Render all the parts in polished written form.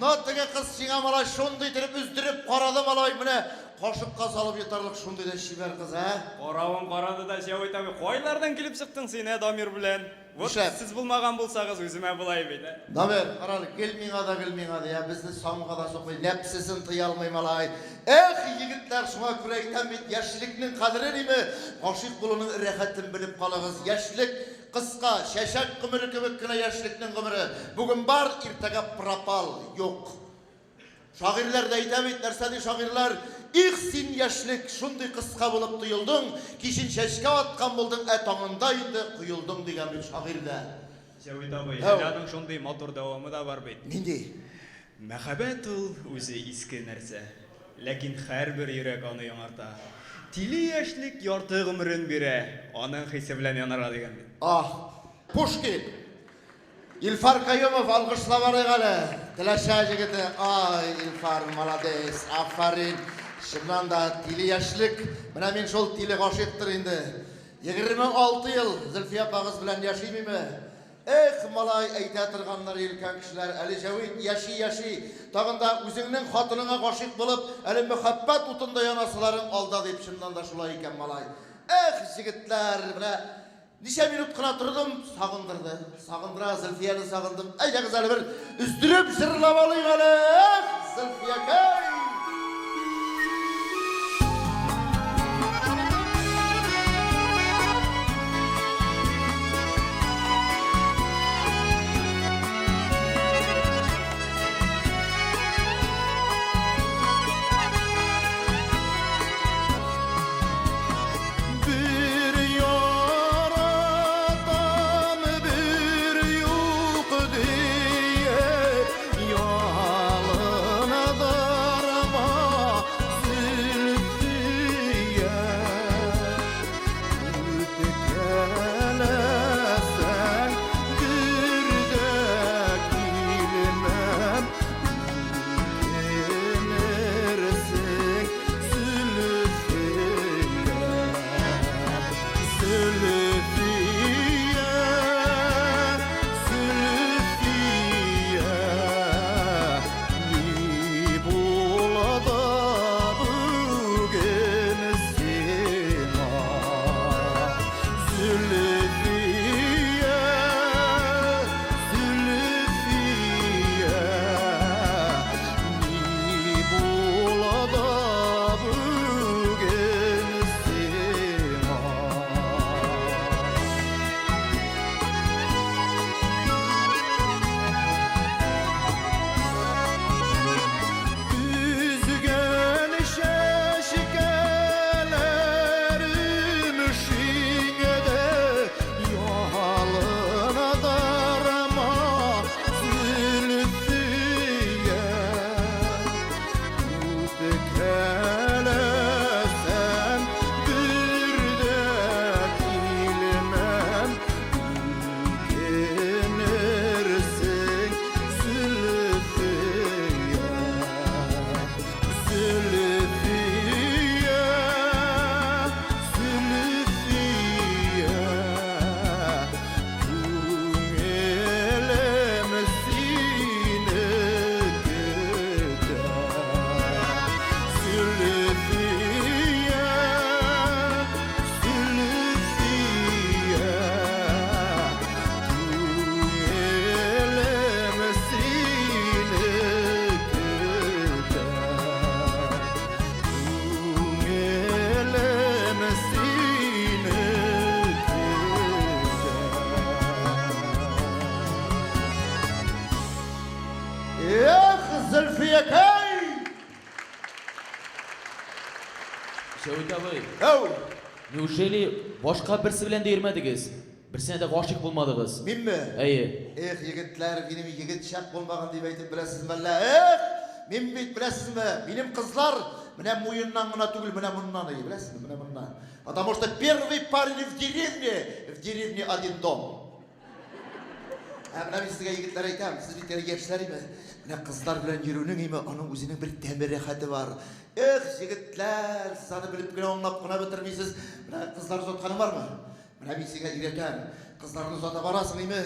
Но теге кыз сиңа, малай, шундый итеп өздереп карады, малай, менә кашыкка салып йотарлык шундый да чибәр кыз, ә? Каравын карады да, Җәвит абый, кайлардан килеп чыктың син, ә, Дамир белән? Вот Нишләп? сез булмаган булсагыз, үземә болай бит, ә? Дамир, карале, гел миңа да, гел миңа ди, ә безне санга да сукмый, нәпсесен тыя алмый, малай. Эх, егетләр, шуңа күрә әйтәм бит, яшьлекнең кадере ниме, гашыйк булуның рәхәтен белеп калыгыз. Яшьлек кыска, чәчәк гомере кебек кенә яшьлекнең гомере. Бүген бар, иртәгә пропал, юк. Шагыйрьләр дә әйтә бит, нәрсә ди шагыйрьләр? Их, син, яшьлек, шундый кыска булып тоелдың, кичен чәчкә аткан булдың, ә таңында инде коелдың, дигән бит шагыйрь дә. Җәвит абый, Әү. әле аның шундый матур дәвамы да бар бит. Нинди? Мәхәббәт ул үзе иске нәрсә, ләкин һәрбер йөрәк аны яңарта. Тиле яшьлек ярты гомерен бирә, аның хисе белән янарга дигән бит. Аһ! Пушкин! Илфар Каюмов, алкышлап алыйк әле. Теләчә җегете. Ай, Илфар, молодец, афәрин. Чыннан да, тиле яшьлек. Менә мин шул тиле гашыйктыр инде. 26 ел Зөлфия апагыз белән яшимиме? Эх, малай, әйтә торганнар өлкән кешеләр. Әле Җәвит яши-яши, тагын да үзеңнең хатыныңа гашыйк булып, әле мәхәббәт утында янасыларың алда дип, чыннан да шулай икән, малай. Эх, җегетләр, менә Ничә минут кына тордым, сагындырды. Сагындыра, Зөлфияне сагындым. Әйдәгез әле бер өздереп җырлап алыйк әле. Эх, Зөлфиякәй! Бер яратам, бер юк диеп, ялындырма Зөлфия. Үпкәләсәң, бер дә килмәм, үкенерсең, Зөлфия, Зөлфия, Зөлфия, ни булды бүген сиңа? Зөлфия, Зөлфия, ни булды бүген сиңа? Өзгән чәчкәләрем шиңде, ялындырма, Зөлфия. Үпкәләсәң, бер дә килмәм, үкенерсең, Зөлфия. Зөлфия, Зөлфия, күңелем сине көтә. Зөлфия, Зөлфия, күңелем сине көтә. Күңелем сине көтә. Эх, Зөлфиякәй! Җәвит абый, Әү! неужели башка берсе белән дә йөрмәдегез? Берсенә дә гашыйк булмадыгыз? Минме? Әйе. Эх, егетләр, минем егет чак булмаган дип әйтеп беләсезме әллә? Эх, мин бит, беләсезме, минем кызлар менә муеннан гына түгел, менә моннан, әйе, беләсезме, менә моннан. Потому что первый парень в деревне, в деревне один дом. Ә менә мин сезгә, егетләр, әйтәм, сез бит әле яшьләр име? Менә кызлар белән йөрүнең име, аның үзенең бер тәме рәхәте бар. Эх, егетләр, сез аны белеп кенә, аңлап кына бетермисез. Менә кызлар озатканың бармы? Менә мин сиңа өйрәтәм. Кызларны озата барасың име?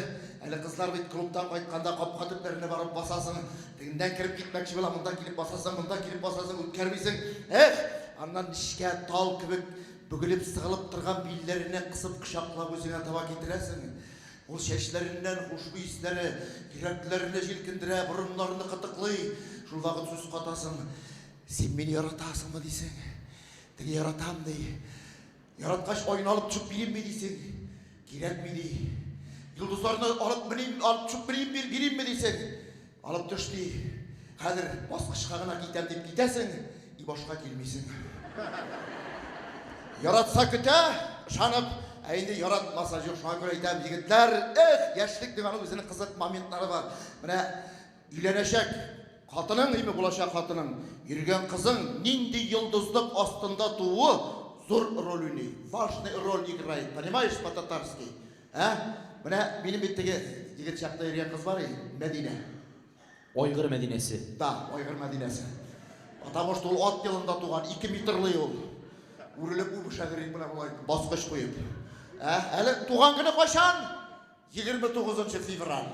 Әле кызлар бит клубтан кайтканда капка төпләренә барып басасың, тегеннән кереп китмәкче була, монда килеп басасың, монда килеп басасың, үткәрмисең. Эх, аннан нечкә тал кебек бөгелеп сыгылып торган билләренә кысып кочаклап үзеңә таба китерәсең. Ул чәчләреннән хушбуй исләре йөрәкләрне җилкендерә, борыннарны кытыклый. Шул вакыт сүз катасың. Син мине яратасыңмы дисең. Теге яратам ди. Яраткач, айны алып төшеп биримме дисең. Кирәкми ди. Йолдызларны алып меним, алып төшеп меним, биримме дисең. Алып төш ди. Хәзер баскычка гына китәм дип китәсең, и башка килмисең. Яратса көтә, ышанып, ә инде яратмаса юк. Шуңа күрә әйтәм, егетләр, эх, яшьлек дип аның үзенең кызык моментлары бар. Менә өйләнәчәк хатының, име булачак хатының, йөргән кызың нинди йолдызлык астында тууы зур роль уйный. Важный роль играет, понимаешь, по-татарски? Ә? Менә минем бит теге егет чакта йөргән кыз бар иде, Мәдинә. Айгыр Мәдинәсе. Да, Айгыр Мәдинәсе. Потому что ул ат елында туган, 2 метрлы ул. Үрелеп үбешәдер инде менә болай баскыч куеп. Ә, әле туган көне кайчан? 29 февраль.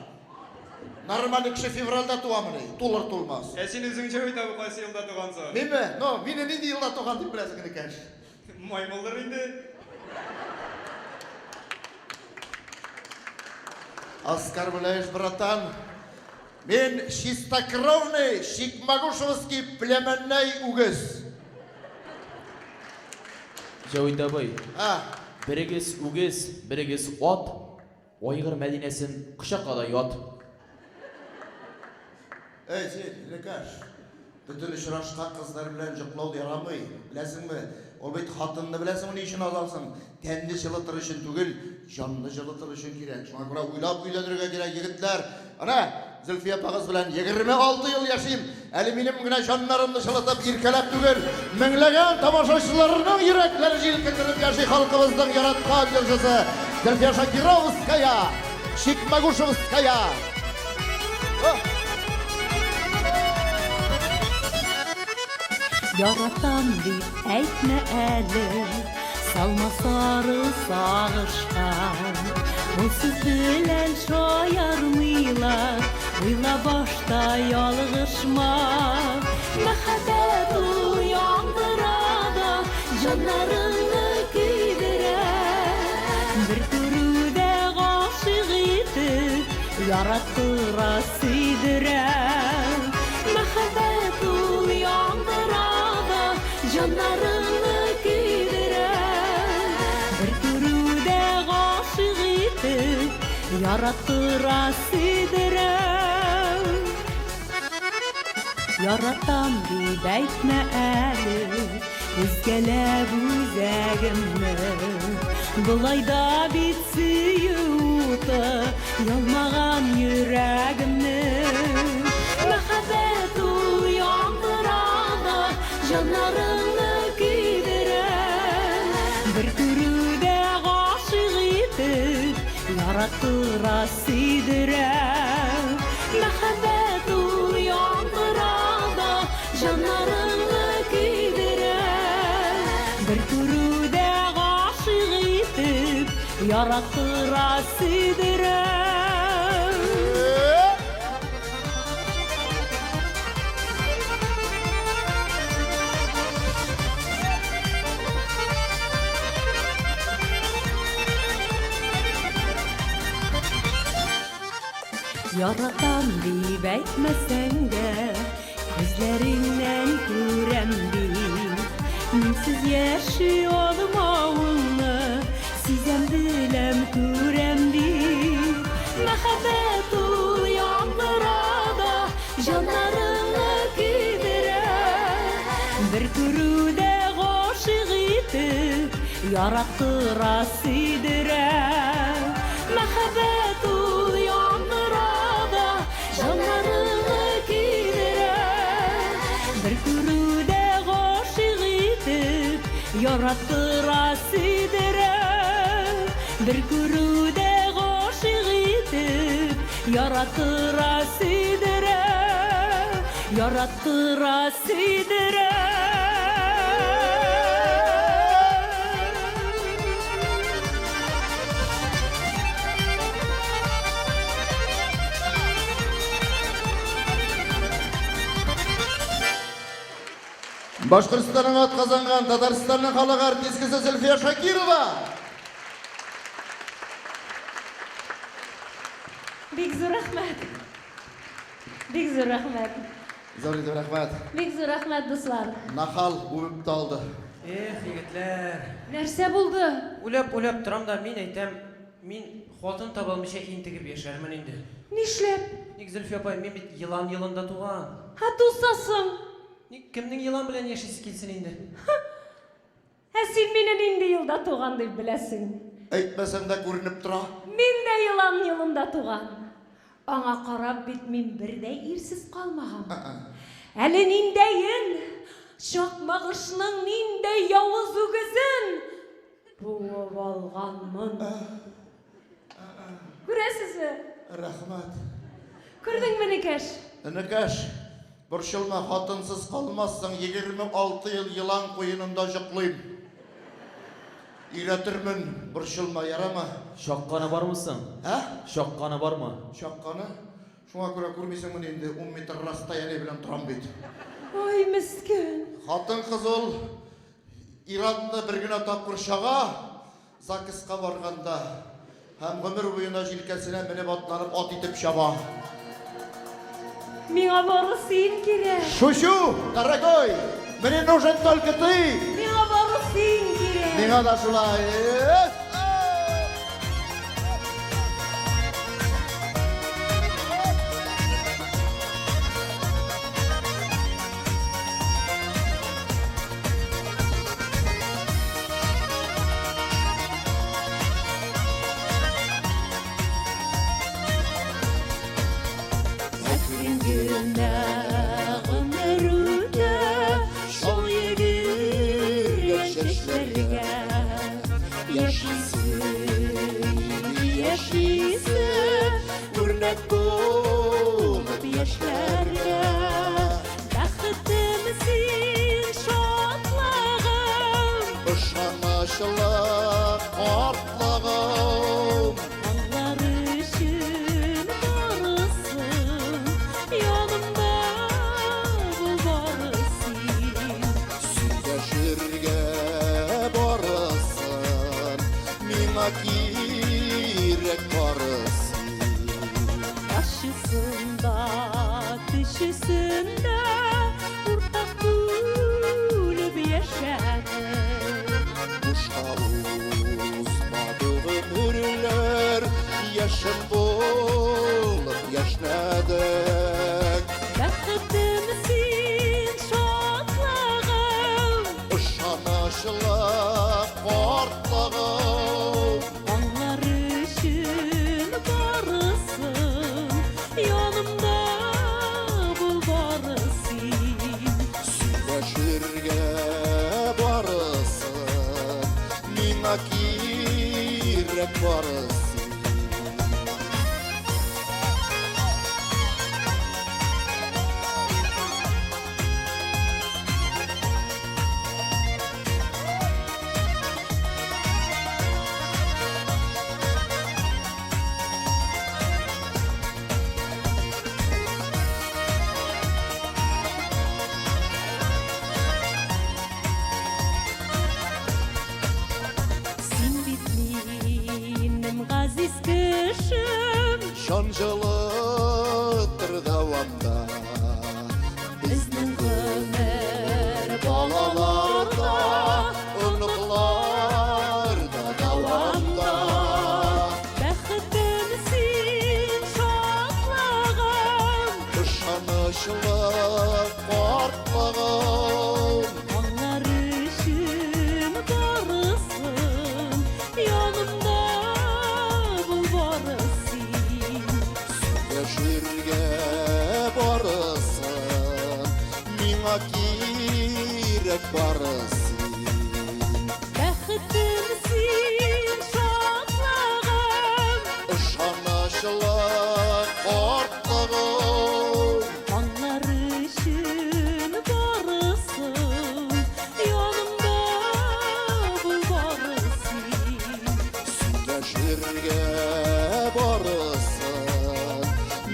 Нормальный кеше февральдә туамыни? Тулыр тулмас. Ә син үзең Җәвит абый кайсы елда тугансың? Минме? Ну, мине нинди елда туган дип беләсең, энекәш? Маймылдыр инде. Оскорбляешь, братан. Мин чистокровный чикмагушевский племяннәй үгез. Җәвит абый. А? Берегез үгез, берегез ат, Айгыр Мәдинәсен кочакла да ят. Әй, син, энекәш, бөтен очрашкан кызлар белән җоклау ярамый, беләсеңме? Ул бит хатынны беләсеңме ни өчен аласың? Тәнне җылытыр өчен түгел, җанны җылытыр өчен кирәк. Шуңа күрә уйлап өйләнергә кирәк, егетләр. Әнә, Зөлфия апагыз белән 26 ел яшим. Әле минем генә җаннарымны җылытып, иркәләп түгел, меңләгән тамашачыларның йөрәкләрен җилкендереп яши халкыбызның яраткан җырчысы Зөлфия Шакировская, Чикмагушевская. Яратам дип әйтмә әле, салма сары сагышка. Бу сүз белән шаярмыйлар, уйла башта ялгышма. Мәхәббәт ул яндыра да, җаннарыңны көйдерә. Бер күрүдә гашыйк итеп, яраттыра, сөйдерә. Мәхәббәт ул яндыра да, җаннарыңны көйдерә. Бер күрүдә гашыйк итеп, яраттыра, сөйдерә. Яратам дип әйтмә әле, өзгәләп үзәгемне. Болай да бит сөю уты ялмаган йөрәгемне. Мәхәббәт ул яндыра да, җаннарыңны көйдерә. Бер күрүдә гашыйк итеп, яраттыра, сөйдерә. Мәхәббәт ул яндыра да, җаннарыңны көйдерә. Бер күрүдә гашыйк итеп, яраттыра, сөйдерә. Яратам дип әйтмәсәң дә, күзләреңнән күрәм бит. Минсез яши алмавыңны сизәм, беләм, күрәм бит. Мәхәббәт ул яндыра да, җаннарыңны көйдерә. Бер күрүдә гашыйк итеп, яраттыра, сөйдерә. Мәхәббәт ул яндыра да, җаннарыңны көйдерә. Бер күрүдә гашыйк итеп, яраттыра, сөйдерә. Бер күрүдә гашыйк итеп, яраттыра, сөйдерә. Яраттыра, сөйдерә. Башкортстанның атказанган, Татарстанның халык артисткасы Зөлфия Шакирова! Бик зур рәхмәт. Бик зур рәхмәт. Зур итеп рәхмәт. Бик зур рәхмәт, дуслар. Нахал үбеп тә алды. Эх, егетләр. Нәрсә булды? Уйлап-уйлап торам да, мин әйтәм, мин хатын таба алмыйча интегеп яшәрмен инде. Нишләп? Ник, Зөлфия апай, мин бит елан елында туган. Ә туса соң? Ник, кемнең елан белән яшисе килсен инде? Ә син мине нинди елда туган дип беләсең? Әйтмәсәң дә күренеп тора. Мин дә елан елында туган. Аңа карап бит мин бер дә ирсез калмаганмын. Әле ниндәен, Чакмагышның ниндәй явыз үгезен буып алганмын. Күрәсезме? Рәхмәт. Күрдеңме, энекәш? Энекәш, борчылма, хатынсыз калмассың, 26 ел елан куенында җоклыйм. Өйрәтермен, борчылма, ярама. Чакканы бармы соң? Ә? Чакканы бармы? Чакканы? Шуңа күрә күрмисеңмени инде, ун метр расстояние белән торам бит. Ой, мескен. Хатын-кыз ул ир-атны бер генә тапкыр чага, ЗАГСка барганда һәм гомер буена җилкәсенә менеп атланып ат итеп чаба. Миңа бары син кирәк. Шучу, дорогой, мне нужен только ты. Миңа бары син кирәк. Миңа да шулай. Әкрен генә гомер үтә, шул йөгергән чәчләргә. Яшисе, яшисе, үрнәк булып яшьләргә. Бәхетем син, шатлыгым. Ышанычлы картлыгым. Алар өчен барысын, янымда бул бары син. Сөйләшергә барысын, миңа кирәк бары син. Ачысын да, төчесен дә уртак бүлеп яшәдек. Бушка узмады гомерләр, яшен булып яшьнәдек. Бәхетем син, шатлыгым. Ышанычлы картлыгым. Алар өчен барысын, янымда бул бары син. Сөйләшергә барысын, миңа кирәк бары син. Син бит минем газиз кешем. Җан җылытыр дәвамда. Безнең гомер балаларда, оныкларда дәвамда. Бәхетем син, шатлыгым. Ышанычлы картлыгым. Алар өчен барысын, янымда бул бары син. Сөйләшергә барысын, миңа кирәк бары син. Бәхетем син, шатлыгым. Ышанычлы картлыгым. Алар өчен барысын, янымда бул бары син. Сөйләшергә барысын,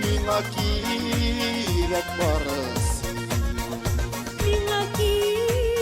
миңа кирәк бары син. Миңа кирәк.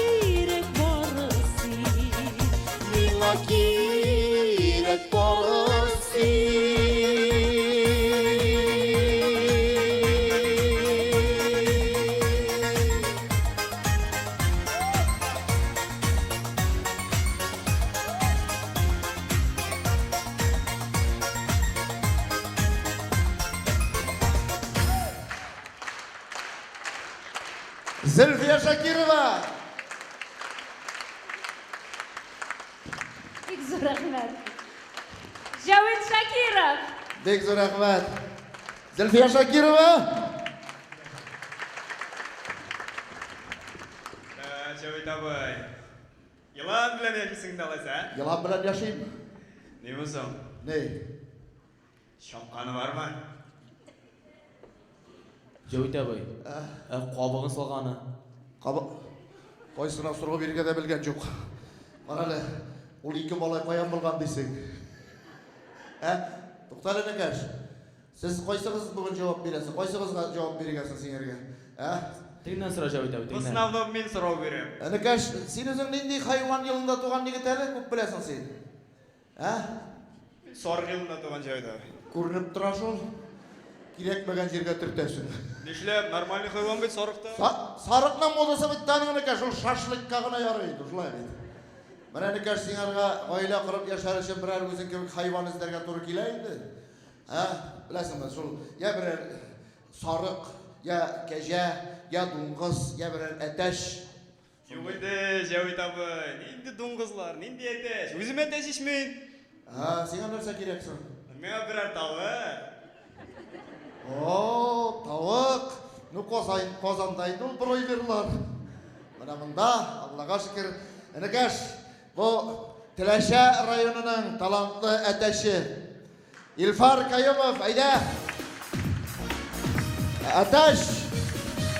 Зөлфия Шакирова! Бик зур рәхмәт. Җәвит Шакиров! Бик зур рәхмәт. Зөлфия Шакирова! Җәвит абый, елан белән яшисең дә алайса, ә? Елан белән яшим. Ни бу соң? Ни? Чапканы бармы? Җәвит абый, ә кабыгын салганы? Кабык. Кайсына сорау бирергә дә белгән юк. Кара әле, ул ике малай каян булган дисең? Ә? Туктале, энекәш. Сез кайсыгыз бүген җавап бирәсез? Кайсыгызга җавап бирергә соң сиңәргә? Ә? Тегеннән сора, Җәвит абый, В тегеннән. основном мин сорау бирәм. Энекәш, син үзең нинди хайван елында туган егет әле? Күп беләсең син. Ә? Мин сарык елында туган, Җәвит абый. Күренеп тора шул. Кирәкмәгән җиргә төртәсең. Нишләп? Нормальный хайван бит сарык та. Сарыкның модасы бит аның, энекәш, ул шашлыкка гына ярый, шулай бит. Менә, энекәш, сиңарга гаилә корып яшәр өчен берәр үзең кебек хайван эзләргә туры килә инде. Ә, беләсеңме, шул я берәр сарык, я кәҗә, я дуңгыз, я берәр әтәч. Юк инде, Җәвит абый, нинди дуңгызлар, нинди әтәч? Үзем әтәч ич мин. Ә, сиңа нәрсә кирәк соң? Миңа берәр тавык. О, тавык! Ну, Казан, Казанда инде ул бройлерлар. Менә монда, Аллага шөкер, энекәш, бу Теләчә районының талантлы әтәче Илфар Каюмов, әйдә! Әтәч!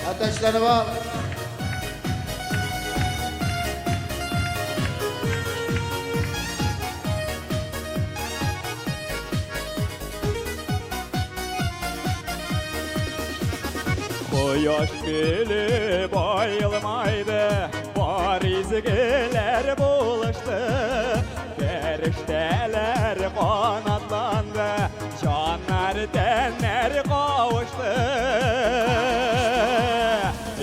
Әтәчләнеп ал! Кояш көлеп елмайды, бар изгеләр булышты. Фәрештәләр канатланды, җаннар тәннәр кавышты.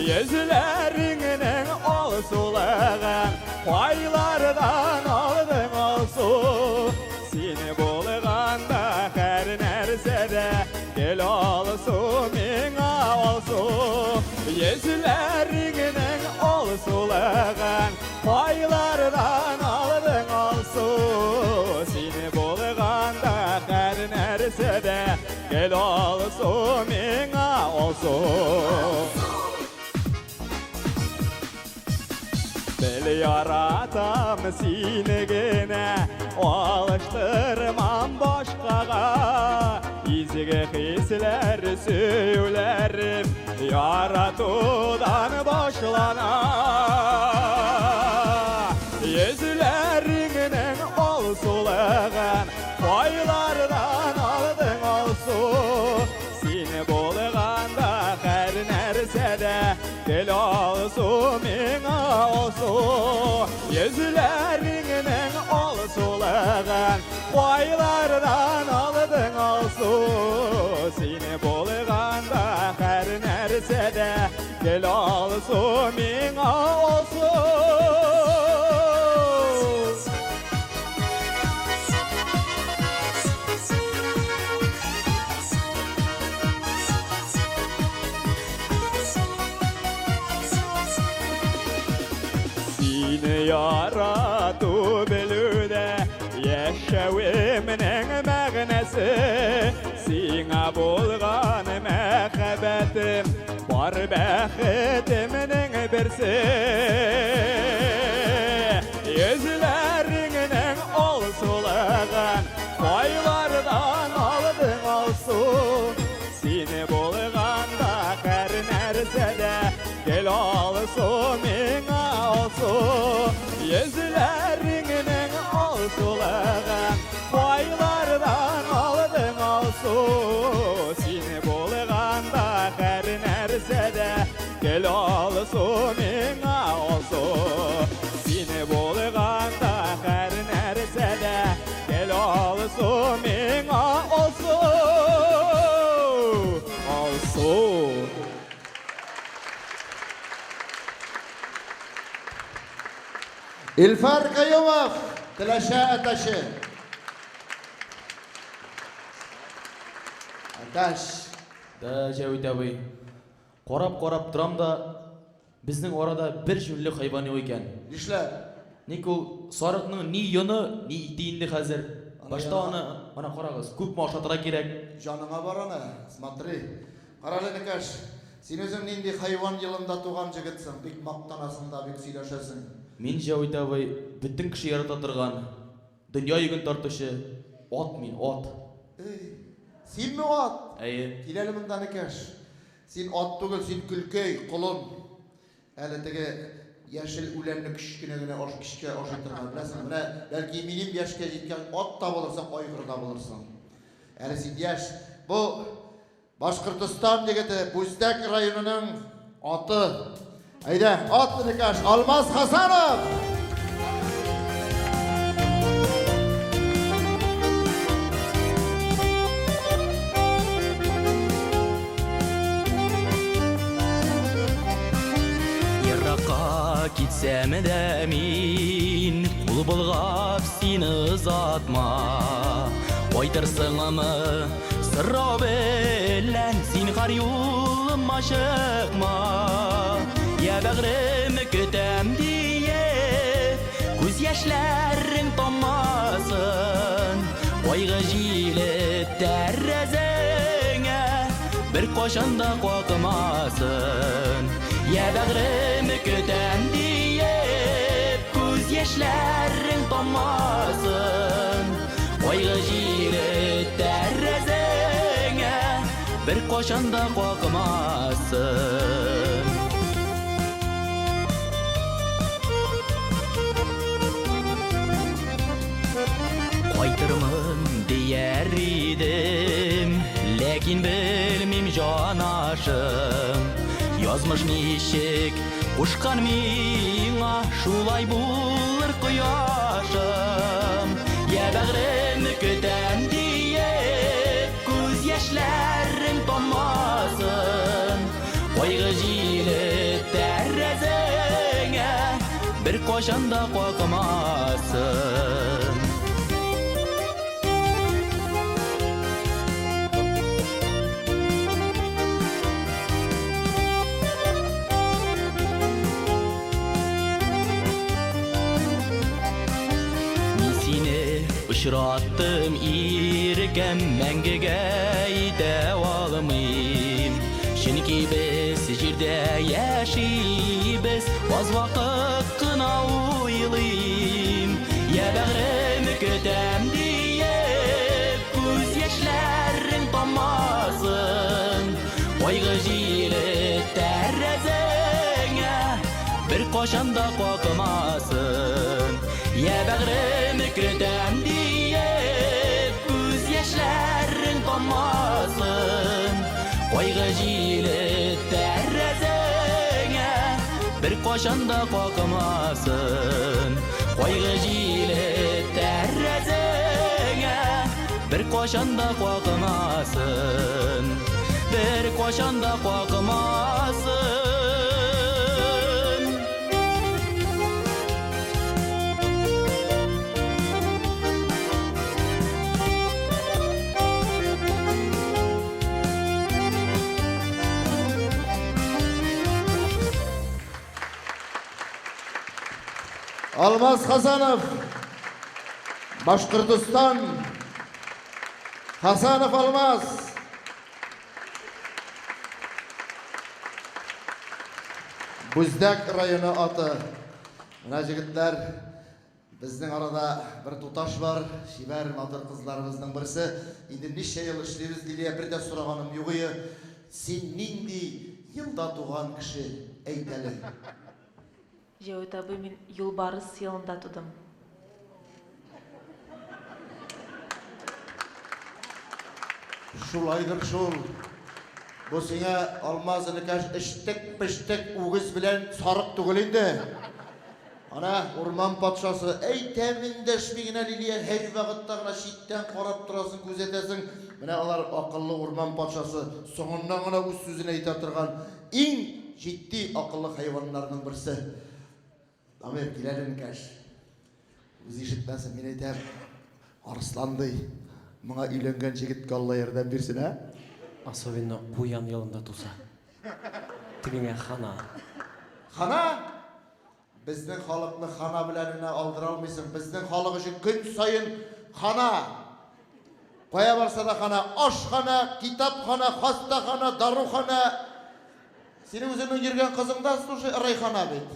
Йөзләреңнең алсулыгын кайлардан алдың, алсу? Син булганда һәр нәрсәдә гел алсу миңа, алсу. Йөзләреңнең алсулыгын кайлардан алдың, алсу? Син булганда һәр нәрсәдә гел алсу миңа, алсу. Бел, яратам сине генә, алыштырмам башкага. Изге хисләр, сөюләрем яратудан башлана. Йөзләреңнең алсулыгын кайлардан алдың, алсу? Син булганда һәр нәрсәдә гел алсу миңа, алсу. Йөзләреңнең алсулыгын кайлардан алдың, алсу? Син булганда һәр нәрсәдә гел алсу миңа, алсу. Сине ярату белүдә яшәвемнең мәгънәсе. Сиңа булган мәхәббәтем бар бәхетемнең берсе. Йөзләреңнең алсулыгын кайлардан алдың, алсу? Син булганда һәр нәрсәдә гел алсу миңа, алсу. Йөзләреңнең алсулыгын кайлардан алдың, алсу? Син булганда һәр нәрсәдә гел алсу миңа, алсу. Син булганда һәр нәрсәдә гел алсу миңа, алсу, алсу. Илфар Каюмов, Теләчә әтәче. Әтәч. Да, Җәвит абый. Карап-карап торам да, Безнең арада бер җүнле хайван юк икән. Нишләп? Ник ул сарыкның ни йоны, ни ите инде хәзер. Башта аны, ана карагыз, күпме ашатырга кирәк. Җаныңа бар аны, смотри. Карале, энекәш, син үзең нинди хайван елында туган җегетсең, бик мактанасың да, бик сөйләшәсең. Мин, Җәвит абый, бөтен кеше ярата торган, дөнья йөген тартучы ат мин, ат. Эй, синме ат? Әйе. Кил әле монда, энекәш. Син ат түгел, син көлкәй, колын. Әле теге яшел үләнне кечкенә генә аш кечкә ашый торган, беләсеңме? Менә бәлки минем яшькә җиткән ат та булырсың, айгыр да булырсың. Әле син яшь. Бу Башкортостан егете, Бүздәк районының аты. Әйдә, ат энекәш, Алмаз Хасанов! Еракка китсәм дә мин, кул болгап сине озатма. Кайтырсыңмы, сорау белән зинһар юлыма чыкма. Я бәгърем көтәм диеп, күз яшьләрең таммасын. Кайгы җиле тәрәзәңә беркайчан да какмасын. Я бәгърем көтәм диеп, күз яшьләрең таммасын. Кайгы җиле тәрәзәңә беркайчан да какмасын. Кайтырмын дияр идем, ләкин белмим җанашым. Язмыш ничек кушкан миңа, шулай булыр кояшым. Я бәгърем көтәм диеп, күз яшьләрең таммасын. Кайгы җиле тәрәзәңә беркайчан да какмасын. Мин сине очраттым, иркәм, мәңгегә итә алмыйм. Чөнки без җирдә яшибез, аз вакыт кына уйлыйм. Я бәгърем көтәм диеп, күз яшьләрең таммасын. Кайгы җиле тәрәзәңә беркайчан да какмасын. Я бәгърем көтәм диеп, күз яшьләрең таммасын. Кайгы җиле тәрәзәңә беркайчан да какмасын. Кайгы җиле тәрәзәңә беркайчан да какмасын. Беркайчан да какмасын. Алмаз Хасанов, Башкортостан. Хасанов Алмаз. Бүздәк районы аты. Менә җегетләр, безнең арада бер туташ бар, чибәр, матур кызларыбызның берсе. Инде ничә ел эшлибез, Лилия, бер дә сораганым юк ие. Син нинди елда туган кеше, әйт әле. Җәвит абый, мин юлбарыс елында тудым. Шулайдыр шул. Бу сиңа, Алмаз энекәш, эчтек-печтек үгез белән сарык түгел инде. Ана, урман патшасы, әйтәм эндәшми генә Лилия, һәрвакытта гына читтән карап торасың, күзәтәсең. Менә алар акыллы урман патшасы, соңыннан гына үз сүзен әйтә торган иң җитди акыллы хайваннарның берсе. Дамир, кил әле, энекәш. Үзе ишетмәсен, мин әйтәм, Арыслан ди, моңа өйләнгән җегеткә Алла ярдәм бирсен, ә? Особенно куян елында туса. Тегеңә хана. Хана? Безнең халыкны хана белән генә алдыра алмыйсың. Безнең халык өчен көн саен хана. Кая барса да хана. Ашхана, китапхана, хастахана, дарухана. Синең үзеңнең йөргән кызың да, слушай, райхана бит.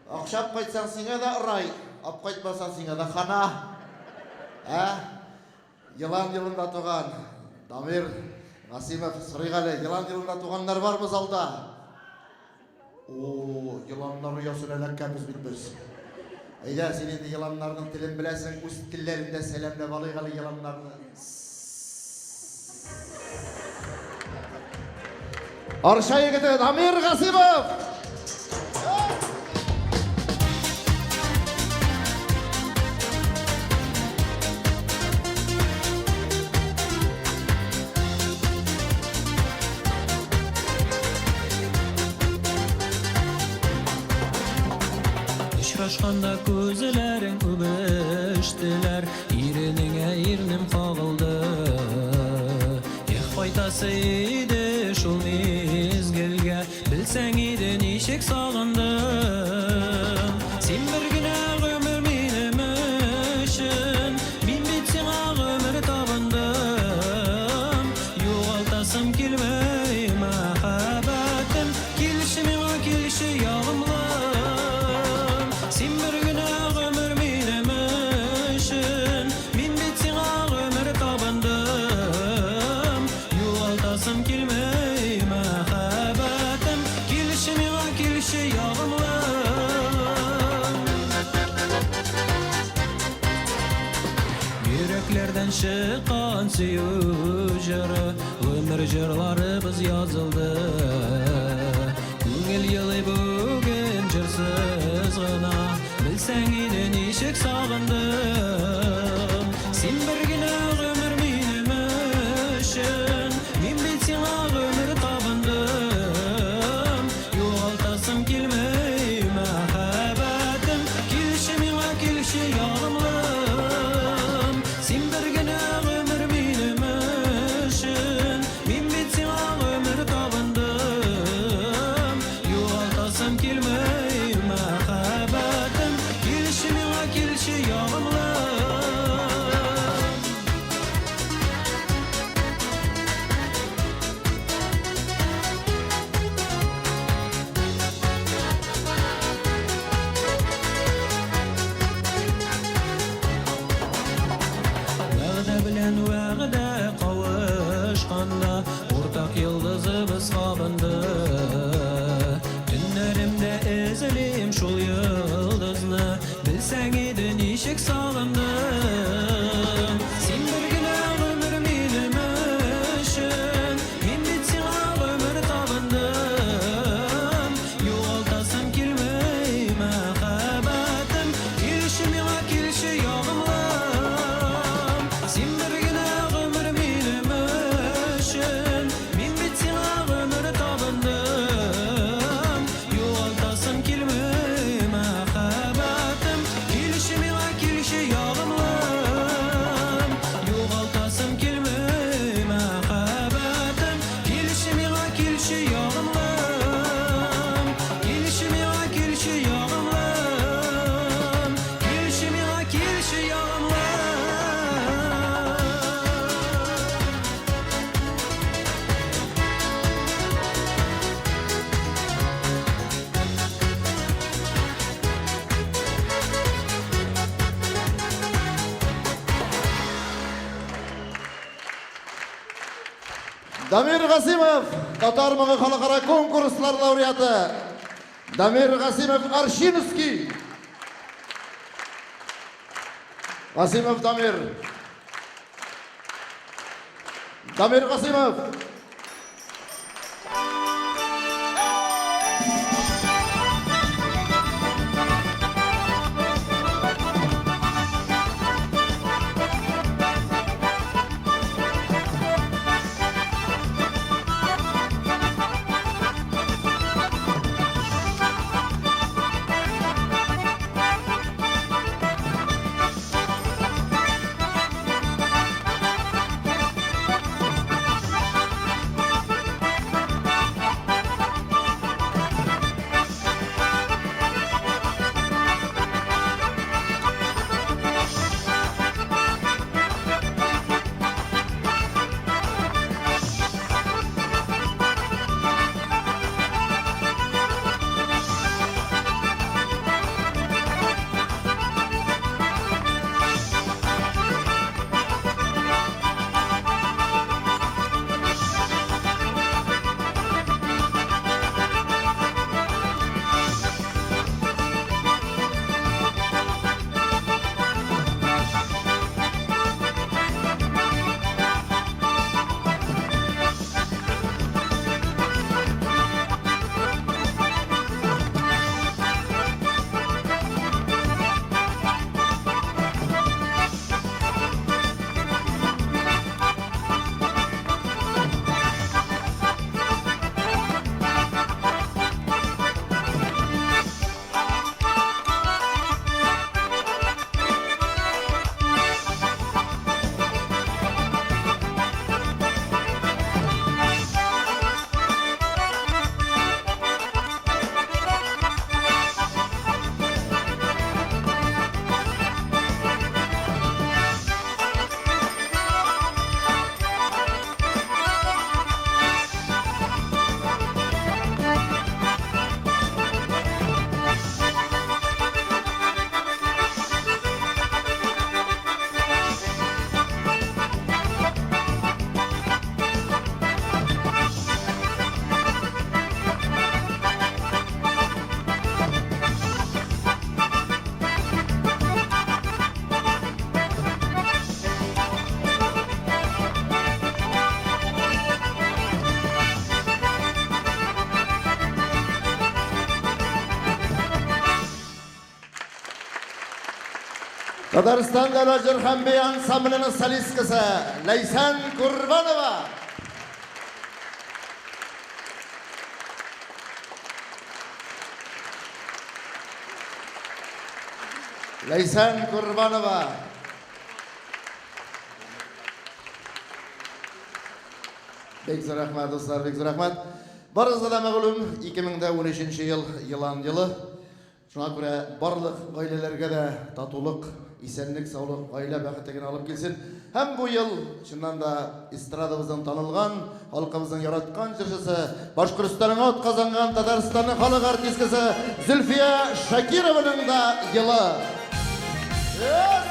Акча алып кайтсаң, сиңа да рай, алып кайтмасаң, сиңа да хана. Ә? Елан елында туган Дамир Гасимов, сорыйк әле, елан елында туганнар бармы залда? О, еланнар оясына эләккәнбез бит без. Әйдә, син инде еланнарның телен беләсең, үз телләрендә сәламләп алыйк әле еланнарны. Арча егете Дамир Гасимов! Очрашканда күзләрең үбештеләр, Иренеңә ирнем кагылды. Эх, кайтасы иде шул мизгелгә, Белсәң иде ничек сагындым. Син бер генә гомер минем өчен, Мин бит сиңа гомер табындым. Югалтасым килмәй мәхәббәтем, Килче миңа, килче ягымлым. Син бер генә гомер минем өчен, Мин бит сиңа гомер табындым. Югалтасым килмәй мәхәббәтем, Килче миңа, килче ягымлым. Йөрәкләрдән чыккан сөю җыры, Гомер җырларыбыз язылды. Күңел елый бүген җырсыз гына, Белсәң иде ничек сагындым. Син бер генә гомер минем өчен, Мин бит сиңа гомер табындым. Югалтасым килмәй мәхәббәтем, Килче миңа, килче ягымлым. Син бер генә гомер минем өчен, Мин бит сиңа гомер табындым. Югалтасым килмәй мәхәббәтем, Килче миңа, килче ягымлым. Вәгъдә белән вәгъдә кавышканда, Уртак йолдызыбыз кабынды. Төннәремдә эзлим шул йолдызны, Белсәң иде ничек сагындым. Син бер генә гомер минем өчен, Мин бит сиңа гомер табындым. Югалтасым килмәй мәхәббәтем, Килче миңа, килче ягымлым. Син бер генә гомер минем өчен, Мин бит сиңа гомер табындым. Югалтасым килмәй мәхәббәтем, Килче миңа, килче ягымлым. Югалтасым килмәй мәхәббәтем, Килче миңа, килче ягымлым. Килче миңа, килче ягымлым. Килче миңа, килче ягымлым. Дамир Гасимов, Татар моңы халыкара конкурслар лауреаты. Дамир Гасимов Аршиновский. Гасимов Дамир. Дамир Гасимов. Татарстан дәүләт җыр һәм бию ансамбленең солисткасы Ләйсән Курбанова. Ләйсән Курбанова. Бик зур рәхмәт, дуслар, бик зур рәхмәт. Барыгызга да мәгълүм, 2013 ел елан елы. Шуңа күрә барлык гаиләләргә дә татулык, исәнлек, саулык, гаилә бәхете генә алып килсен. Һәм бу ел, чыннан да, эстрадабызның танылган, халкыбызның яраткан җырчысы, Башкортстанның атказанган Татарстанның халык артисткасы Зөлфия Шакированың да елы. Yes!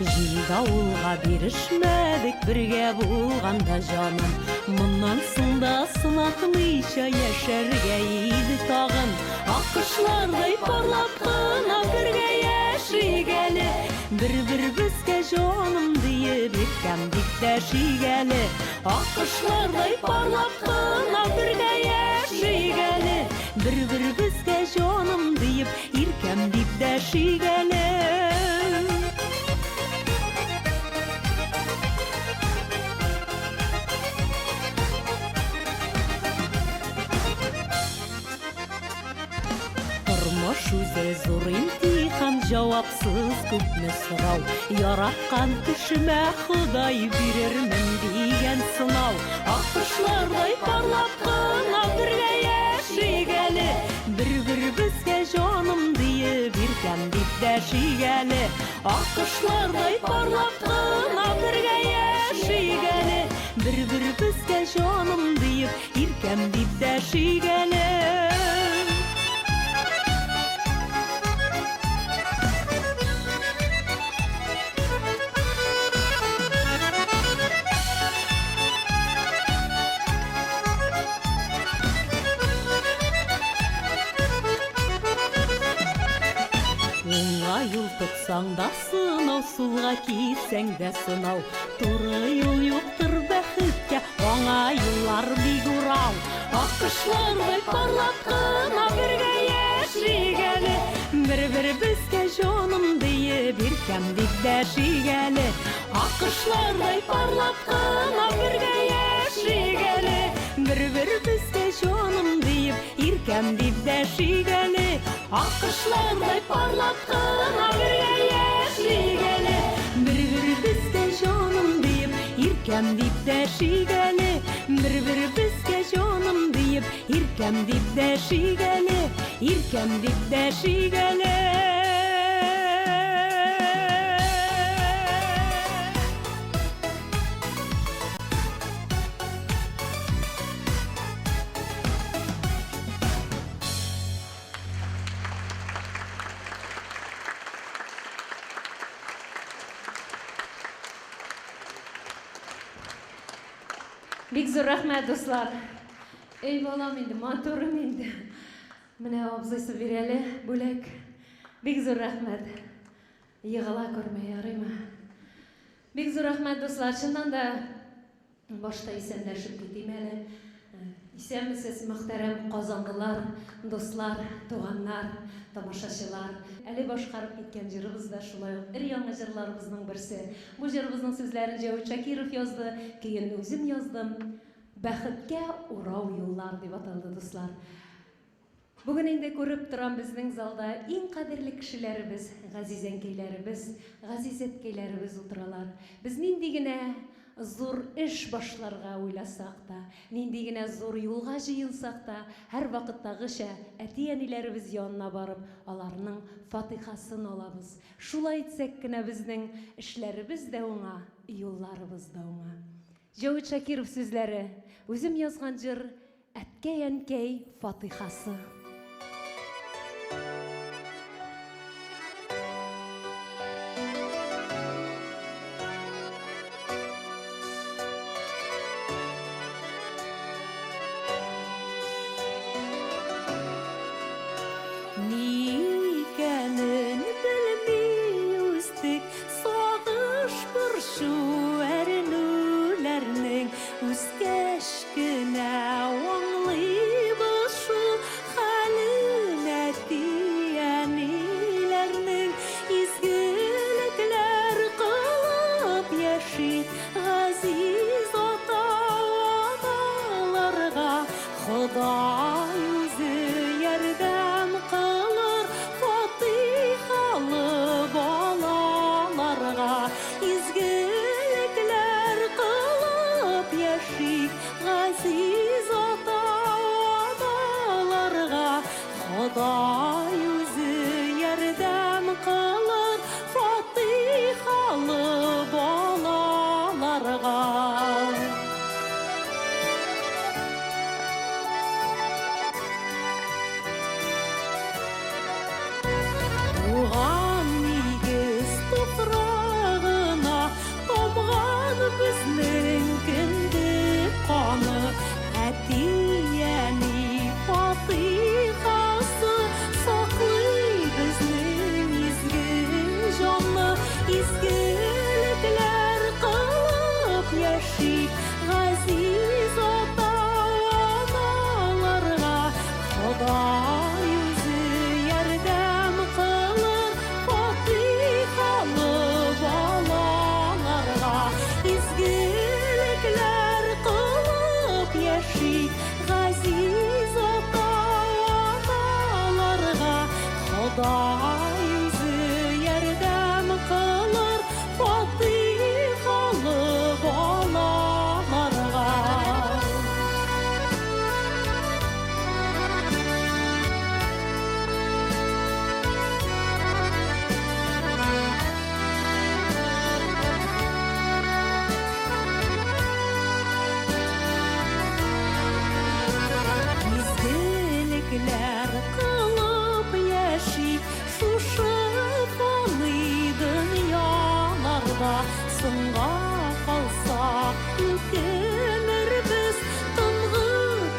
Җил-давылга бирешмәдек бергә булганда, җаным. Моннан соң да сынатмыйча яшәргә иде тагын. Аккошлардай парлап кына бергә яшик әле. Бер-беребезгә җаным диеп, иркәм дип дәшик әле. Аккошлардай парлап кына бергә яшик әле. Бер-беребезгә җаным диеп, иркәм дип дәшик әле. Тормыш үзе зур имтихан, җавапсыз күпме сорау. Яраткан кешемә Ходай бирермен дигән сынау. Аккошлардай парлап кына бергә яшик әле. Бер-беребезгә җаным диеп, иркәм дип дәшик әле. Аккошлардай парлап кына бергә яшик әле. Бер-беребезгә җаным диеп, иркәм дип дәшик әле. Уңга юл тотсаң да сынау, сулга китсәң дә сынау. Туры юл юктыр бәхеткә, аңа юллар бик урау. Аккошлардай парлап кына бергә яшик әле. Бер-беребезгә җаным диеп, иркәм дип дәшик әле. Аккошлардай парлап кына бергә яшик әле. Бер-беребезгә җаным диеп, иркәм дип дәшик әле. Аккошлардай парлап кына бергә яшик әле. Бер-беребезгә җаным диеп, иркәм дип дәшик әле. Бер-беребезгә җаным диеп, иркәм дип дәшик әле. Иркәм дип дәшик әле. Бик зур рәхмәт, дуслар. Эй, балам инде, матурым инде. Менә абзыйсы бир әле бүләк. Бик зур рәхмәт. Егыла күрмә, ярыймы? Бик зур рәхмәт, дуслар. Чыннан да башта исәнләшеп китим әле. Исәнмесез, мөхтәрәм казанлылар, дуслар, туганнар, тамашачылар. Әле башкарып киткән җырыбыз да шулай ук өр-яңа җырларыбызның берсе. Бу җырыбызның сүзләрен Җәвит Шакиров язды, көен үзем яздым. Бәхеткә урау юллар дип аталды, дуслар. Бүген инде күреп торам, безнең залда иң кадерле кешеләребез, газиз әнкәйләребез, газиз әткәйләребез утыралар. Без нинди генә зур эш башларга уйласак та, нинди генә зур юлга җыенсак та, һәрвакыттагыча әти-әниләребез янына барып, аларның фатихасын алабыз. Шулай итсәк кенә безнең эшләребез дә уңа, юлларыбыз да уңа. Җәвит Шакиров сүзләре, үзем язган җыр Әткәй-әнкәй фатихасы. Ни икәнен белми үстек. Әти-әни фатихасы саклый безнең изге җанны. Изгелекләр кылып яшик газиз ата-аналарга. Ходай үзе ярдәм кылыр фатихалы балаларга. Изгелекләр кылып яшик газиз ата-аналарга. Ходай үзе ярдәм кылыр фатихалы балаларга. Изгелекләр кылып яшик шушы фани дөньяларда. Соңга калсак үкенербез, тынгы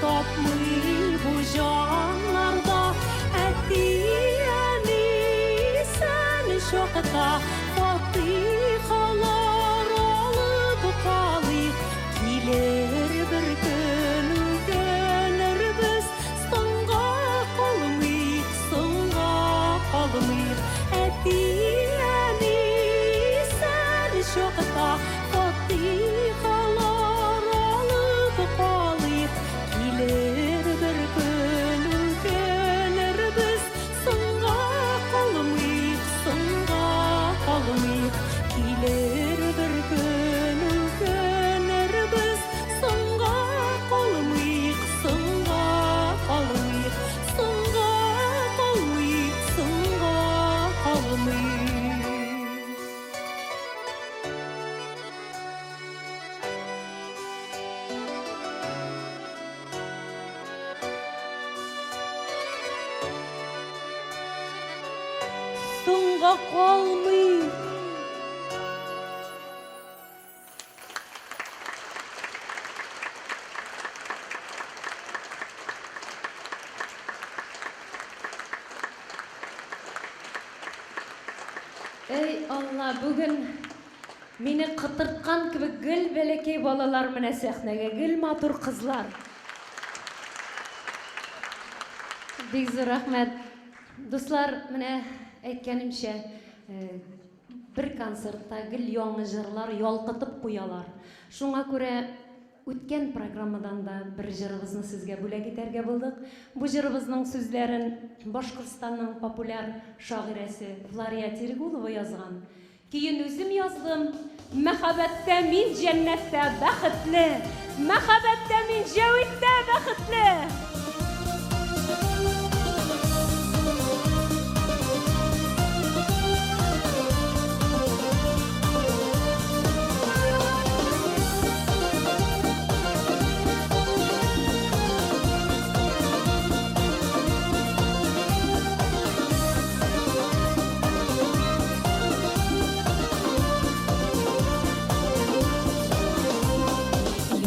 тапмый бу җаннарда. Әти-әни исән чакта фатихалар алып калыйк. Килер бер көн үкенербез, соңга калмыйк, соңга калмыйк. Әти-әни исән чакта фатихалар алып калыйк. Килер бер көн үкенербез, соңга калмыйк, соңга калмыйк. Килер бер көн үкенербез, соңга калмыйк, соңга калмыйк, соңга калмыйк, соңга калмыйк. Соңга калмыйк. Эй, Алла, бүген мине кытырткан кебек гел бәләкәй балалар менә сәхнәгә, гел матур кызлар. Бик зур рәхмәт. Дуслар, менә әйткәнемчә, бер концертта гел яңа җырлар ялкытып куялар. Шуңа күрә үткән программадан да бер җырыбызны сезгә бүләк итәргә булдык. Бу җырыбызның сүзләрен Башкортстанның популяр шагыйрәсе Флария Терегулова язган. Көен үзем яздым. Мәхәббәттә мин җәннәттә бәхетле. Мәхәббәттә мин Җәвиттә бәхетле.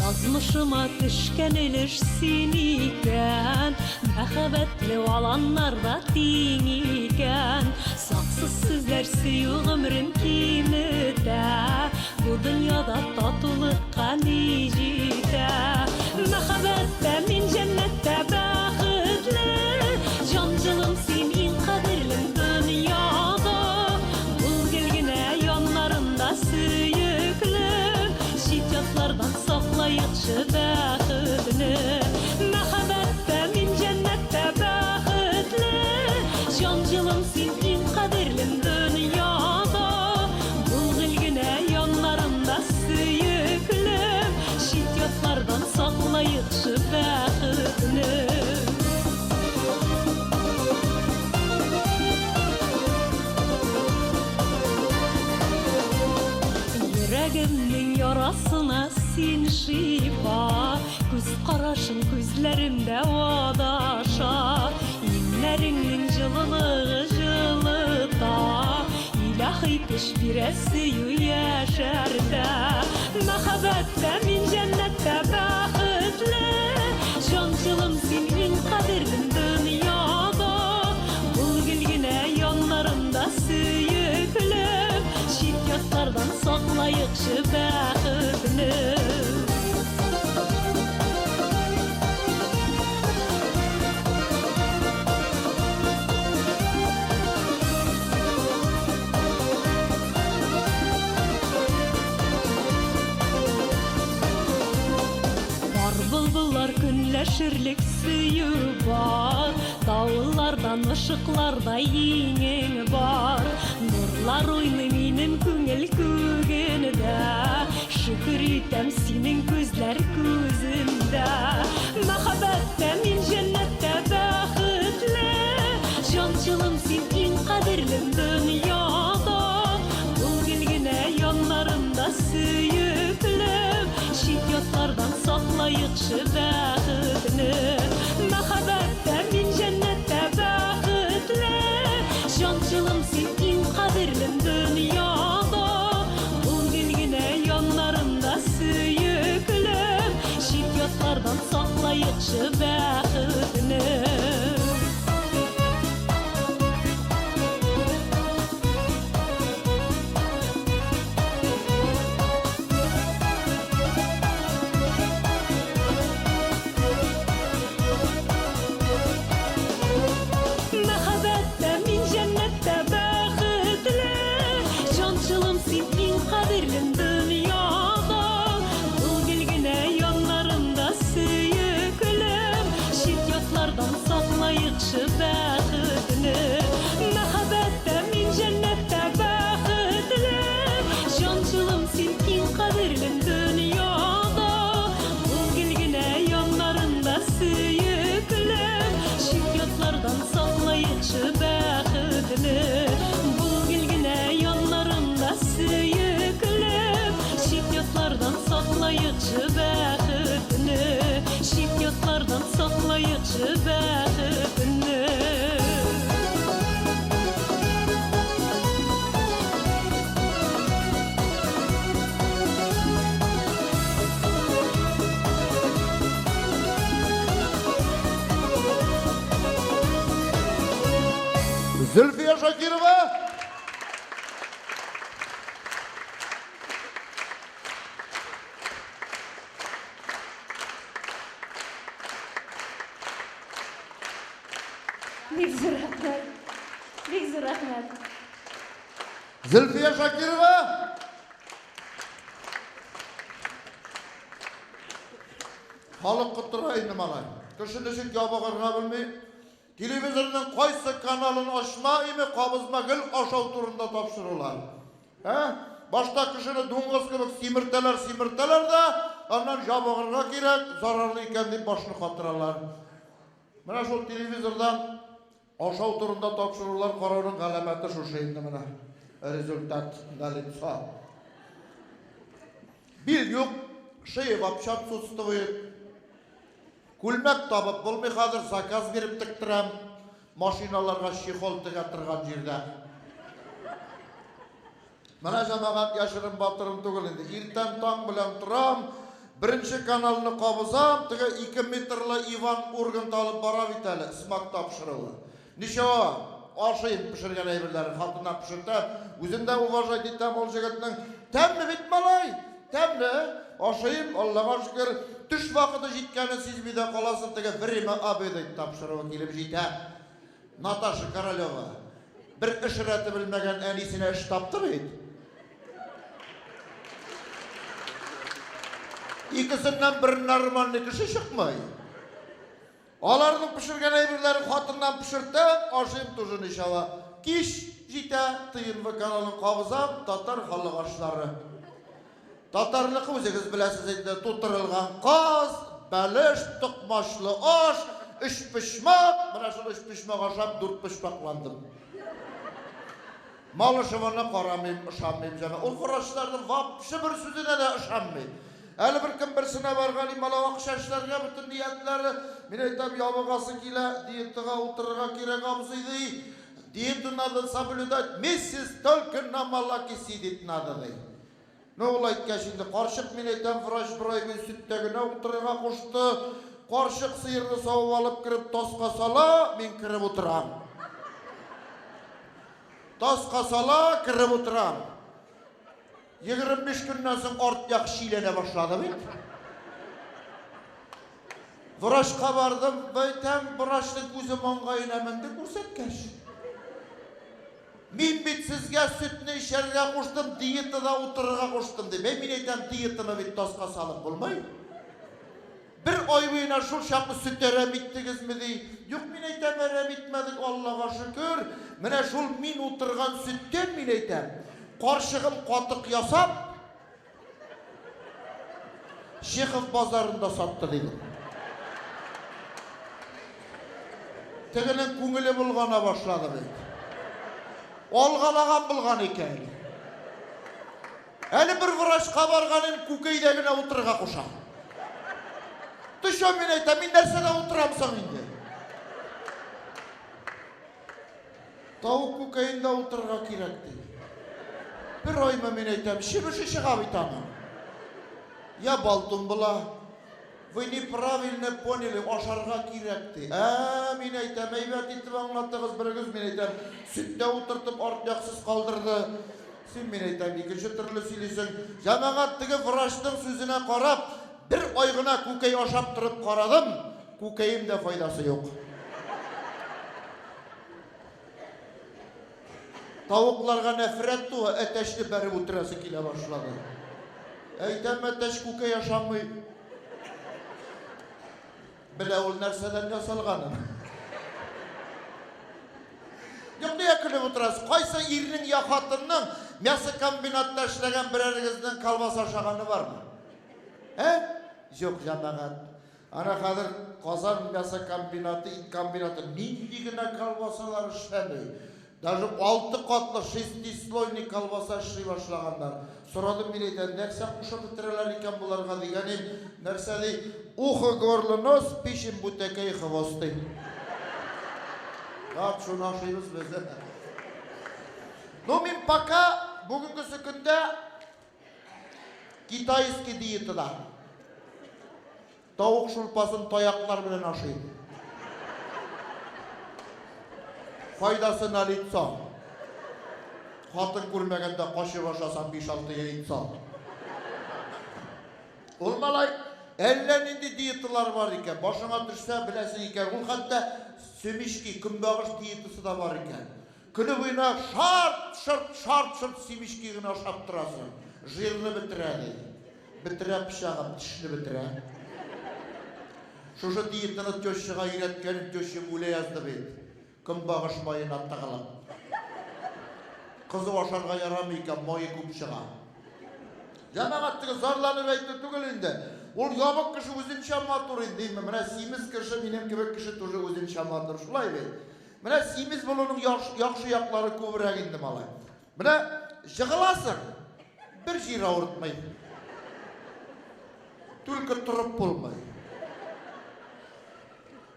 Язмышыма төшкән өлеш син икән, Мәхәббәтле аланнарда тиң икән. Саксыз сүзләр сөю гомерен киметә, Бу дөньяда татулыкка ни җитә? Мәхәббәттә мин җәннәттә бәхетле, Җан җылым син иң кадерлем дөньяда. Бул гел генә яннарымда сөеклем, Чит-ятлардан саклаекчы бәхетне. Мәхәббәттә мин җәннәттә бәхетле, Җан җылым син иң кадерлем дөньяда. Бул гел генә яннарымда сөеклем, Чит-ятлардан саклаекчы бәхетне. Йөрәгемнең ярасына син шифа, Күз карашың күзләремдә адаша. Иңнәреңнең җылылыгы җылыта, Илаһи көч бирә сөю яшәртә. Мәхәббәттә мин җәннәттә бәхетле, саклаекчы бәхетне. Бар былбыллар көнләшерлек сөю бар, Давыллардан ышыкларда иңең бар. Нурлар уйный минем күңел күгендә, Шөкер итәм синең күзләр күземдә. Мәхәббәттә мин җәннәттә бәхетле, Җан җылым син иң кадерлем дөньяда. Бул гел генә яннарымда сөеклем, Чит-ятлардан саклаекчы бәхетне. Мәхәббәттә мин җәннәттә бәхетле, Җан җылым син иң кадерлем дөньяда. Бул гел генә яннарымда сөеклем, Чит-ятлардан саклаекчы бәхетне. Мәхәббәттә мин җәннәттә бәхетле, Җан җылым син иң кадерлем дөньяда. Бул гел генә яннарымда сөеклем, Чит-ятлардан саклаекчы бәхетне. Мәхәббәттә мин җәннәттә бәхетле, Җан җылым син иң кадерлем дөньяда. Бул гел генә яннарымда сөеклем, Чит-ятлардан саклаекчы бәхетне. Бул гел генә яннарымда сөеклем, Чит-ятлардан саклаекчы бәхетне. Чит-ятлардан саклаекчы бәхетне. Зөлфия Шакирова! Бик зур рәхмәт. Бик зур рәхмәт. Зөлфия Шакирова! Халык котыра инде, малай. Кеше ничек ябыгырга белми. Телевизорның кайсы каналын ачма, име кабызма гел ашау турында тапшырулар. Ә? Башта кешене дуңгыз кебек симертәләр, симертәләр дә, аннан ябыгырга кирәк, зарарлы икән дип башны катыралар. Менә шул телевизордан ашау турында тапшырулар карауның галәмәте шушы инде менә. Результат налицо. Бил юк, шея вообще отсутствует. Күлмәк табып булмый хәзер, заказ биреп тектерәм. Машиналарга чехол тегә торган җирдә. Менә җәмәгать яшерен батырын түгел инде. Иртән таң белән торам, беренче каналны кабызам, теге 2 метрлы Иван Ургант алып бара бит әле, смак тапшыруы. Ничего, ашыйм пешергән әйберләрен, хатыннан пешертә, үзем дә уважать итәм ул җегетнең. Тәмле бит, малай, тәмле. Ашыйм, Аллага шөкер, төш вакыты җиткәнен сизми дә каласың, теге Время обедать тапшыруы килеп җитә. Наташа Королева бер эш рәте белмәгән әнисенә эш тапты бит. Икесеннән бер нормальный кеше чыкмый. Аларның пешергән әйберләрен хатыннан пешертәм, ашыйм тоже ничава. Кич җитә, ТНВ каналын кабызам, татар халык ашлары. Татарныкы үзегез беләсез инде, тутырылган каз, бәлеш, токмачлы аш, өчпочмак, менә шул өчпочмак ашап дүртпочмакландым. Малышеваны карамыйм, ышанмыйм җана. Ул врачларның вообще бер сүзенә дә ышанмыйм. Әле бер кем берсенә барган ималау акча эшләргә бөтен ниятләре. Мин әйтәм, ябыгасы килә, диетага утырырга кирәк, абзый, ди. Диету надо соблюдать месяц, только на молоке сидеть надо, ди. Ну, ул әйткәч инде, карчык, мин әйтәм, врач бер ай буе сөттә генә утырырга кушты. Карчык сыерны савып алып кереп таска сала, мин кереп утырам. Таска сала, кереп утырам. 25 көннән соң арт як чиләнә башлады бит. Врачка бардым, әйтәм, врачның күзе маңгаена менде күрсәткәч. Мин бит сезгә сөтне эчәргә куштым, диетада утырырга куштым, ди. Мин әйтәм, диетаны бит таска салып булмый. Бер ай буена шул чаклы сөт әрәм иттегезме, ди. Юк, мин әйтәм, әрәм итмәдек, Аллага шөкер. Менә шул мин утырган сөттән, мин әйтәм, карчыгым катык ясап, Чехов базарында сатты, дидем. Тегенең күңеле болгана башлады бит. Алгалаган булган икән. Әле бер врачка барган идем, күкәйдә генә утырырга куша. Ты чё, мин әйтәм, мин нәрсәдә утырам соң инде? Тавык күкәендә утырырга кирәк, ди. Бер аймы, мин әйтәм, чебеше чыга бит аның. Я болтун була. Вы неправильно поняли, ашарга кирәк, ди. Ә, мин әйтәм, әйбәт итеп аңлаттыгыз берегез, мин әйтәм, сөттә утыртып арт яксыз калдырды. Син, мин әйтәм, икенче төрле сөйлисең. Җәмәгать, теге врачның сүзенә карап, бер ай гына күкәй ашап торып карадым, күкәем дә файдасы юк. Тавыкларга нәфрәт туа, әтәчне бәреп үтерәсе килә башлады. Әйтәм, әтәч күкәй ашамый. Белә ул нәрсәдән ясалганын. Юк, нигә көлеп утырасыз? Кайсы ирнең я хатынның мясокомбинатта эшләгән берәрегезнең колбаса ашаганы бармы? Ә? Юк, җәмәгать. Ана хәзер Казан мясокомбинаты, ит комбинаты нинди генә колбасалар эшләми. Даже алты катлы шестислойный колбаса эшли башлаганнар. Сорадым мин әйтәм, нәрсә кушып бетерәләр икән боларга дигәнем, нәрсә ди, ухо, горло, нос, печень, бүтәкәй, хвост ди. Тап шуны ашыйбыз без. Ну мин пока бүгенгесе көндә китайский диетада. Тавык шулпасын таяклар белән ашыйм. Файдасы на лицо. Хатын күрмәгәндә качып ашасаң 5-6 яйцо. Ул малай әллә нинди диеталар бар икән. Башыңа төшсә, беләсең икән. Ул хәтта семечки, көнбагыш диетасы да бар икән. Көне буена шарт-шорт, шарт-шорт семечки генә ашап торасың. Жирны бетерә, ди. Бетерә пычагым, тешне бетерә. Шушы диетаны тещага өйрәткәнем, тещам үлә язды бит. Көнбагыш маена тыгылып. Кызу ашарга ярамый икән, мае күп чыга. Җәмәгать, теге зарланып әйтү түгел инде. Ул ябык кеше үзенчә матур инде, менә симез кеше, минем кебек кеше тоже үзенчә матур. Шулай бит. Менә симез булуның яхшы яклары күбрәк инде, малай. Менә җыгыласың, бер җир авыртмый. Түлке торып булмый.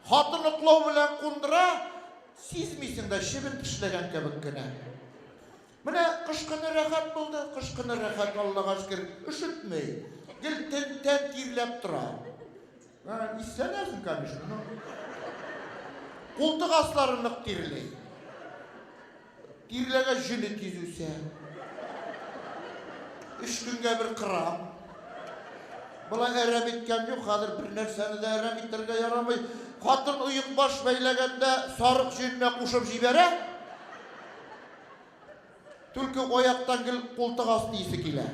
Хатын оклау белән кундыра, сизмисең дә, чебен тешләгән кебек кенә. Менә кыш көне рәхәт булды, кыш көне рәхәт, Аллага шөкер, өшетми. Гел тән, тән тирләп тора. Исләнәсең, конечно, но култык аслары нык тирли. Тирләгәч җөне тиз үсә. Өч көнгә бер кырам. Болай әрәм иткән юк, хәзер бер нәрсәне дә әрәм итәргә ярамый. Хатын оекбаш бәйләгәндә сарык җөненә кушып җибәрә. Түлке аяктан гел култык асты исе килә.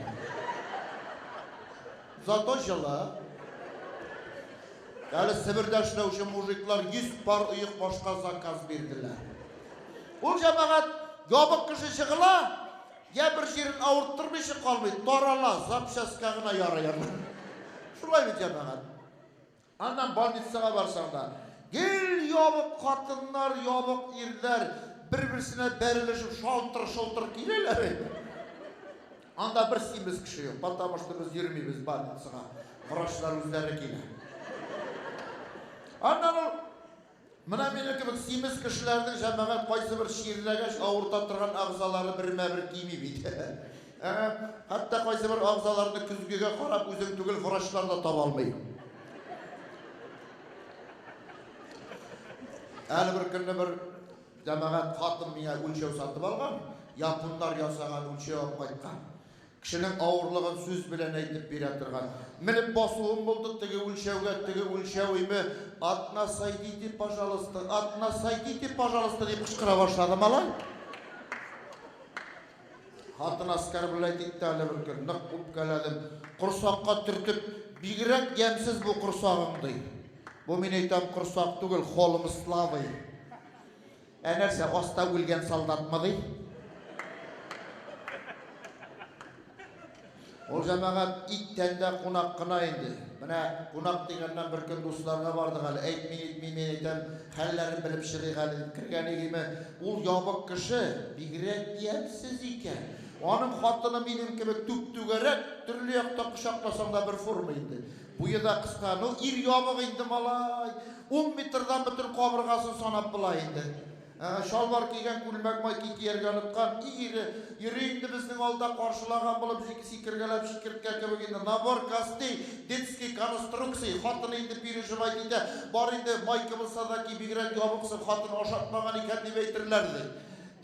Зато җылы. Әле Себердә эшләүче мужиклар 100 пар оекбашка заказ бирделәр. Ул җәмәгать ябык кеше җыгыла, я бер җирен авырттырмыйча калмый, тарала, запчастька гына ярый аны. Шулай бит, җәмәгать. Аннан больницага барсаң да, гел ябык хатыннар, ябык ирләр бер-берсенә бәрелешеп шалтыр-шолтыр киләләр инде. Анда бер симез кеше юк, потому что без йөрмибез больницага, врачлар үзләре килә. Аннан ул Менә минем кебек симез кешеләрнең, җәмәгать, кайсыбер чирләгәч авырта торган әгъзалары бермә-бер кими бит. Ә, хәтта кайсыбер әгъзаларны көзгегә карап үзең түгел, врачлар да таба алмый. Әле бер көнне бер җәмәгать хатын миңа үлчәү сатып алган, японнар ясаган үлчәү алып кайткан. Кешенең авырлыгын сүз белән әйтеп бирә торган. Менеп басуым булды теге үлчәүгә, теге үлчәү име, От нас сойдите, пожалуйста, от нас сойдите, пожалуйста, дип кычкыра башлады малай. Хатын оскорблять итте әле бер көн, нык үпкәләдем. Корсакка төртеп, бигрәк ямьсез бу корсагың, ди. Бу мин әйтәм, корсак түгел, холм славы. Ә нәрсә, аста үлгән солдатмы ди? Ул җәмәгать ит тәндә кунак кына инде. Менә кунак дигәннән бер көн дусларга бардык әле. Әйтми нитми, мин әйтәм, хәлләрен белеп чыгыйк әле дип кергән идеме, ул ябык кеше, бигрәк ямьсез икән. Аның хатыны минем кебек түп-түгәрәк, төрле якта кочакласаң да бер форма инде. Буе да кыска. Ну, ир ябык инде, малай. Ун метрдан бөтен кабыргасын санап була инде. Ә, чалбар кигән, күлмәк майки кияргә оныткан. И ире, йөри инде безнең алда каршылаган булып, сикергәләп чикерткә кебек инде. Набор костей, детский конструкции. Хатыны инде переживать итә. Бар инде, майка булса да ки, бигрәк ябыксың, хатын ашатмаган икән дип әйтерләр, ди.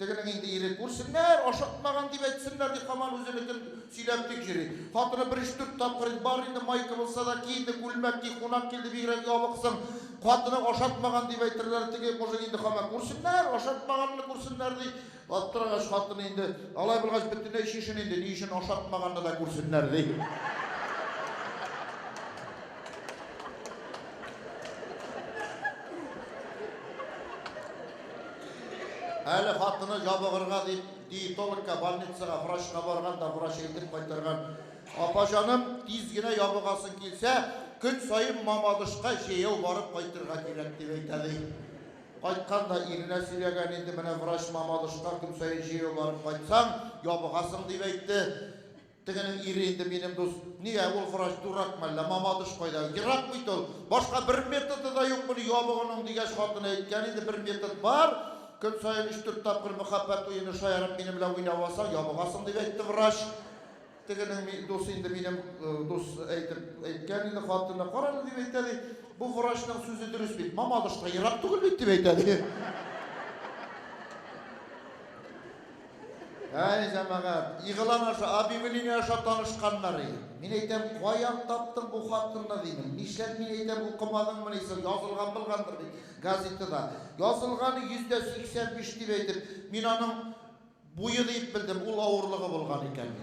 Тегенең инде ире, күрсеннәр, ашатмаган дип әйтсеннәр, дип һаман үзенекен сөйләп тик йөри. Хатыны бер өч-дүрт тапкыр инде, бар инде, майка булса да ки инде, күлмәк ки, кунак килде, бигрәк ябыксың, хатыны ашатмаган дип әйтерләр, теге мужик инде һаман, күрсеннәр, ашатмаганны күрсеннәр, ди. Аптырагач, хатыны инде, алай булгач, бөтенләй чишен инде, ни өчен ашатмаганны да күрсеннәр, ди. Әле хатыны ябыгырга дип диетологка, больницага, врачка барган да, врач әйтеп кайтарган. Апа җаным, тиз генә ябыгасың килсә, көн саен Мамадышка җәяү барып кайтырга кирәк, дип әйтә ди. Кайткан да иренә сөйләгән инде, менә врач Мамадышка көн саен җәяү барып кайтсаң, ябыгасың, дип әйтте. Тегенең ире инде минем дус. Нигә, ул врач дурак мәллә, Мамадыш кайда? Ерак бит ул. Башка бер методы да юк моны ябыгуның, дигәч, хатыны әйткән инде, бер метод бар. Көн саен өч-дүрт тапкыр мәхәббәт уены шаярып минем белән уйнап алсаң, ябыгасың, дип әйтте врач. Тегенең дусы инде минем дус әйтеп әйткән инде хатыны, карале, дип әйтә ди, бу врачның сүзе дөрес бит, Мамадышка ерак түгел бит, дип әйтә ди. Әй, җәмәгать, игълан аша, объявление аша танышканнар и. Мин әйтәм, каян таптың бу хатынны, димен. Нишләп, мин әйтәм, укымадыңмыни соң, язылган булгандыр бит газетада. Язылганы 85% дип әйтеп, мин аның буе дип белдем, ул авырлыгы булган икән.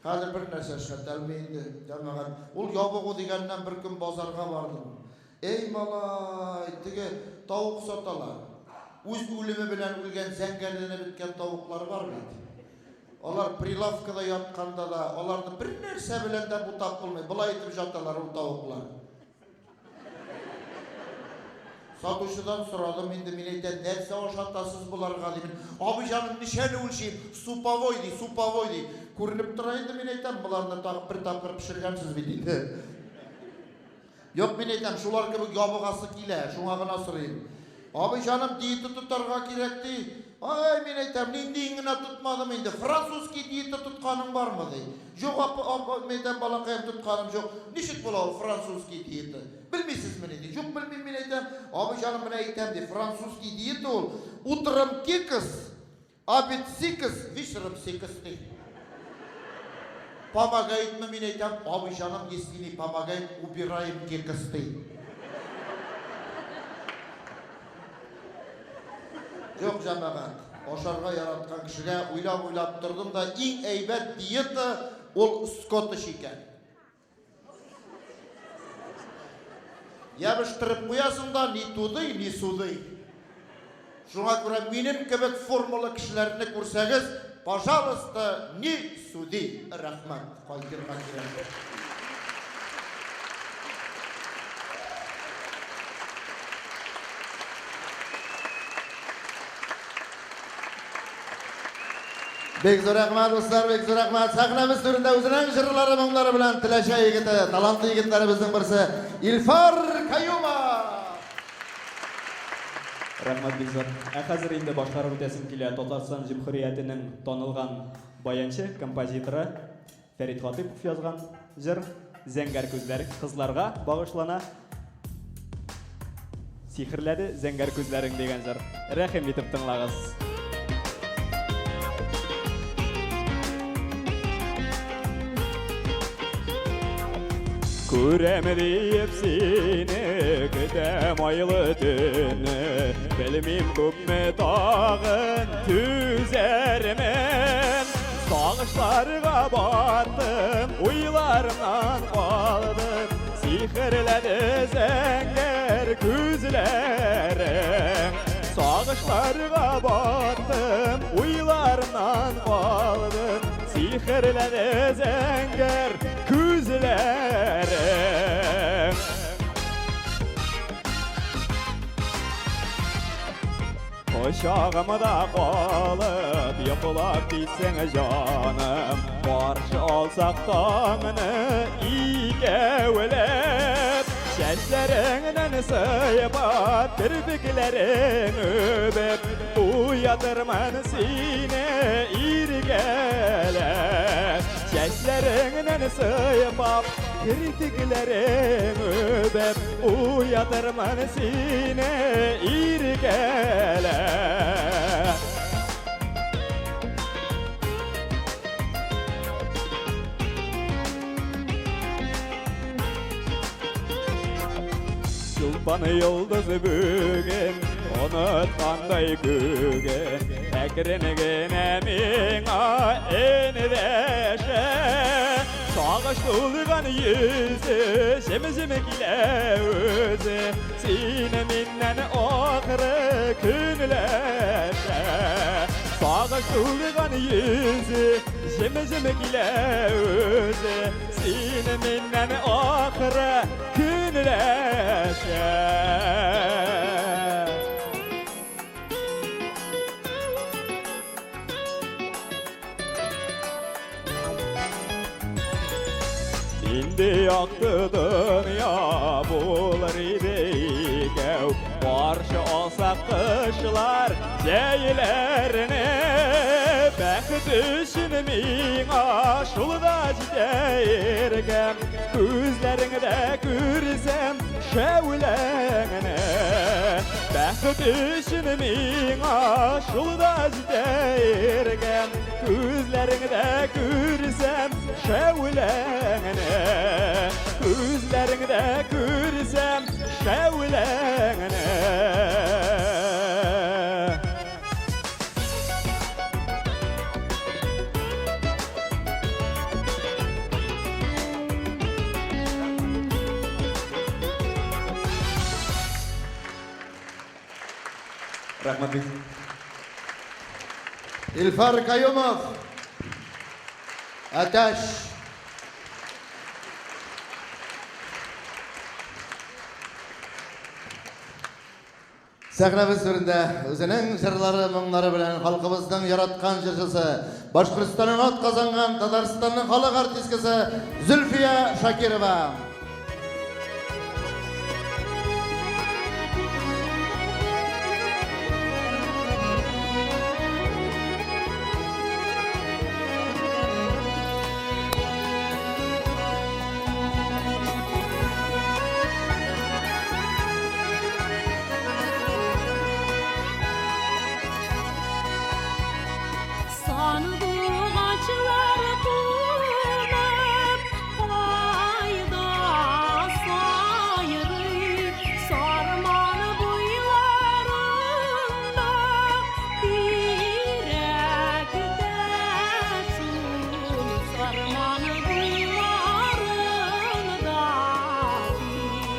Хәзер бер нәрсә эшләтә алмый инде, җәмәгать. Ул ябыгу дигәннән бер көн базарга бардым. Әй, малай, теге тавык саталар. Үз үлеме белән үлгән зәңгәрләнеп беткән тавыклар бар бит. Алар прилавкада ятканда да, аларны бер нәрсә белән дә бутап булмый. Болай итеп жаталар ул тавыклар. Сатучыдан сорадым инде, мин әйтәм, нәрсә ашатасыз боларга димен. Абый җаным, ничәне үлчим? Суповой ди, суповой ди. Күренеп тора инде, мин әйтәм, боларны тагы бер тапкыр пешергәнсез бит инде. Юк, мин әйтәм, шулар кебек ябыгасы килә, шуңа гына сорыйм. Абый җаным, диета тотарга кирәк, ди. Ай, мин әйтәм, ниндиен генә тотмадым инде. Французский диета тотканың бармы, ди. Юк, апа, апа, мин әйтәм, балакаем, тотканым юк. Ничек була ул французский диета? Белмисезмени, ди. Юк, белмим, мин әйтәм. Абый җаным, менә әйтәм, ди, французский диета ул. Утром кекс, Обед сикс, вечером секс, ди. Помогает мы, мин әйтәм, абый җаным, если не помогает, убираем кекс, ди. Юк, җәмәгать, ашарга яраткан кешегә уйлап-уйлап тордым да, иң әйбәт диета ул скотыч икән. Ябыштырып куясың да, ни тудый, ни судый. Шуңа күрә минем кебек формалы кешеләрне күрсәгез, пожалуйста, не суди. Рәхмәт, кайтырга кирәк. Бик зур рәхмәт, дуслар, бик зур рәхмәт. Сәхнәбез түрендә үзенең җырлары, моңнары белән Теләчә егете, талантлы егетләребезнең берсе Илфар Каюмов. Рәхмәт бик зур. Ә хәзер инде башкарып үтәсем килә Татарстан Җөмһүриятенең танылган баянчы, композиторы Фәрит Хатыйпов язган җыр Зәңгәр күзләр кызларга багышлана. Сихерләде зәңгәр күзләрең дигән җыр. Рәхим итеп тыңлагыз. Күрәм диеп сине, көтәм айлы төнне. Белмим күпме тагын түзәрмен. Сагышларга баттым, уйларымнан калдым. Сихерләде зәңгәр күзләрең. Сагышларга баттым, уйларымнан калдым. Сихерләде зәңгәр күзләрең. Кочагымда калып, йоклап китсәң җаным, каршы алсак таңны икәүләп, чәчләреңнән сыйпап, керфекләрең үбеп, уятырмын сине иркәләп. Чәчләреңнән сыйпап, керфекләрең үбеп, уятырмын сине иркәләп. Чулпан йолдыз бүген оныткандай күген, әкрен генә миңа эндәшә. Сагыш тулган йөзе, җем-җем килә үзе, сине миннән ахыры көнләшә. Сагыш тулган йөзе, җем-җем килә үзе, сине миннән ахыры көнләшә. Инде якты дөнья булыр иде икәү, каршы алсак кышлар җәйләрне. Бәхет өчен миңа шул да җитә иркәм, күзләреңдә күрсәм шәүләңне. Бәхет өчен миңа шул да җитә иркәм, күзләреңдә күрсәм шәүләңне. Күзләреңдә күрсәм шәүләңне. Рәхмәт бик. Илфар Каюмов. Әтәч. Сәхнәбез түрендә үзенең җырлары, моңнары белән халкыбызның яраткан җырчысы, Башкортстанның атказанган, Татарстанның халык артисткасы Зөлфия Шакирова. Сандугачлар кунып кайда сайрый, Сарман буйларында тирәктә шул, Сарман буйларында тирәктә.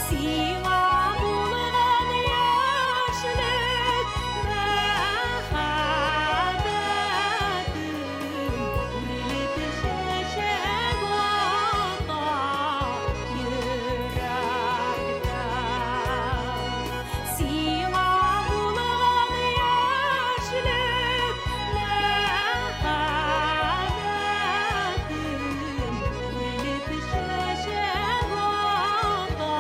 Сиңа булган яшьлек мәхәббәтем үрелеп чәчәк ата йөрәктә. Сиңа булган яшьлек мәхәббәтем үрелеп чәчәк ата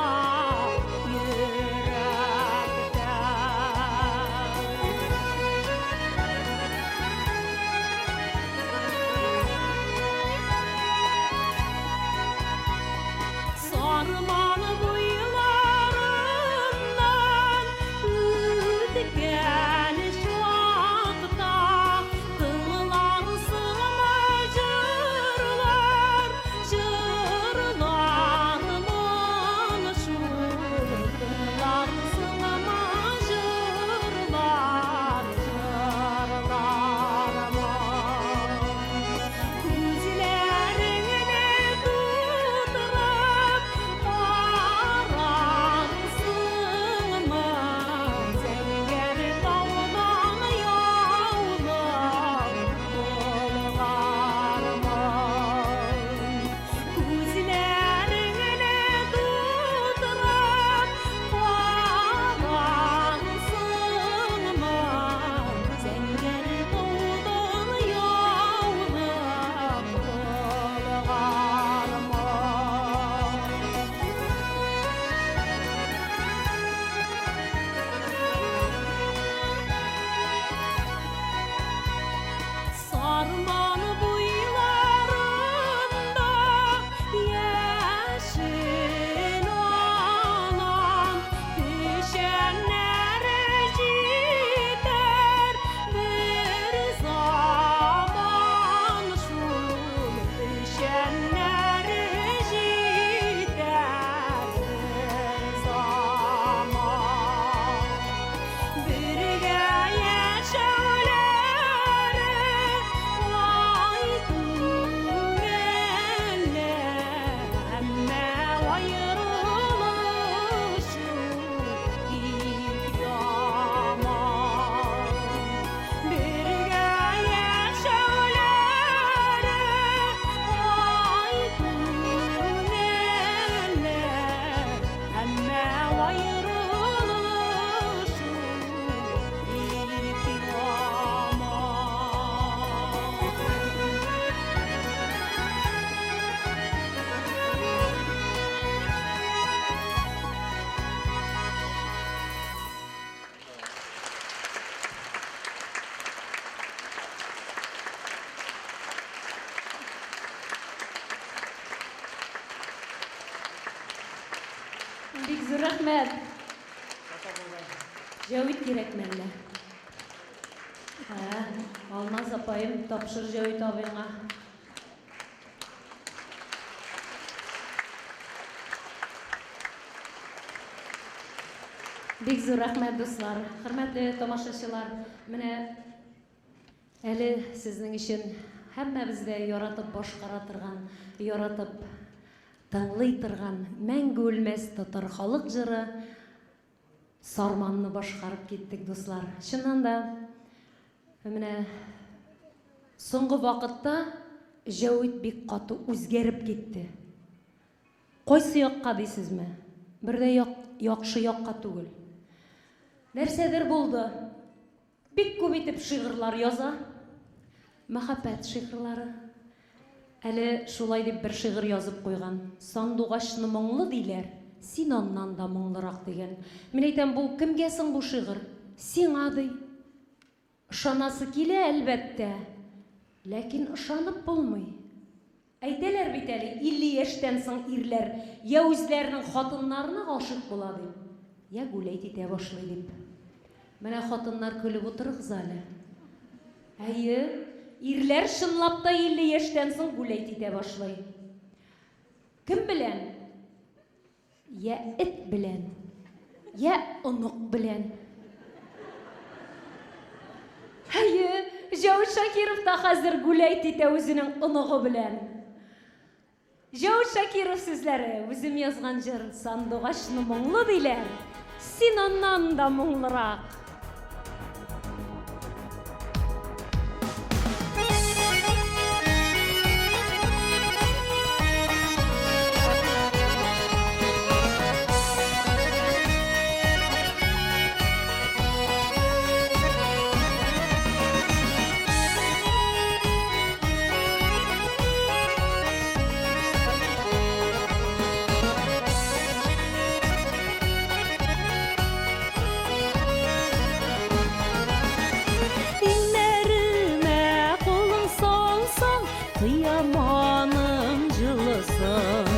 Бик зур рәхмәт. Җәвит кирәкме әллә? Ә, Алмаз апаем, тапшыр Җәвит абыйңа. Бик зур рәхмәт, дуслар. Хөрмәтле тамашачылар, менә әле сезнең өчен һәммәбез дә яратып башкара торган, яратып тыңлый торган мәңге үлмәс татар халык җыры Сарманны башкарып киттек, дуслар. Чыннан да, менә соңгы вакытта Җәвит бик каты үзгәреп китте. Кайсы якка дисезме? Бер дә як, яхшы якка түгел. Нәрсәдер булды. Бик күп итеп шигырьләр яза. Мәхәббәт шигырьләре. Әле шулай дип бер шигырь язып куйган. Сандугачны моңлы диләр, син аннан да моңлырак дигән. Мин әйтәм, бу кемгә соң бу шигырь? Сиңа ди. Ышанасы килә, әлбәттә. Ләкин ышанып булмый. Әйтәләр бит әле, 50 яшьтән соң ирләр йә үзләренең хатыннарына гашыйк була дип, йә гүләйт итә башлый дип. Менә хатыннар көлеп утырыгыз әле. Әйе, ирләр чынлап та 50 яшьтән соң гүләйт итә башлый. Кем белән? Йә эт белән, йә онык белән. Әйе, Җәвит Шакиров та хәзер гүләйт итә үзенең оныгы белән. Җәвит Шакиров сүзләре, үзем язган җыр Сандугачны моңлы диләр, син аннан да моңлырак. Иңнәремә кулың салсаң, тоям аның җылысын.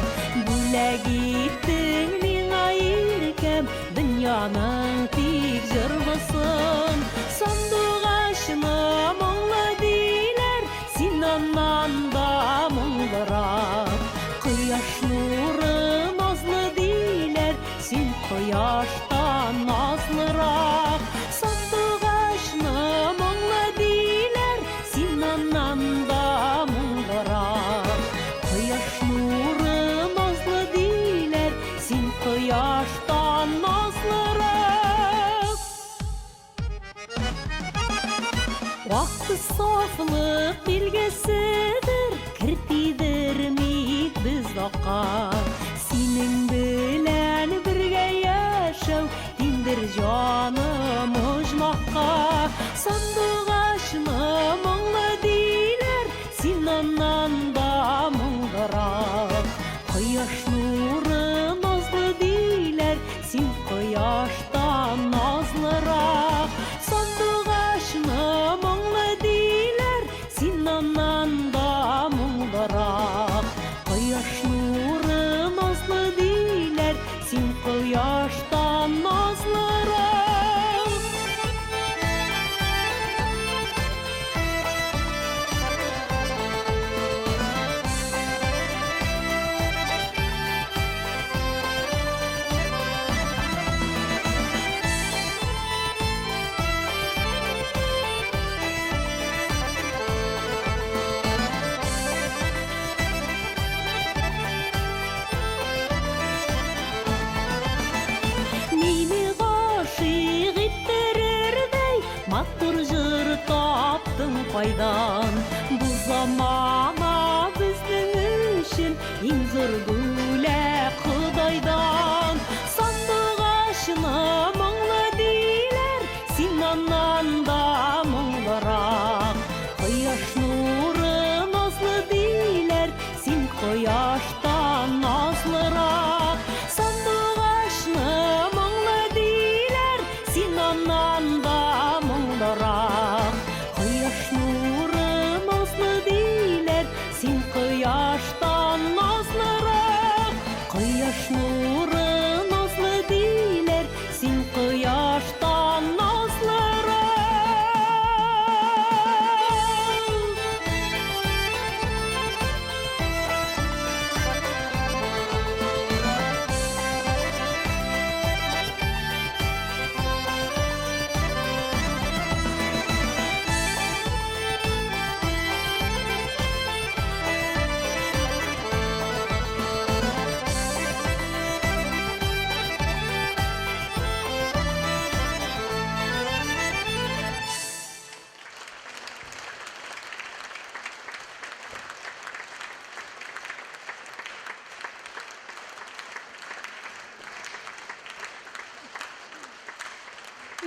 Бүләк иттең миңа иркәм, дөньяның тик җырлысын. Сандугачны моңлы диләр, син аннан да моңлырак. Кояш нуры назлы диләр, син кояштан назлырак. Сандугачны моңлы диләр, син аннан да моңлырак. Кояш нуры назлы диләр, син кояштан назлырак. Вакыт сафлык билгеседер, кер тидермик без акка. Синең белән бергә яшәү тиңдер җаным оҗмахка. Сандугачны моңлы диләр, син аннан да моңлырак. Кояш нуры назлы диләр, син кояштан назлырак. Сандугачны моңлы диләр, син аннан да моңлырак. Кояш нуры назлы диләр, син кояштан назлырак. Мине гашыйк иттерердәй матур җыр таптың кайдан? Бу замана безнең өчен иң зур бүләк Ходайдан. Сандугачны моңлы диләр, син аннан да моңлырак. Кояш нуры назлы диләр, син кояштан назлырак. Сандугачны моңлы диләр, син аннан да моңлырак. Кояш нуры назлы диләр, син кояштан назлырак.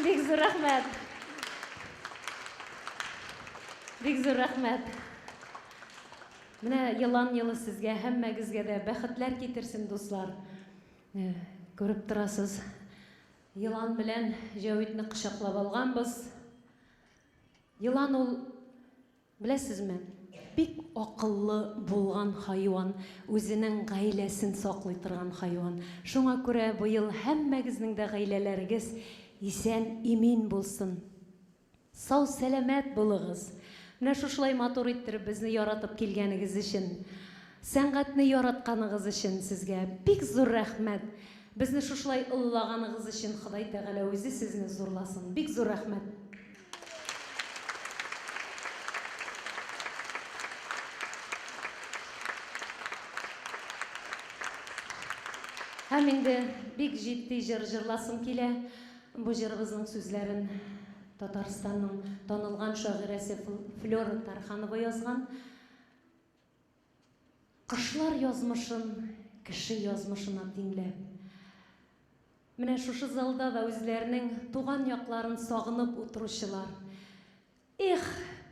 Бик зур рәхмәт. Бик зур рәхмәт. Менә елан елы сезгә һәммәгезгә дә бәхетләр китерсен, дуслар. Э, күреп торасыз. Елан белән Җәвитне кочаклап алганбыз. Елан ул Беләсезме, бик акыллы булган хайван, үзенең гаиләсен саклый торган хайван. Шуңа күрә быел һәммәгезнең дә гаиләләрегез исән-имин булсын. Сау-сәламәт булыгыз. Менә шушылай матур иттереп безне яратып килгәнегез өчен, сәнгатьне яратканыгыз өчен сезгә бик зур рәхмәт. Безне шушылай олылаганыгыз өчен Ходай Тәгалә үзе сезне зурласын. Бик зур рәхмәт. Һәм инде бик җитди җыр җырласым килә. Бу җырыбызның сүзләрен Татарстанның танылган шагыйрәсе Флера Тарханова язган. Кошлар язмышын кеше язмышына тиңләп. Менә шушы залда да үзләренең туган якларын сагынып утыручылар. Эх,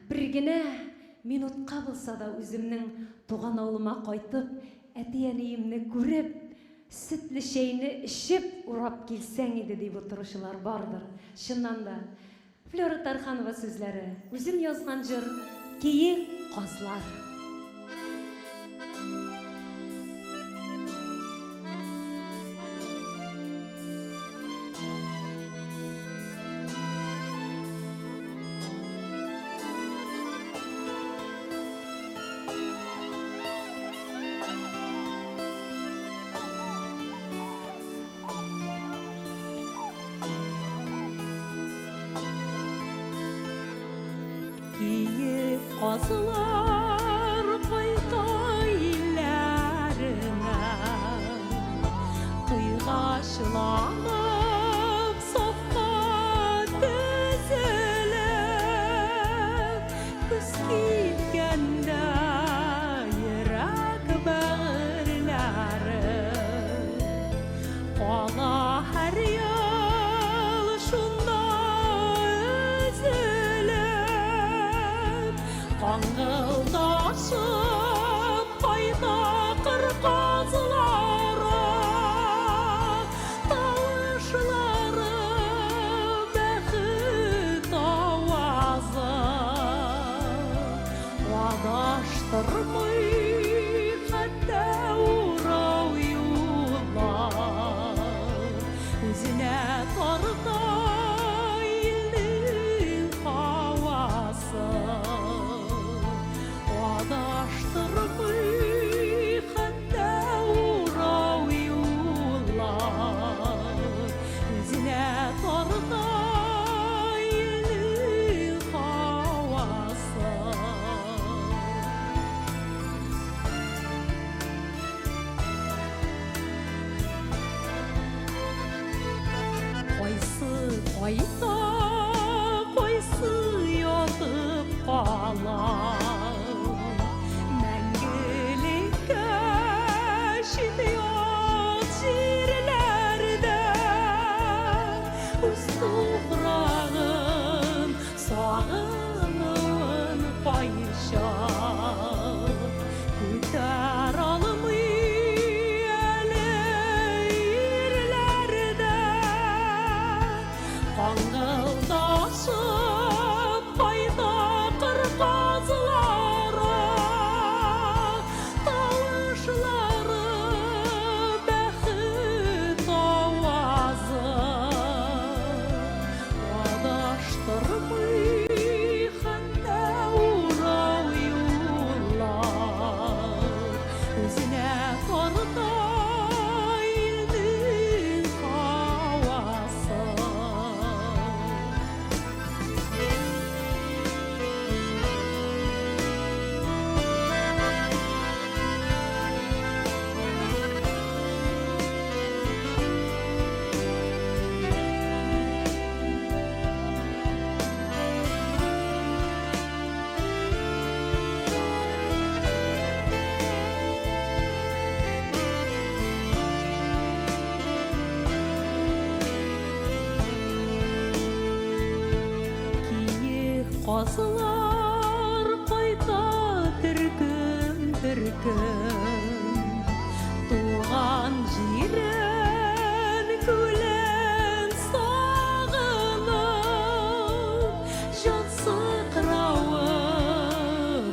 бер генә минутка булса да үземнең туган авылыма кайтып, әти-әниемне күреп, сөтле чәйне эчеп урап килсәң иде дип утыручылар бардыр. Чыннан да, Флера Тарханова сүзләре, үзем язган җыр Киек казлар. Киек казлар кайта илләренә, Кыйгачланып сафка тезелеп, Көз киткәндә йөрәк бәгырьләре Кала һәр ел шунда өзелеп, Каңгылдашып кайта кыр казлары, Тавышлары бәхет авазы. Адаштырмый хәтта урау юллар, Үзенә тарта илнең һавасы. Адаштырмый хәтта урау юллар, Үзенә тарта илнең һавасы. Кайсы кайта, кайсы ятып кала. Мәңгелеккә чит-ят җирләрдә үз туфрагын сагынуын кайчак күтәрә алмый әле ирләр дә. Каңгыл Казлар кайта төркем-төркем. Туган җирен, күлен сагынып, җан сыкравы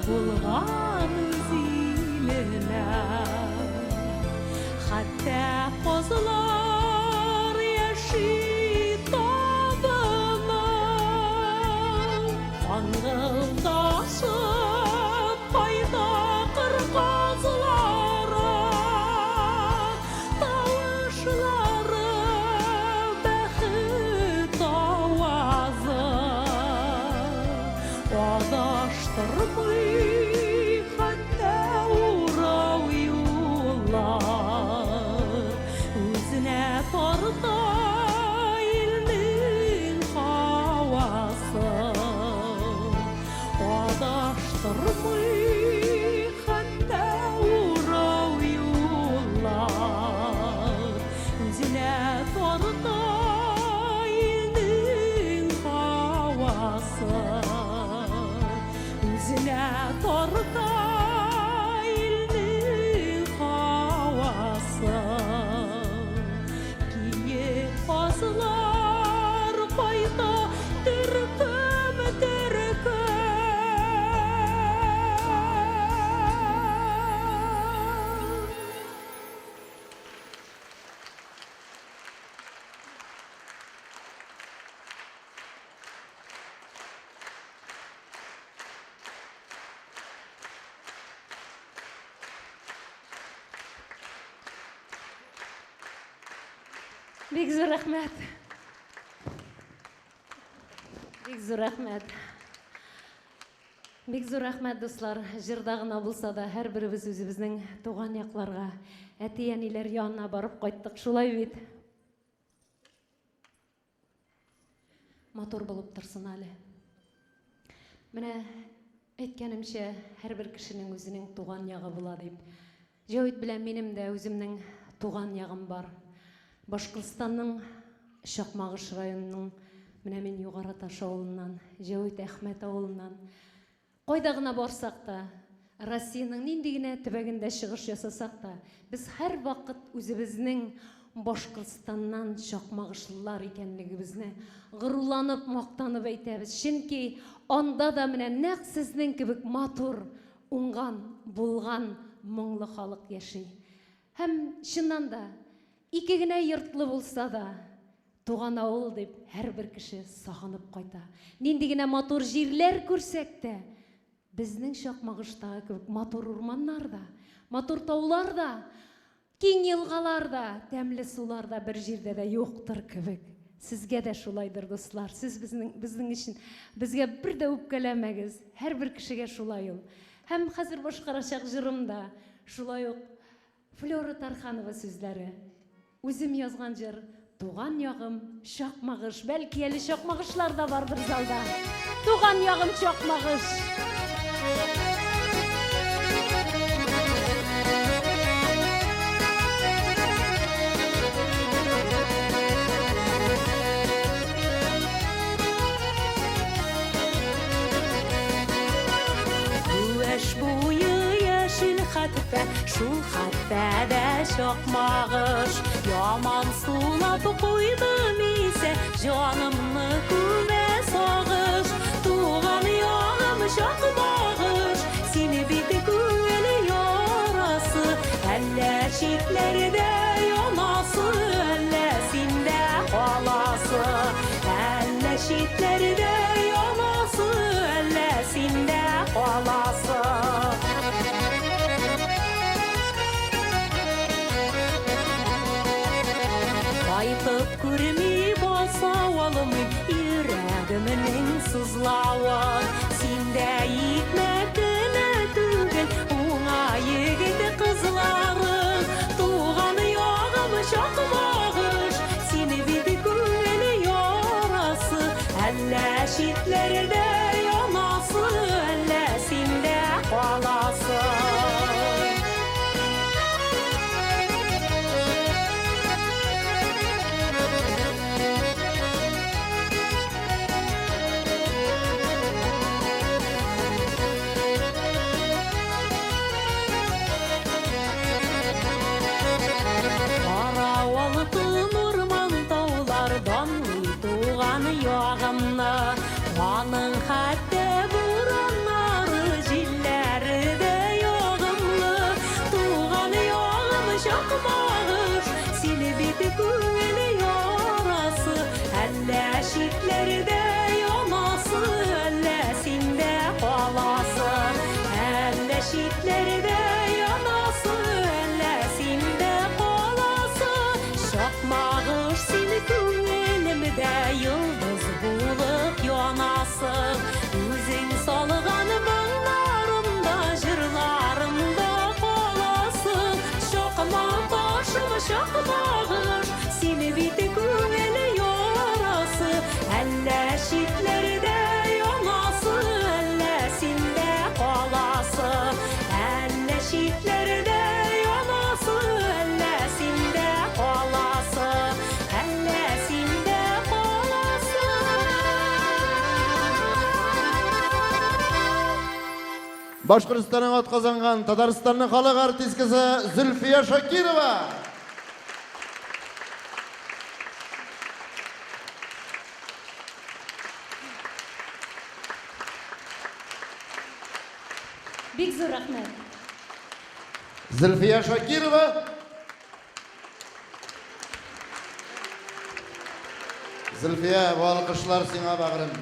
булган үз иленә. Хәтта казлар яши табынып, Аңгылдашып кайта кыр казлары, тавышлары бәхет авазы. Адаштырмый хәтта урау юллар, үзенә тарта илнең һавасы. Адаштырмый хәтта урау юллар, үзенә тарта илнең һавасы. Үзенә тарта илнең һавасы. Киек казлар кайта төркем төркем. Бик зур рәхмәт. Бик зур рәхмәт. Бик зур рәхмәт, дуслар. Җырда гына булса да, һәрберебез үзебезнең туган якларга, әти-әниләр янына барып кайттык. Шулай бит. Матур булып торсын әле. Менә әйткәнемчә, һәрбер кешенең үзенең туган ягы була дип. Җәвит белән минем дә үземнең туган ягым бар. Башкортстанның Чакмагыш районының, менә мин Югары Таш авылыннан, Җәвит Әхмәт авылыннан. Кайда гына барсак та, Россиянең нинди генә төбәгендә чыгыш ясасак та, без һәрвакыт үзебезнең Башкортстаннан чакмагышлылар икәнлегебезне горурланып, мактанып әйтәбез. Чөнки анда да менә нәкъ сезнең кебек матур, уңган, булган, моңлы халык яши. Һәм чыннан да, ике генә йортлы булса да, туган авыл дип һәрбер кеше сагынып кайта. Нинди генә матур җирләр күрсәк тә, безнең Чакмагыштагы кебек матур урманнар да, матур таулар да, киң елгалар да, тәмле сулар да бер җирдә дә юктыр кебек. Сезгә дә шулайдыр, дуслар. Сез безнең безнең өчен безгә бер дә үпкәләмәгез. Һәрбер кешегә шулай ул. Һәм хәзер башкарачак җырым да шулай ук Флера Тарханова сүзләре. Үзем язган җыр Туган ягым Чакмагыш. Бәлки әле чакмагышлар да бардыр залда. Туган ягым Чакмагыш. Күәш буе яшел хәтфә, шул хәтфәдә Чакмагыш. Яман сулап куйдым исә, җанымны күмә сагыш. Туган ягым Чакмагыш, сине бит күңел ярасы. Әллә читләрдә янасы, әллә синдә каласы. Әллә читләрдә янасы, әллә синдә каласы. Кайтып күрми баса алмыйм йөрәгемнең сызлавын. Синдә икмәк кенә түгел, уңа егет кызларың. Туган ягым Чакмагыш, сине бит күңел ярасы. Әллә читләрдә янасы, әллә синдә каласы. Башкортстанның атказанган, Татарстанның халык артисткасы Зөлфия Шакирова. Бик зур рәхмәт. Зөлфия Шакирова. Зөлфия, бу алкышлар сиңа, бәгърем.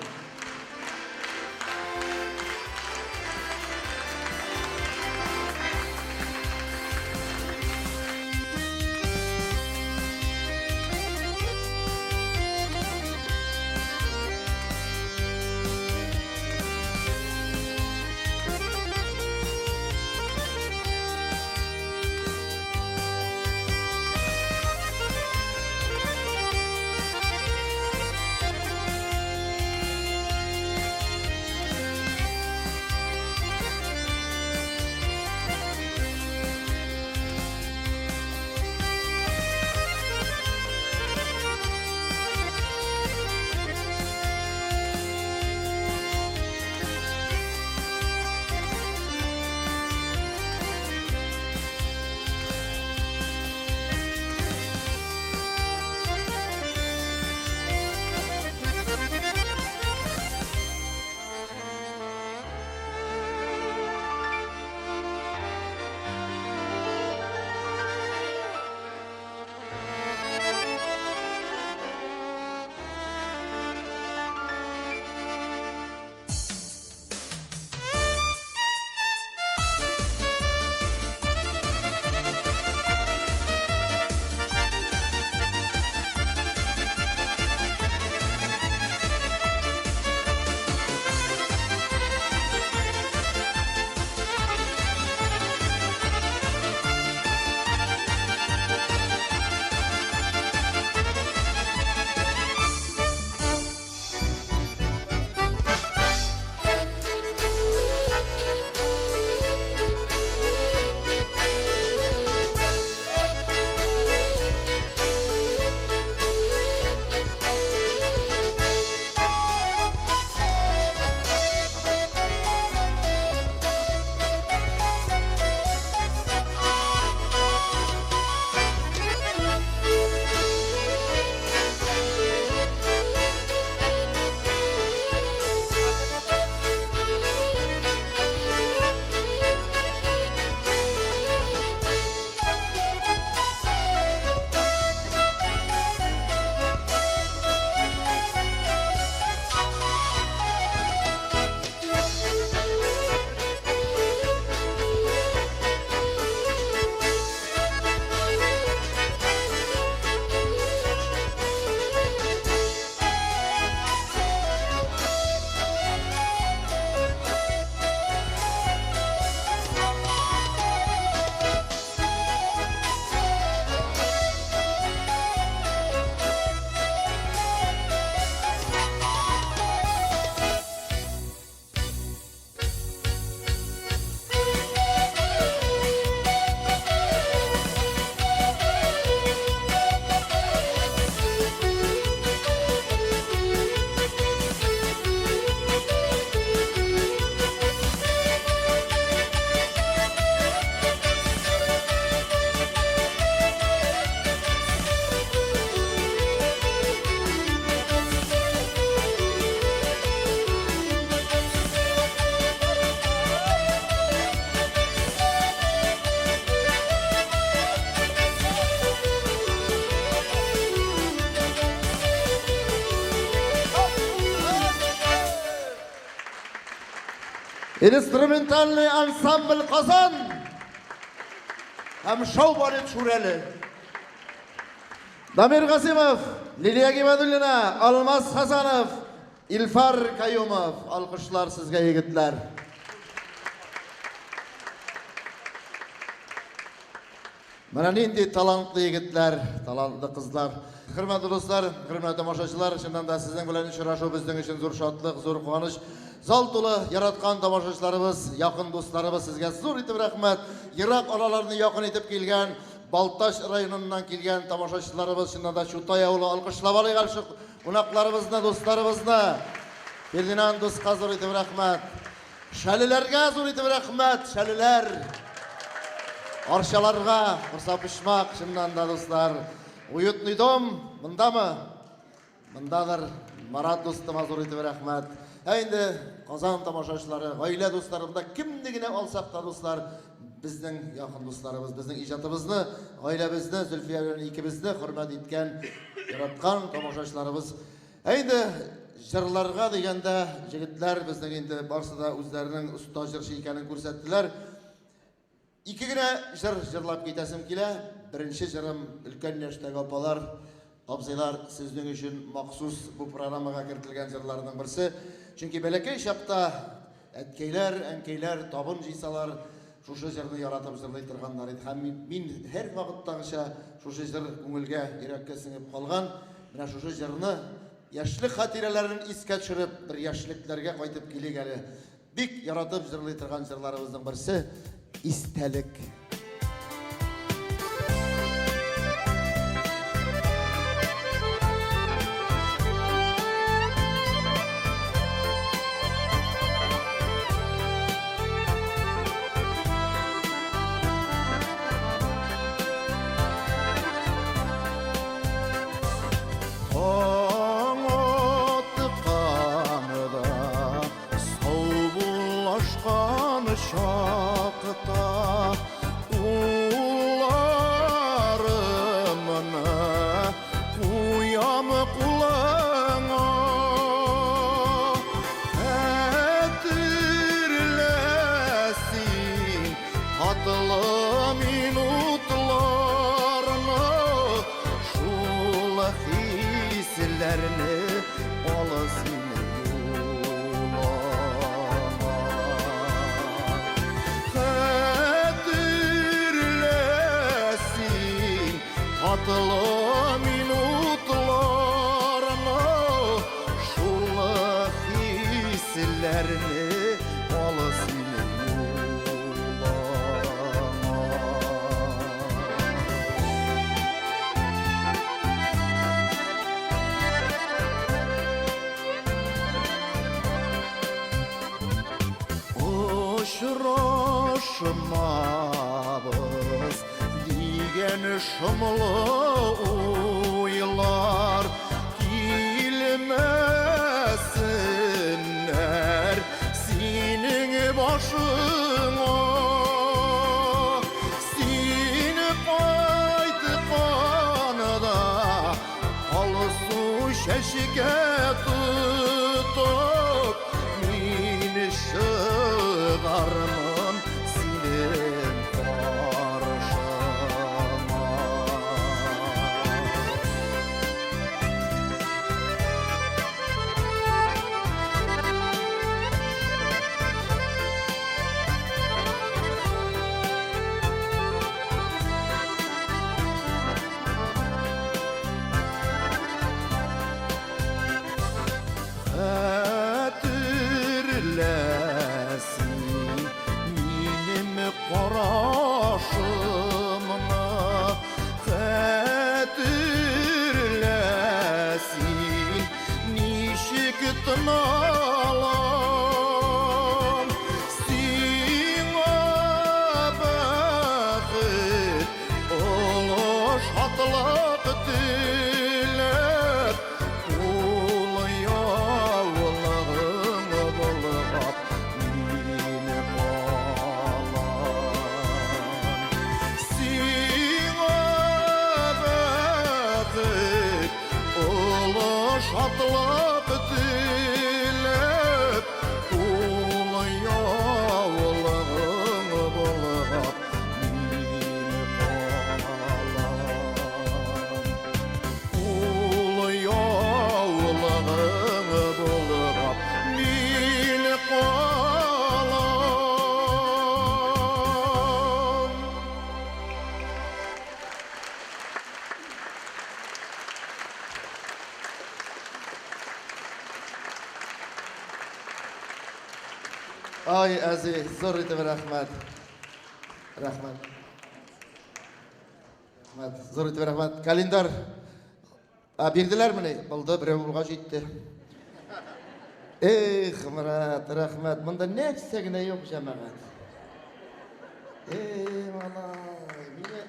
Инструментальный ансамбль Казан һәм шоу балет Шүрәле. Дамир Гасимов, Лилия Гибадуллина, Алмаз Хасанов, Илфар Каюмов. Алкышлар сезгә, егетләр. Менә нинди талантлы егетләр, талантлы кызлар. Хөрмәтле дуслар, хөрмәтле тамашачылар, чыннан да сезнең белән очрашу безнең өчен зур шатлык, зур куаныч. Зал тулы яраткан тамашачыларыбыз, якын дусларыбыз, сезгә зур итеп рәхмәт. Ерак араларны якын итеп килгән, Балтач районыннан килгән тамашачыларыбыз, чыннан да Чутай авылы, алкышлап алыйк әле шу кунакларыбызны, дусларыбызны. Фердинанд дуска зур итеп рәхмәт. Шәлеләргә зур итеп рәхмәт, шәлеләр. Арчаларга, Мурса Почмак, чыннан да, дуслар. Уютный дом, мындамы? Мындадыр. Марат дустыма зур итеп рәхмәт. Ә инде Казан тамашачылары, гаилә дуслары, монда кемне генә алсак та, дуслар, безнең якын дусларыбыз, безнең иҗатыбызны, гаиләбезне, Зөлфия белән икебезне хөрмәт иткән, яраткан тамашачыларыбыз. Ә инде җырларга дигәндә, җегетләр безнең инде барсы да үзләренең оста җырчы икәнен күрсәттеләр. Ике генә җыр җырлап китәсем килә. Беренче җырым өлкән яшьтәге апалар, абзыйлар, сезнең өчен махсус бу программага кертелгән җырларның берсе. Чөнки бәләкәй чакта әткәйләр, әнкәйләр табын җыйсалар, шушы җырны яратып җырлый торганнар иде. Һәм мин һәрвакыттагыча шушы җыр күңелгә, йөрәккә сеңеп калган. Менә шушы җырны яшьлек хатирәләрен искә төшереп, бер яшьлекләргә кайтып килик әле. Бик яратып җырлый торган җырларыбызның берсе Истәлек. Таң атканда Саубуллашкан чакта Кулларымны куям кулыңа Хәтерлә син татлы минутларны Шул хисләрне ал син юлыңа. Хәтерлә син татлы минутларны, шул хисләрне ал син юлыңа. Очрашмабыз дигән шомлы уйлар килмәсеннәр синең башыңа. Син кайтканда алсу чәчкә тотып, мин чыгармын синең каршыңа. Хәтерлә син минем карашымны, хәтерлә син ничек тыналам. Сиңа бәхет, олы шатлык теләп, кул яулыгың болгап, мин калам. Сиңа бәхет, олы шатлык теләп, кул яулыгың болгап, мин калам. Кул яулыгың болгап, мин калам. Ай, әзи, зур итеп рәхмәт. Рәхмәт. Рәхмәт, зур итеп рәхмәт. Календарь. А, бирделәрмени? Булды, берәү булгач җитте. Эх, Морат, рәхмәт. Монда нәрсә генә юк, җәмәгать. Эй, малай, мине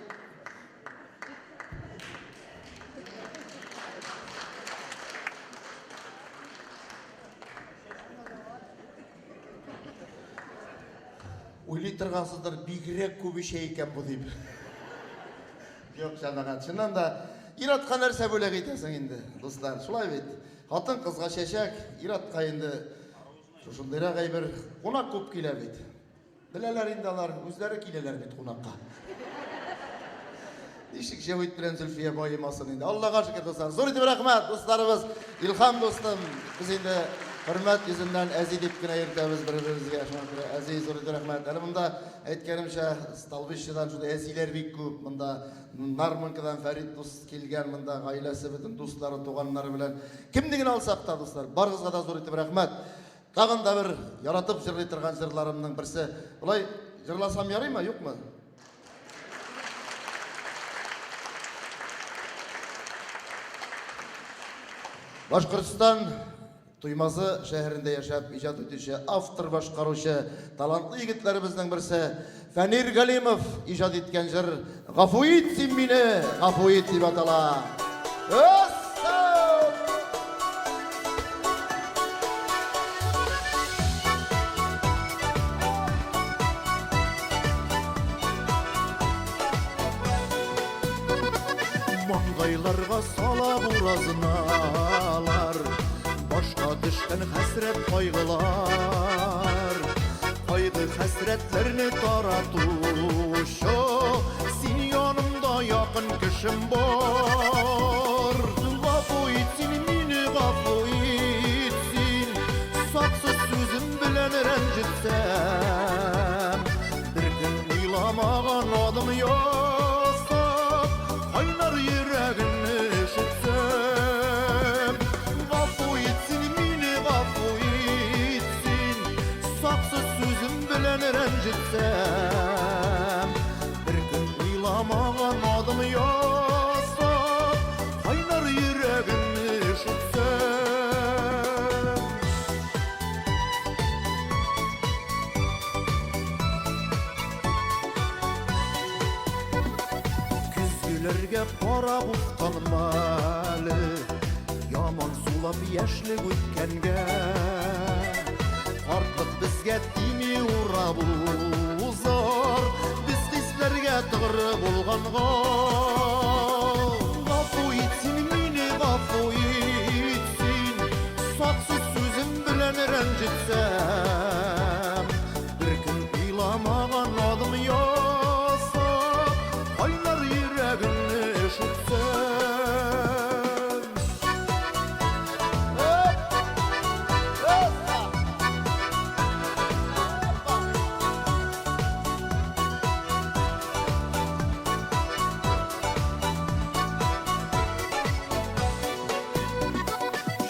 Уйлый торгансыздыр, бигрәк күп эчә икән бу дип. Юк, җәмәгать, чыннан да ир-атка нәрсә бүләк итәсең инде, дуслар, шулай бит. Хатын-кызга чәчәк, ир-атка инде шушындыйрак әйбер. Кунак күп килә бит. Беләләр инде алар, үзләре киләләр бит кунакка. Ничек Җәвит белән Зөлфия баемасын инде. Аллага шөкер, дуслар. Зур итеп рәхмәт, дусларыбыз. Илһам дустым, без инде хөрмәт йөзеннән әзи дип кенә йөртәбез бер-беребезгә. Шуңа күрә әзи, зур итеп рәхмәт. Әле монда әйткәнемчә, Столбищедан шундый әзиләр бик күп. Монда Нармонкадан Фәрит дус килгән, монда гаиләсе, бөтен дуслары, туганнары белән. Кемне генә алсак та, дуслар, барыгызга да зур итеп рәхмәт. Тагын да бер яратып җырлый торган җырларымның берсе. Болай җырласам ярыймы, юкмы? Башкортстан Туймазы шәһәрендә яшәп иҗат итүче автор, башкаручы талантлы егетләребезнең берсе Фәнир Галимов иҗат иткән җыр Гафу ит син мине, гафу ит дип атала. Маңгайларга сала буразналар, Башка төшкән хәсрәт кайгылар. Кайгы хәсрәтләрне таратучы, Син янымда якын кешем бар. Гафу ит син мине, гафу ит син, Саксыз сүзем белән рәнҗетсәм. Бер көн уйламаган адым ясап, Кайнар йөрәгеңне өшетсәм. Гафу ит син мине, гафу ит син, Саксыз сүзем белән рәнҗетсәм. Бер көн уйламаган адым ясап, Кайнар йөрәгеңне өшетсәм. Көзгеләргә карап уфтанма әле, Яман сулап яшьлек үткәнгә. Картлык безгә тими урап узар, Без хисләргә тугры булганга. Гафу ит син мине, гафу ит син, Саксыз сүзем белән рәнҗетсәм. Бер көн уйламаган адым ясап, Кайнар йөрәгеңне өшетсәм.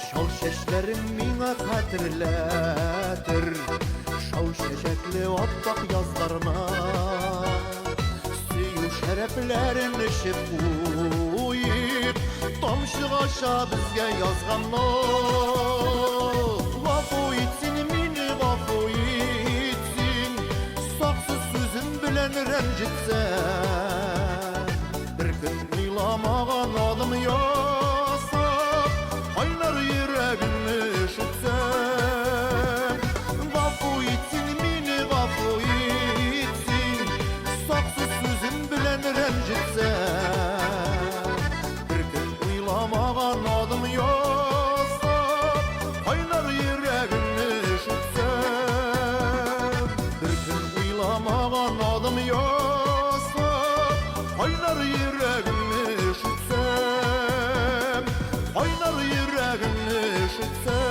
Шал чәчләрең миңа хәтерләтер Шау чәчәкле аппак язларны. Сөю шәрәпләрен эчеп куеп, Тамчыгача безгә язганны. Гафу ит син мине, гафу ит син, Саксыз сүзем белән рәнҗетсәм. Бер көн уйламаган адым ясап, Кайнар йөрәгеңне өшетсәм. Гафу ит син мине, гафу ит син, Саксыз сүзем белән рәнҗетсәм. Бер көн уйламаган адым ясап, Кайнар йөрәгеңне өшетсәм. Бер көн уйламаган адым ясап, Кайнар йөрәгеңне өшетсәм. Кайнар йөрәгеңне өшетсәм.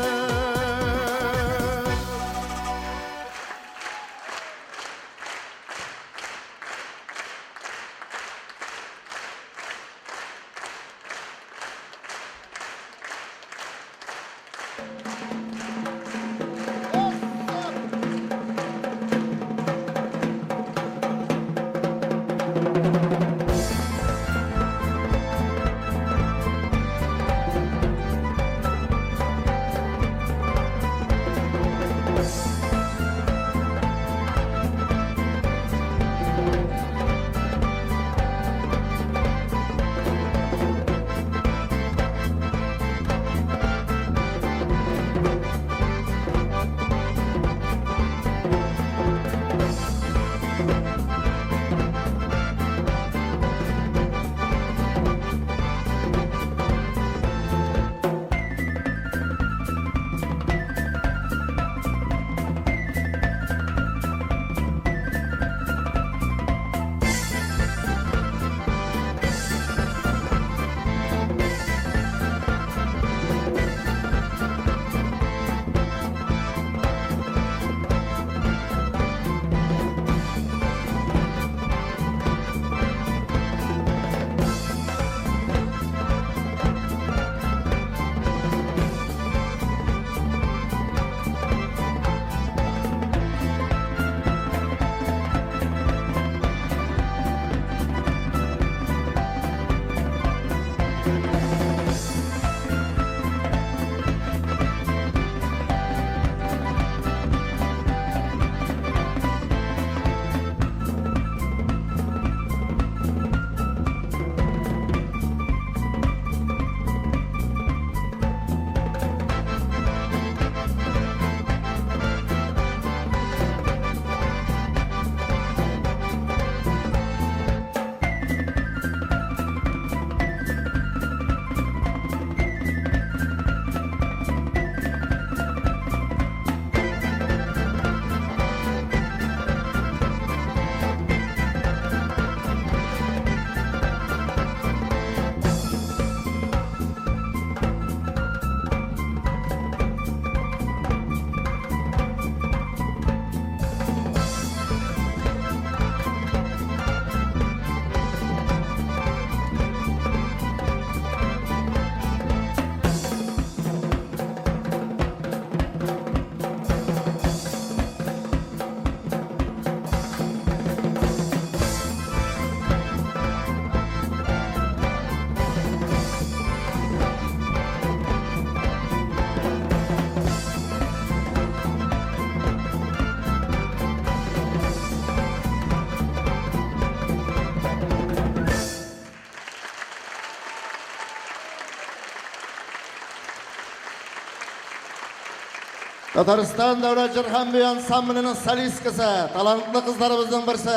Татарстан дәүләт җыр һәм бию ансамбленең солисткасы, талантлы кызларыбызның берсе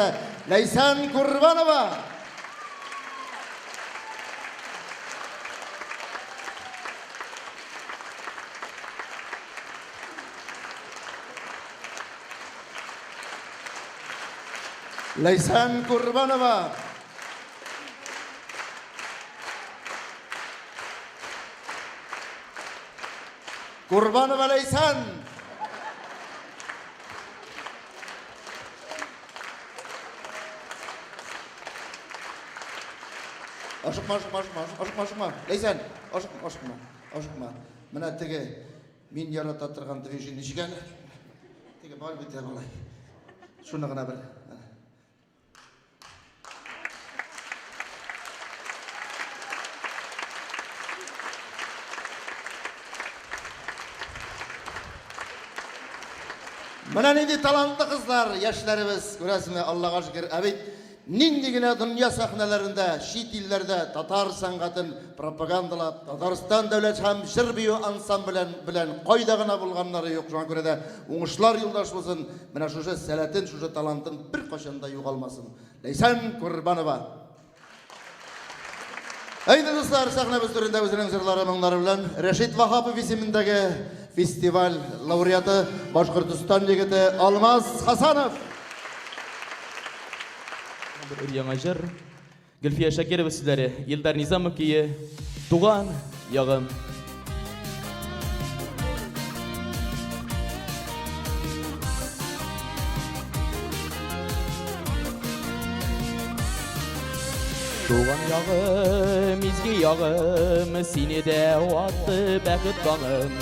Ләйсән Курбанова. Ләйсән Курбанова. Курбанова Ләйсән. Ашыкма, ашыкма, ашыкма, ашыкма, ашыкма. Ләйсән, ашыкма, ашыкма, ашыкма. Менә теге мин ярата торган движение ничек әле? Теге бар бит әле болай. Шуны гына бер. Менә нинди талантлы кызлар, яшьләребез, күрәсезме, Аллага шөкер. Ә бит нинди генә дөнья сәхнәләрендә, чит илләрдә татар сәнгатен пропагандалап, Татарстан дәүләт һәм җыр-бию ансамблен белән кайда гына булганнары юк. Шуңа күрә дә уңышлар юлдаш булсын. Менә шушы сәләтен, шушы талантын беркайчан да югалмасын. Ләйсән Курбанова. Әйдә, дуслар, сәхнәбез түрендә үзенең җырлары, моңнары белән Рәшит Ваһапов исемендәге фестиваль лауреаты Башкортостан егете Алмаз Хасанов. Бер яңа җыр. Гөлфия Шакирова сүзләре, Илдар Низамов көе, Туган ягым. Туган ягым, изге ягым, сине дә ватты бәхет таңым.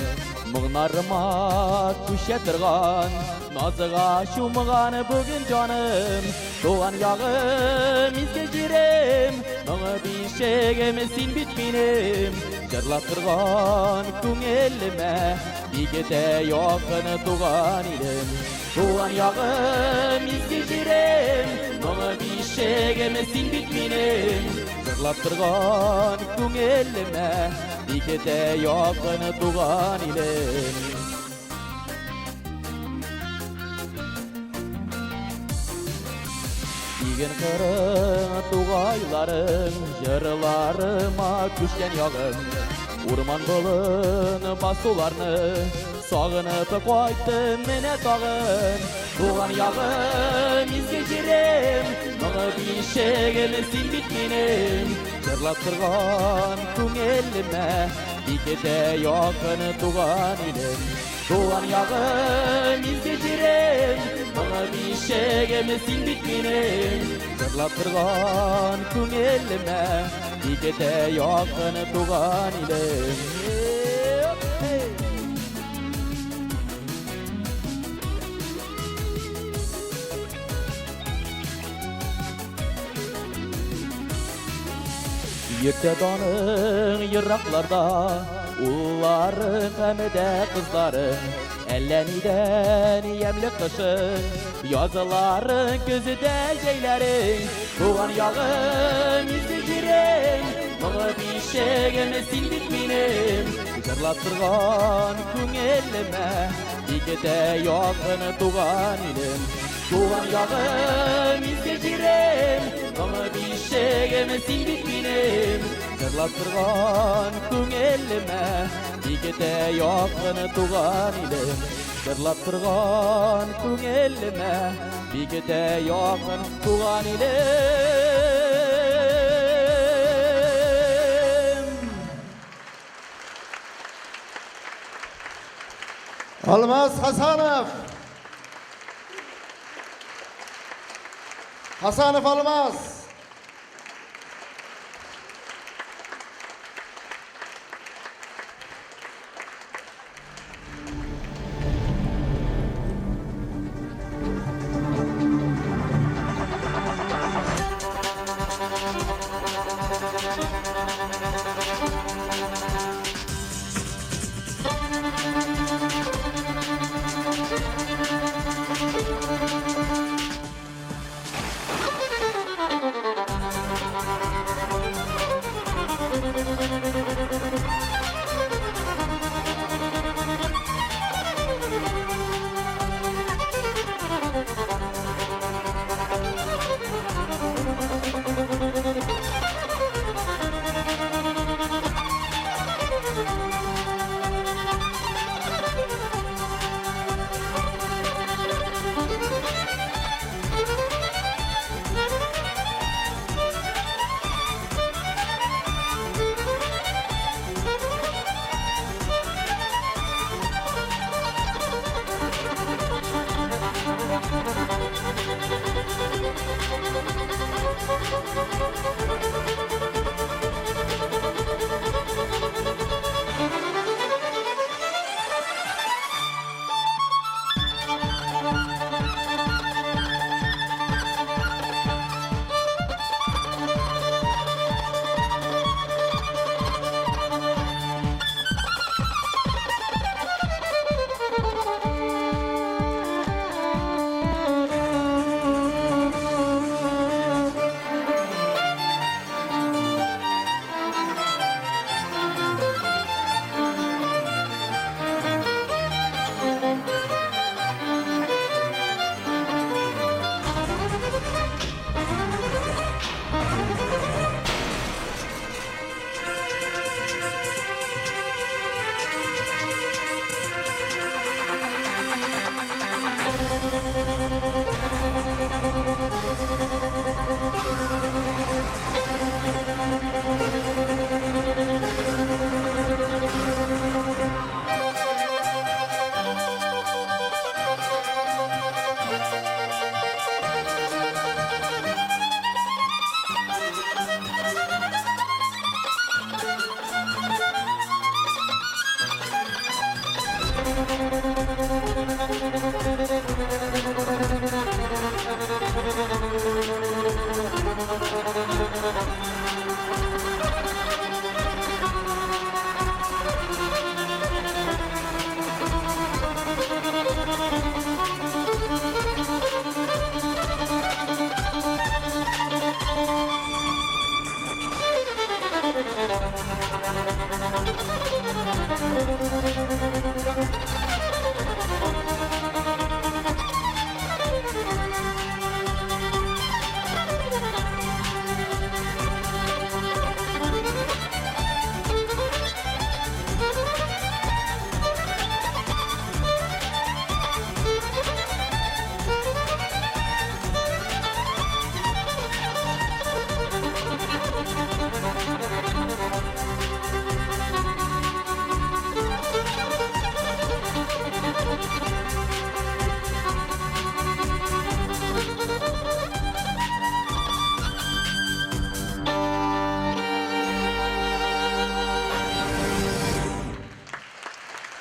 Моңнарыма күчә торган, назыга чумган бүген җаным. Туган ягым, изге җирем, моңы бишегем, син бит минем. Җырлап торган күңелемә, бик тә якын туган илем. Туган ягым, изге җирем, моңы бишегем, син бит минем. Җырлап торган күңелемә, бик тә якын туган илем. Иген кырың, тугайларың, җырларыма күчкән ягым. Урман болын, басуларны сагынып кайттым менә тагын. Туган ягым, изге җирем, моңы бишегем, син бит минем. Җырлап торган күңелемә, бик тә якын туган илем. Туган ягым, изге җирем, моңы бишегем, син бит минем. Җырлап торган күңелемә, бик тә якын туган илем. Йөртә даның еракларда, улларың һәм дә кызларың. Әллә нидән ямьле кышың, язларың, көзе дә җәйләрең. Туган ягым, изге җирем, моңы бишегем, син бит минем. Җырлап торган күңелемә, бик тә якын туган илем. Туган ягым, изге җирем, моңы бишегем, син бит минем. Җырлап торган күңелемә, бик тә якын туган илем. Җырлап торган күңелемә, бик тә якын туган илем. Алмаз Хасанов. Хасанов Алмаз.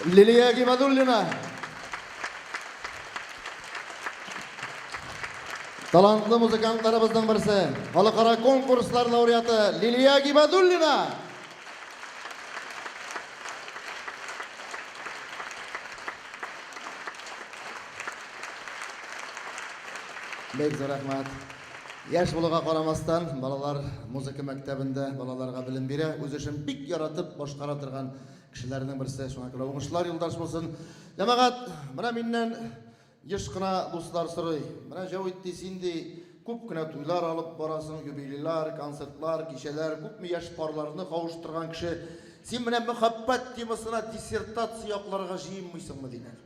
Лилия Гибадуллина. Талантлы музыкантларыбызның берсе, халыкара конкурслар лауреаты Лилия Гибадуллина. Бик зур рәхмәт. Яшь булуга карамастан, балалар музыка мәктәбендә балаларга белем бирә, үз эшен бик яратып башкара торган кешеләрнең берсе. Шуңа күрә уңышлар юлдаш булсын. Җәмәгать, менә миннән еш кына дуслар сорый. Менә Җәвит ди, син ди, күп кенә туйлар алып барасың, юбилейлар, концертлар, кичәләр, күпме яшь парларны кавыштырган кеше. Син менә мәхәббәт темасына диссертация якларга җыенмыйсыңмы, диләр.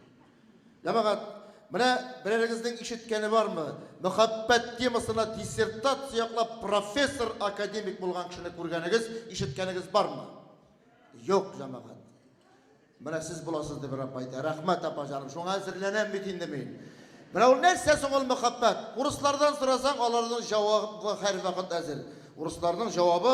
Җәмәгать, менә берәрегезнең ишеткәне бармы? Мәхәббәт темасына диссертация яклап профессор, академик булган кешене күргәнегез, ишеткәнегез бармы? Юк, җәмәгать. Менә сез буласыз, дип бер апа әйтә. Рәхмәт, апа җаным, шуңа әзерләнәм бит инде мин. Менә ул нәрсә соң ул мәхәббәт? Урыслардан сорасаң, аларның җавабы һәрвакыт әзер. Урысларның җавабы,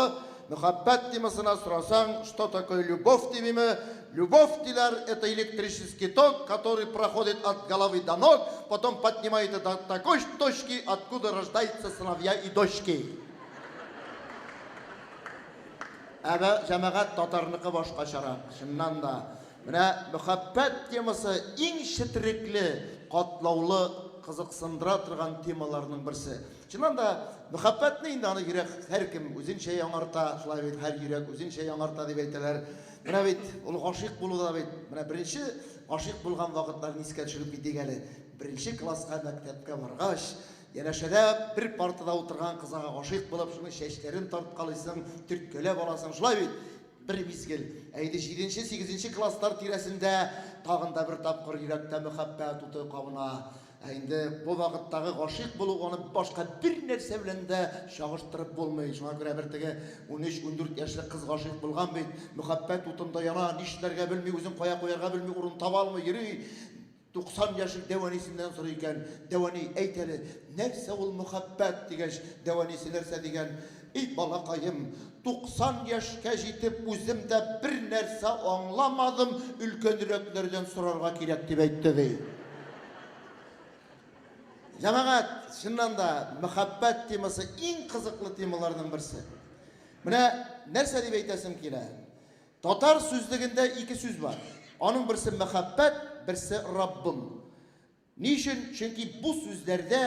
мәхәббәт темасына сорасаң, что такое любовь димиме? Любовь, диләр, это электрический ток, который проходит от головы до ног, потом поднимает до такой точки, откуда рождаются сыновья и дочки. Ә җәмәгать татарныкы башкачарак, чыннан да. Менә мөхәббәт темасы иң четерекле, катлаулы, кызыксындыра торган темаларның берсе. Чыннан да, мөхәббәтне инде аны йөрәк һәркем үзенчә яңарта, шулай бит, һәр йөрәк үзенчә яңарта дип әйтәләр. Менә бит ул гашыйк булу да бит, менә беренче гашыйк булган вакытларны искә төшереп китик әле. Беренче класска мәктәпкә баргач, Янәшәдә бер партада утырган кызга гашыйк булып, шуның чәчләрен тарткалыйсың, төрткәләп аласың. Шулай бит? Бер мизгел. Ә инде җиденче, сигезенче класслар тирәсендә тагын да бер тапкыр йөрәктә мәхәббәт уты кабына. Ә инде бу вакыттагы гашыйк булу аны башка бер нәрсә белән дә чагыштырып булмый. Шуңа күрә бер теге 13-14 яшьлек кыз гашыйк булган бит. Мәхәббәт утында яна, нишләргә белми, үзен кая куярга белми, урын таба алмый йөри. 90 яшьлек дәү әнисеннән сорый икән, Дәү әни, әйт әле, нәрсә ул мөхәббәт? дигәч, дәү әнисе нәрсә дигән, И балакаем, 90 яшькә җитеп үзем дә бер нәрсә аңламадым, өлкәнрәкләрдән сорарга кирәк, дип әйтте, ди. Җәмәгать, чыннан да, мөхәббәт темасы иң кызыклы темаларның берсе. Менә нәрсә дип әйтәсем килә. Татар сүзлегендә ике сүз бар. Аның берсе мәхәббәт, берсе Раббым. Ни өчен? Чөнки бу сүзләрдә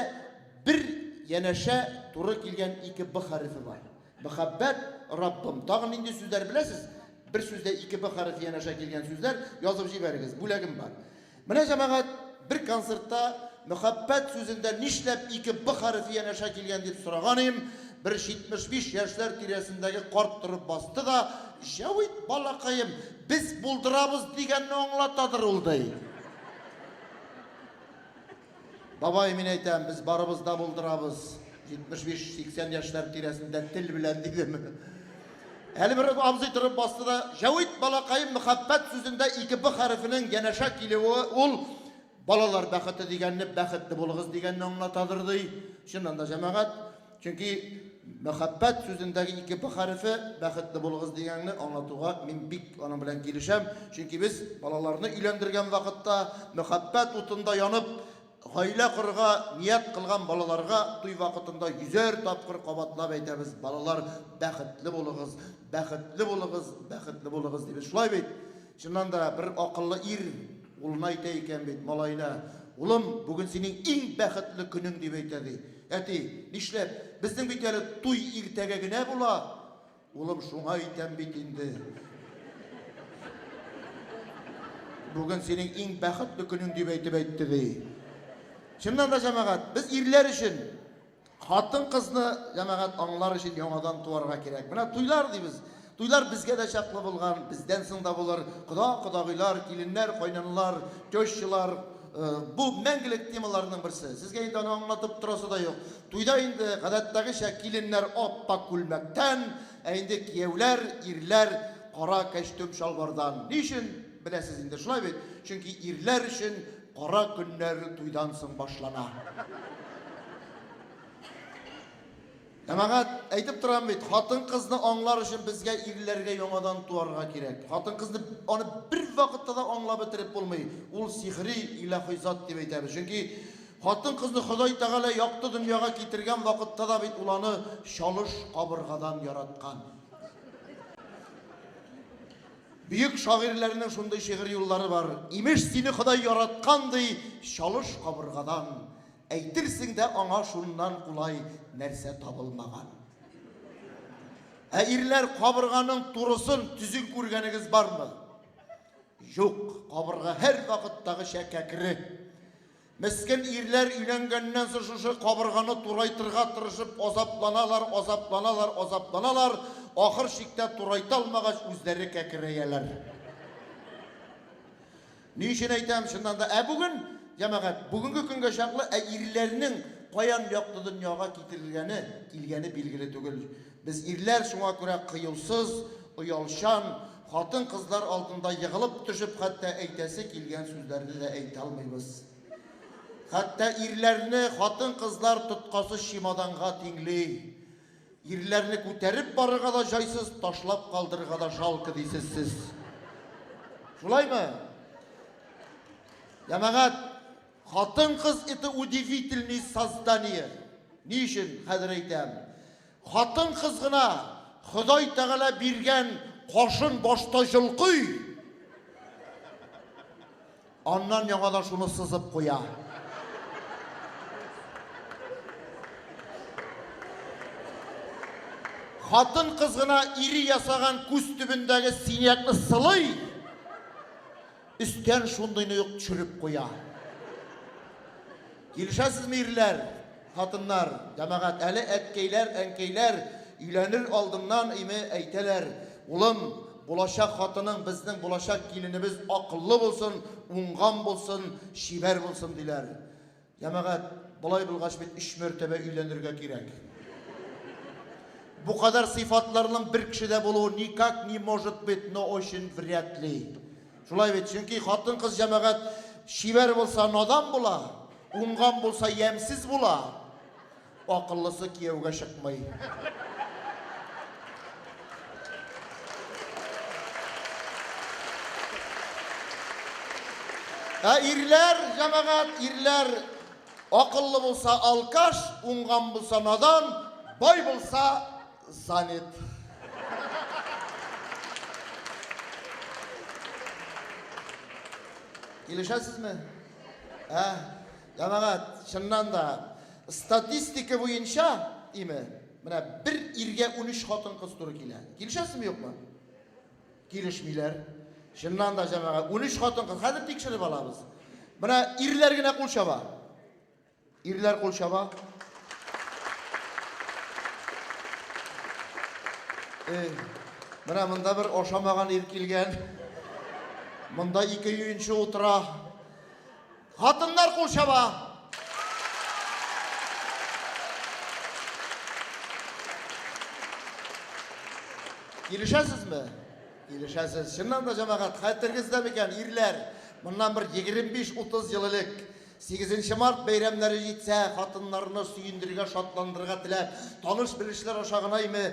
бер янәшә туры килгән ике Б хәрефе бар. Мәхәббәт, Раббым. Тагын нинди сүзләр беләсез? Бер сүздә ике Б хәрефе янәшә килгән сүзләр язып җибәрегез. Бүләгем бар. Менә, җәмәгать, бер концертта мәхәббәт сүзендә нишләп ике Б хәрефе янәшә килгән дип сораган идем, бер 75 яшьләр тирәсендәге карт торып басты да, Җәвит, балакаем, без булдырабыз дигәнне аңлатадыр ул, ди. Бабай, мин әйтәм, без барыбыз да булдырабыз. 75-80 яшьләр тирәсендә тел белән, дидем. Әле бер абзый торып басты да, Җәвит балакаем мөхәббәт сүзендә ике Б хәрефенең янәшә килүе ул балалар бәхете дигәнне бәхетле булыгыз дигәнне аңлатадыр, ди. Чыннан да, җәмәгать, чөнки мәхәббәт сүзендәге ике Б хәрефе бәхетле булыгыз дигәнне аңлатуга мин бик аның белән килешәм. Чөнки без балаларны өйләндергән вакытта мәхәббәт утында янып, Гаилә корырга ният кылган балаларга туй вакытында йөзәр тапкыр кабатлап әйтәбез, балалар, бәхетле булыгыз, бәхетле булыгыз, бәхетле булыгыз, дибез. Шулай бит? Чыннан да, бер акыллы ир улына әйтә икән бит, малаена, Улым, бүген синең иң бәхетле көнең, дип әйтә, ди. Әти, нишләп? Безнең бит әле туй иртәгә генә була. Улым, шуңа әйтәм бит инде. Бүген синең иң бәхетле көнең дип әйтеп әйтте ди. Чыннан да, җәмәгать, без ирләр өчен хатын-кызны җәмәгать аңлар өчен яңадан туарга кирәк. Менә туйлар дибез. Туйлар безгә дә чаклы булган, бездән соң да булыр. Кода, кодагыйлар, киленнәр, кайнаналар, тещалар, бу мәңгелек темаларның берсе. Сезгә инде аны аңлатып торасы да юк. Туйда инде, гадәттәгечә, киленнәр ап-ак күлмәктән, ә инде кияүләр, ирләр кара кәчтүм-чалбардан. Ни өчен? Беләсез инде, шулай бит? Чөнки ирләр өчен кара көннәр туйдан соң башлана. Җәмәгать, әйтеп торам бит, хатын-кызны аңлар өчен безгә ирләргә яңадан туарга кирәк. Хатын-кызны аны бер вакытта да аңлап бетереп булмый. Ул сихри, илаһи зат дип әйтәбез. Чөнки хатын-кызны Ходай Тәгалә якты дөньяга китергән вакытта да бит ул аны чалыш кабыргадан яраткан. Бөек шагыйрьләрнең шундый шигырь юллары бар. Имеш, сине Ходай яраткан ди, чалыш кабыргадан. Әйтерсең дә аңа шуннан кулай нәрсә табылмаган. Ә ирләр кабырганың турысын, төзен күргәнегез бармы? Юк, кабырга һәрвакыттагыча кәкре. Мескен ирләр өйләнгәннән соң шушы кабырганы турайтырга тырышып азапланалар, азапланалар, азапланалар, ахыр чиктә турайта алмагач үзләре кәкерәяләр. Ни өчен әйтәм, чыннан да, ә бүген, җәмәгать, бүгенге көнгә чаклы ә ирләрнең каян якты дөньяга китерелгәне, килгәне билгеле түгел. Без ирләр шуңа күрә кыюсыз, оялчан, хатын-кызлар алдында егылып төшеп хәтта әйтәсе килгән сүзләрне дә әйтә алмыйбыз. Хәтта ирләрне хатын-кызлар тоткасыз чемоданга тиңли. Ирләрне күтәреп барырга да җайсыз, ташлап калдырырга да жалко дисез сез. Шулаймы? Җәмәгать, хатын-кыз это удивительный создание. Ни өчен? Хәзер әйтәм. Хатын-кыз гына Ходай Тәгалә биргән кашын башта җолкый. Аннан яңадан шуны сызып куя. Хатын-кыз гына ире ясаган күз төбендәге синякны сылый, өстән шундыйны ук төшереп куя. Килешәсезме, ирләр, хатыннар, җәмәгать, әле әткәйләр, әнкәйләр өйләнер алдыннан име әйтәләр, улым, булачак хатының, безнең булачак киленебез акыллы булсын, уңган булсын, чибәр булсын, диләр. Җәмәгать, болай булгач бит өч мәртәбә өйләнергә кирәк. Бу кадәр сыйфатларның бер кешедә булуы никак не может быть, но очень вряд ли. Шулай бит, чөнки хатын-кыз җәмәгать чибәр булса надан була, уңган булса ямьсез була, акыллысы кияүгә чыкмый. Ә ирләр, җәмәгать, ирләр акыллы булса алкаш, уңган булса надан, бай булса занят. Килешәсезме? Ә, җәмәгать, чыннан да, статистика буенча, име, менә бер иргә 13 хатын-кыз туры килә. Килешәсезме, юкмы? Килешмиләр. Чыннан да, җәмәгать, 13 хатын-кыз. Хәзер тикшереп алабыз. Менә ирләр генә кул чаба. Ирләр кул чаба. Эй, менә монда бер ашамаган ир килгән. Монда ике юенче утыра. Хатыннар кул чаба. Килешәсезме? Килешәсез. Чыннан да, җәмәгать, хәтерегездә микән, ирләр, моннан бер 25-30 ел элек Сигезенче март бәйрәмнәре җитсә, хатыннарны сөендерергә, шатландырырга теләп, таныш-белешләр аша гына име,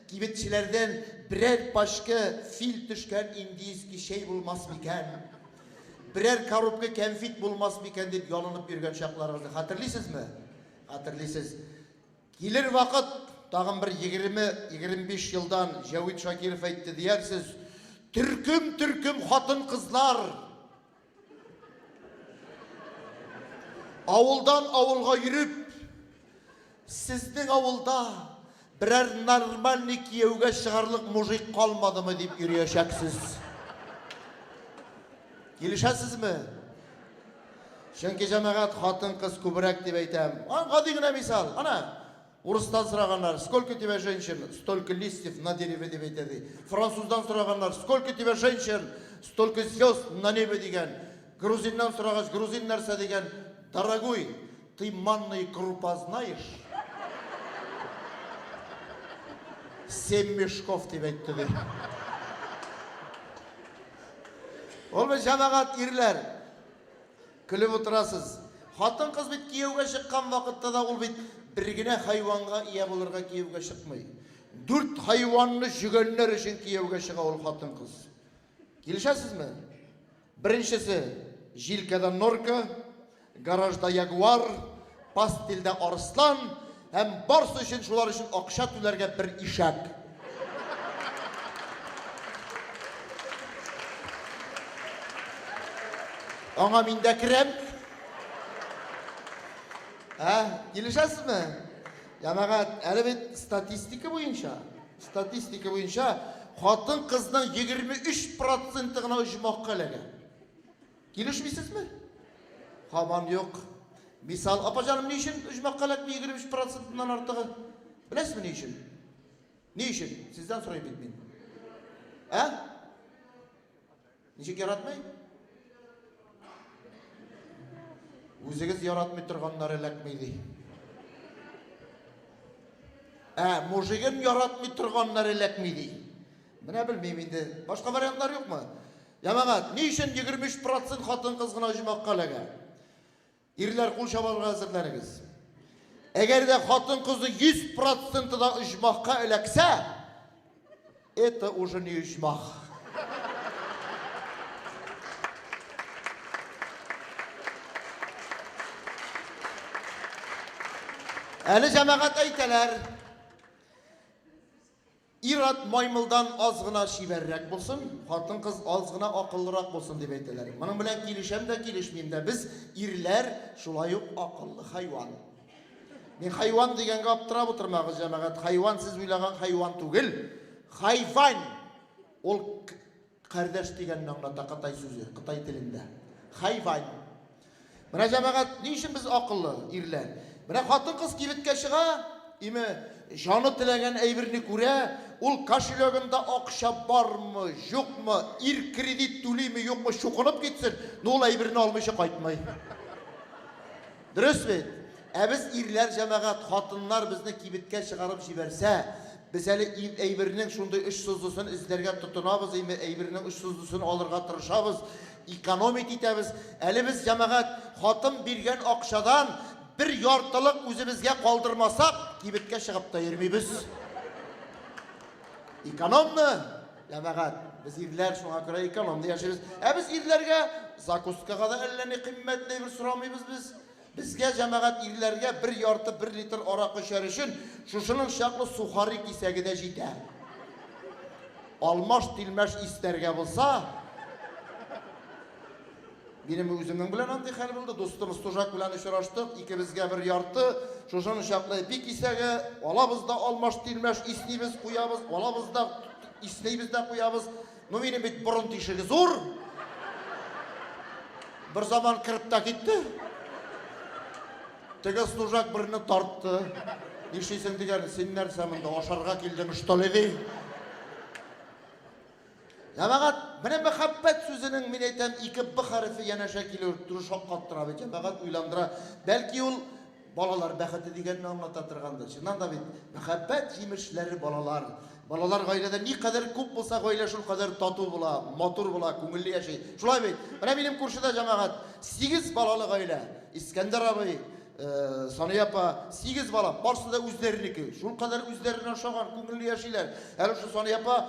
кибетчеләрдән берәр пачка фил төшкән индийский чәй булмас микән, берәр коробка кәнфит булмас микән дип ялынып йөргән чакларыгызны хәтерлисезме? Хәтерлисез. Килер вакыт, тагын бер егерме-егерме биш елдан Җәвит Шакиров әйтте диярсез, төркем-төркем хатын-кызлар, Авылдан авылга йөреп, сезнең авылда берәр нормальный кияүгә чыгарлык мужик калмадымы дип йөриячәксез. Килешәсезме? Чөнки җәмәгать хатын-кыз күбрәк дип әйтәм. Гади генә мисал. Ана, Урыстан сораганнар, сколько тебя женщин, столько листьев на дереве дип әйтә ди. Француздан сораганнар, сколько тебя женщин, столько звезд на небе дигән. Грузиннан сорагач, грузин нәрсә дигән, дорогой, ты манный крупа знаешь? Семь мешков дип әйтте ди. Ул бит җәмәгать ирләр. Көлеп утырасыз. Хатын-кыз бит кияүгә чыккан вакытта да ул бит бер генә хайванга ия булырга кияүгә чыкмый. Дүрт хайванны җөгәннәр өчен кияүгә чыга ул хатын-кыз. Килешәсезме? Беренчесе, җилкәдә норка, гаражда ягуар, пастельдә арыслан һәм барсы өчен шулар өчен акча түләргә бер ишәк. Аңа мин дә керәм. Ә, килешәсезме? Җәмәгать, әле бит статистика буенча, статистика буенча хатын-кызның 23 проценты гына оҗмахка эләгә. Килешмисезме? Һаман юк. Мисал, апа җаным, ни өчен оҗмахка эләкми 23 процентыннан артыгы? Беләсезме ни өчен? Ни өчен? Сездән сорыйм бит мин. Ә? Ничек яратмый? Үзегез яратмый торганнар эләкми ди. Ә, мужигын яратмый торганнар эләкми ди. Менә белмим инде. Башка вариантлар юкмы? Җәмәгать, ни өчен 23% хатын-кыз гына оҗмахка эләгә? Ирләр, кул чабарга әзерләнегез. Әгәр дә хатын-кызның 100 проценты да оҗмахка эләксә, это уже не оҗмах. Әле җәмәгать әйтәләр, Ир-ат маймылдан аз гына чибәррәк булсын, хатын-кыз аз гына акыллырак булсын дип әйтәләр. Моның белән килешәм дә, килешмим дә. Без, ирләр, шулай ук акыллы хайван. Мин хайван дигәнгә аптырап утырмагыз, җәмәгать. Хайван сез уйлаган хайван түгел. Хайвань! Ул Кардәш дигәнне аңлата кытай сүзе, кытай телендә. Хайвань. Менә җәмәгать, ни өчен без акыллы, ирләр? Менә хатын-кыз кибеткә чыга, име, җаны теләгән әйберне күрә, ул кошелегында акча бармы, юкмы, ир кредит түлиме, юкмы, чукынып китсен, но ул әйберне алмыйча кайтмый. Дөрес бит? Ә без ирләр, җәмәгать, хатыннар безне кибеткә чыгарып җибәрсә, без әле әйбернең шундый очсызлысын эзләргә тотынабыз, име, әйбернең очсызлысын алырга тырышабыз, экономить итәбез. Әле без, җәмәгать, хатын биргән акчадан бер яртылык үзебезгә калдырмасак, кибеткә чыгып та йөрмибез. Экономны, җәмәгать, без ирләр шуңа күрә экономны яшибез. Ә без ирләргә закускага да әллә ни кыйммәтле әйбер сорамыйбыз без. Безгә, җәмәгать, ирләргә бер ярты, бер литр аракы эчәр өчен шушының чаклы сухари кисәге дә җитә. Алмаш-тилмәш истәргә булса, Минем үземнең белән андый хәл булды. Дустым Стужак белән очраштык, икебезгә бер ярты, шушының чаклы ипи кисәге, алабыз да алмаш-тилмәш иснибез, куябыз, алабыз да иснибез дә куябыз. Ну, минем бит борын тишеге зур. Бер заман кереп тә китте. Теге служак берне тартты. Нишлисең дигән, син нәрсә монда ашарга килдең, что ли, ди. Җәмәгать, менә мәхәббәт сүзенең, мин әйтәм, ике Б хәрефе янәшә килү туры шаккаттыра бит, җәмәгать уйландыра. Бәлки ул балалар бәхете дигәнне аңлата торгандыр. Чыннан да бит, мәхәббәт җимешләре балалар. Балалар гаиләдә никадәр күп булса, гаилә шулкадәр тату була, матур була, күңелле яши. Шулай бит? Менә минем күршедә җәмәгать, сигез балалы гаилә. Искәндәр абый, Сания апа, сигез бала, барсы да үзләренеке. Шулкадәр үзләренә ошаган, күңелле яшиләр. Әле шул Сания апа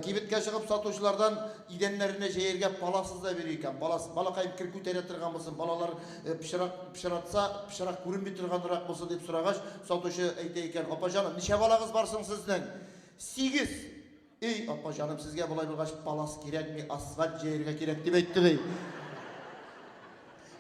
кибеткә чыгып сатучылардан идәннәренә җәяргә палас эзләп йөри икән. Палас, балакаем кер күтәрә торган булсын, балалар пычрак пычратса, пычрак күренми торганрак булсын дип сорагач, сатучы әйтә икән, апа җаным, ничә балагыз бар соң сезнең? Сигез. Эй, апа җаным, сезгә болай булгач палас кирәкми, асфальт җәергә кирәк, дип әйтте ди.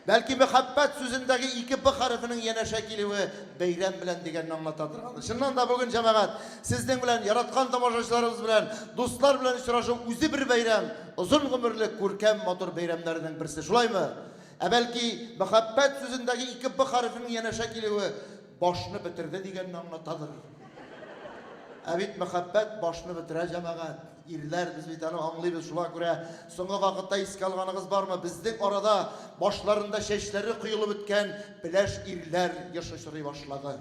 Бәлки мәхәббәт сүзендәге ике Б хәрефенең янәшә килүе бәйрәм белән дигәнне аңлата торгандыр. Чыннан да бүген, җәмәгать, сезнең белән, яраткан тамашачыларыбыз белән, дуслар белән очрашу үзе бер бәйрәм, озын гомерле, күркәм, матур бәйрәмнәрнең берсе. Шулаймы? Ә бәлки мәхәббәт сүзендәге ике Б хәрефенең янәшә килүе башны бетерде дигәнне аңлатадыр. Ә бит мәхәббәт башны бетерә, җәмәгать. Ирләр, без бит аны аңлыйбыз. Шуңа күрә соңгы вакытта искә алганыгыз бармы? Безнең арада башларында чәчләре коелып беткән пеләш ирләр еш очрый башлады.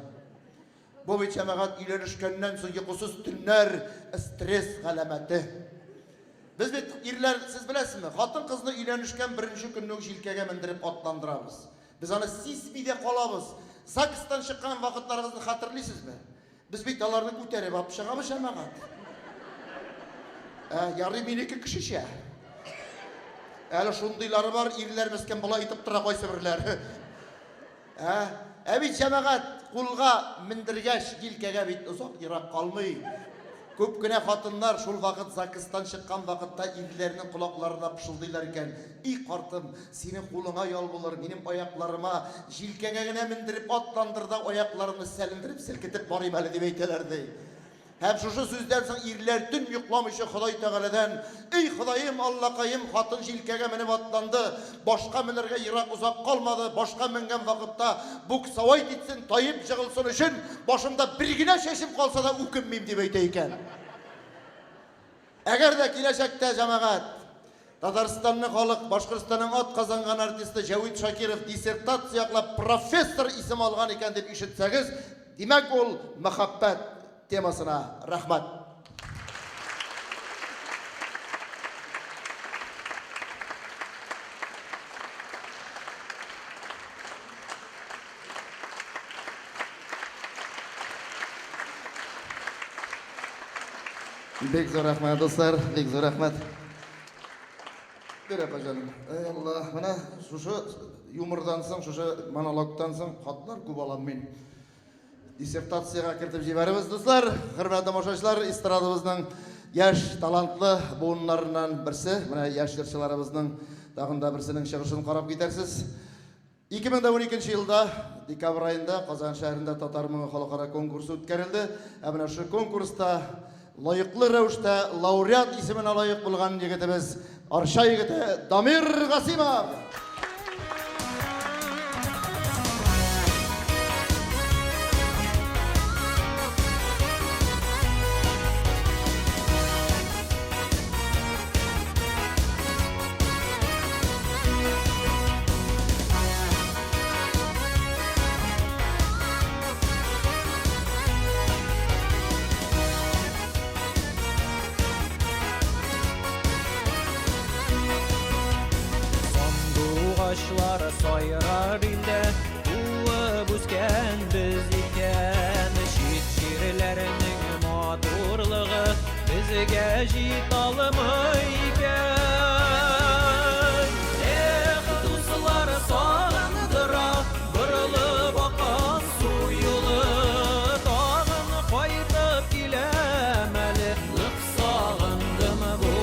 Бу бит, җәмәгать, өйләнешкәннән соң йокысыз төннәр, стресс галәмәте. Без бит, ирләр, сез беләсезме, хатын-кызны өйләнешкән беренче көнне үк җилкәгә мендереп атландырабыз. Без аны сизми дә калабыз. ЗАГСтан чыккан вакытларыгызны хәтерлисезме? Без бит аларны күтәреп алып чыгабыз, җәмәгать. Ә, ярый минеке кешечә. Әле шундыйлары бар, ирләр мескен болай итеп тора кайсыберләр. Ә, ә бит җәмәгать кулга мендергәч, җилкәгә бит озак ерак калмый. Күп кенә хатыннар шул вакыт ЗАГСтан чыккан вакытта ирләренең колакларына пышылдыйлар икән, И картым, синең кулыңа ял булыр, минем аякларыма җилкәңә генә мендереп атландыр да аякларымны сәлендереп селкетеп барыйм әле, дип әйтәләр, ди. Һәм шушы сүздән соң ирләр төн йокламыйча Ходай Тәгаләдән, Эй, Ходаем, Аллакаем, хатын җилкәгә менеп атланды, башка менәргә ерак озак калмады, башка менгән вакытта буксовать итсен, таеп җыгылсын өчен башымда бер генә чәчем калса да үкенмим, дип әйтә икән. Әгәр дә киләчәктә, җәмәгать, Татарстанны халык, Башкортстанның атказанган артисты Җәвит Шакиров диссертация яклап профессор исеме алган икән дип ишетсәгез, димәк, ул мәхәббәт темасына. Рәхмәт. Бик зур рәхмәт, дуслар, бик зур рәхмәт. Бир, апа җаным. Эй, Алла, менә шушы юмордан соң, шушы монологтан соң хатлар күп алам мин. Диссертациягә кертеп җибәребез, дуслар. Хөрмәтле тамашачылар, эстрадабызның яшь талантлы буыннарыннан берсе, менә яшь җырчыларыбызның тагын да берсенең чыгышын карап китәрсез. 2012 елда декабрь аенда Казан шәһәрендә Татар моңы халыкара конкурсы үткәрелде. Ә менә шушы конкурста лаеклы рәвештә лауреат исеменә лаек булган егетебез Арча егете Дамир Гасимов. Сандугачлар сайрар илдә, туып үскән без икән. Чит җирләрнең матурлыгы безгә җиталмый икән. Эх, дуслар, сагындыра борылып аккан су юлы. Тагын кайтып киләм әле, нык сагындым бу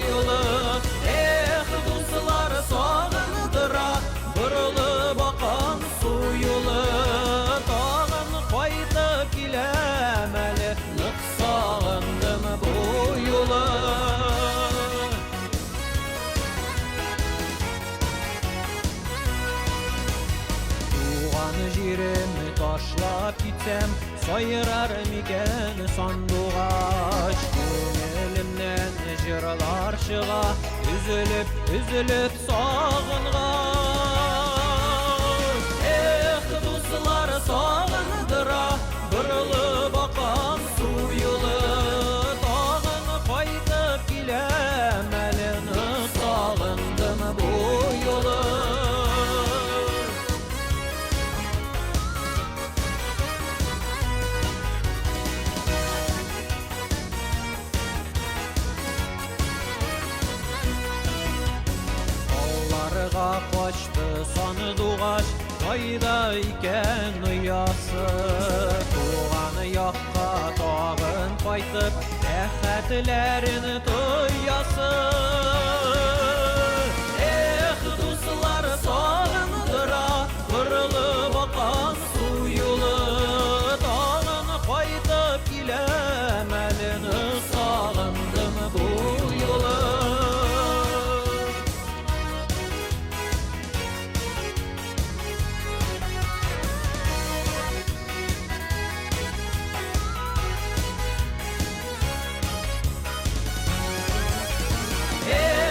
юлы. Эх, дуслар, сагындыра борылып аккан су юлы. Тагын кайтып киләм әле, нык сагындым бу юлы. Туган җиремне ташлап китсәм, сайрар микән сандугач? Күңелемнән җырлар чыга, өзелеп, өзелеп сагынгач. Эх, дуслар, сагындыра борылып аккан су юлы. Тагын кайтып киләм әле, нык сагындым бу юлы. Тауларга качты сандугач, кайда икән оясы? Туган якка тагын кайтып, рәхәтләрен тоясы. Эх, дуслар, сагындыра борылып аккан су юлы. Тагын кайтып киләм әле, нык сагындым бу юлы. Эх,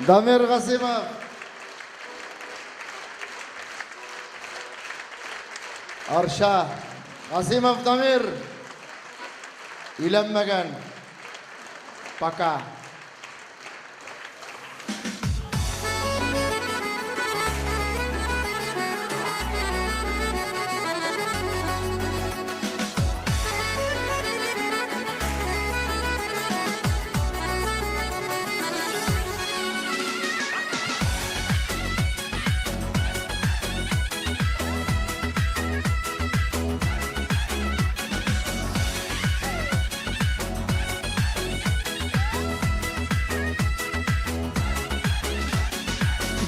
Дамир Гасимов. Арча. Гасимов Дамир. Өйләнмәгән. Пока.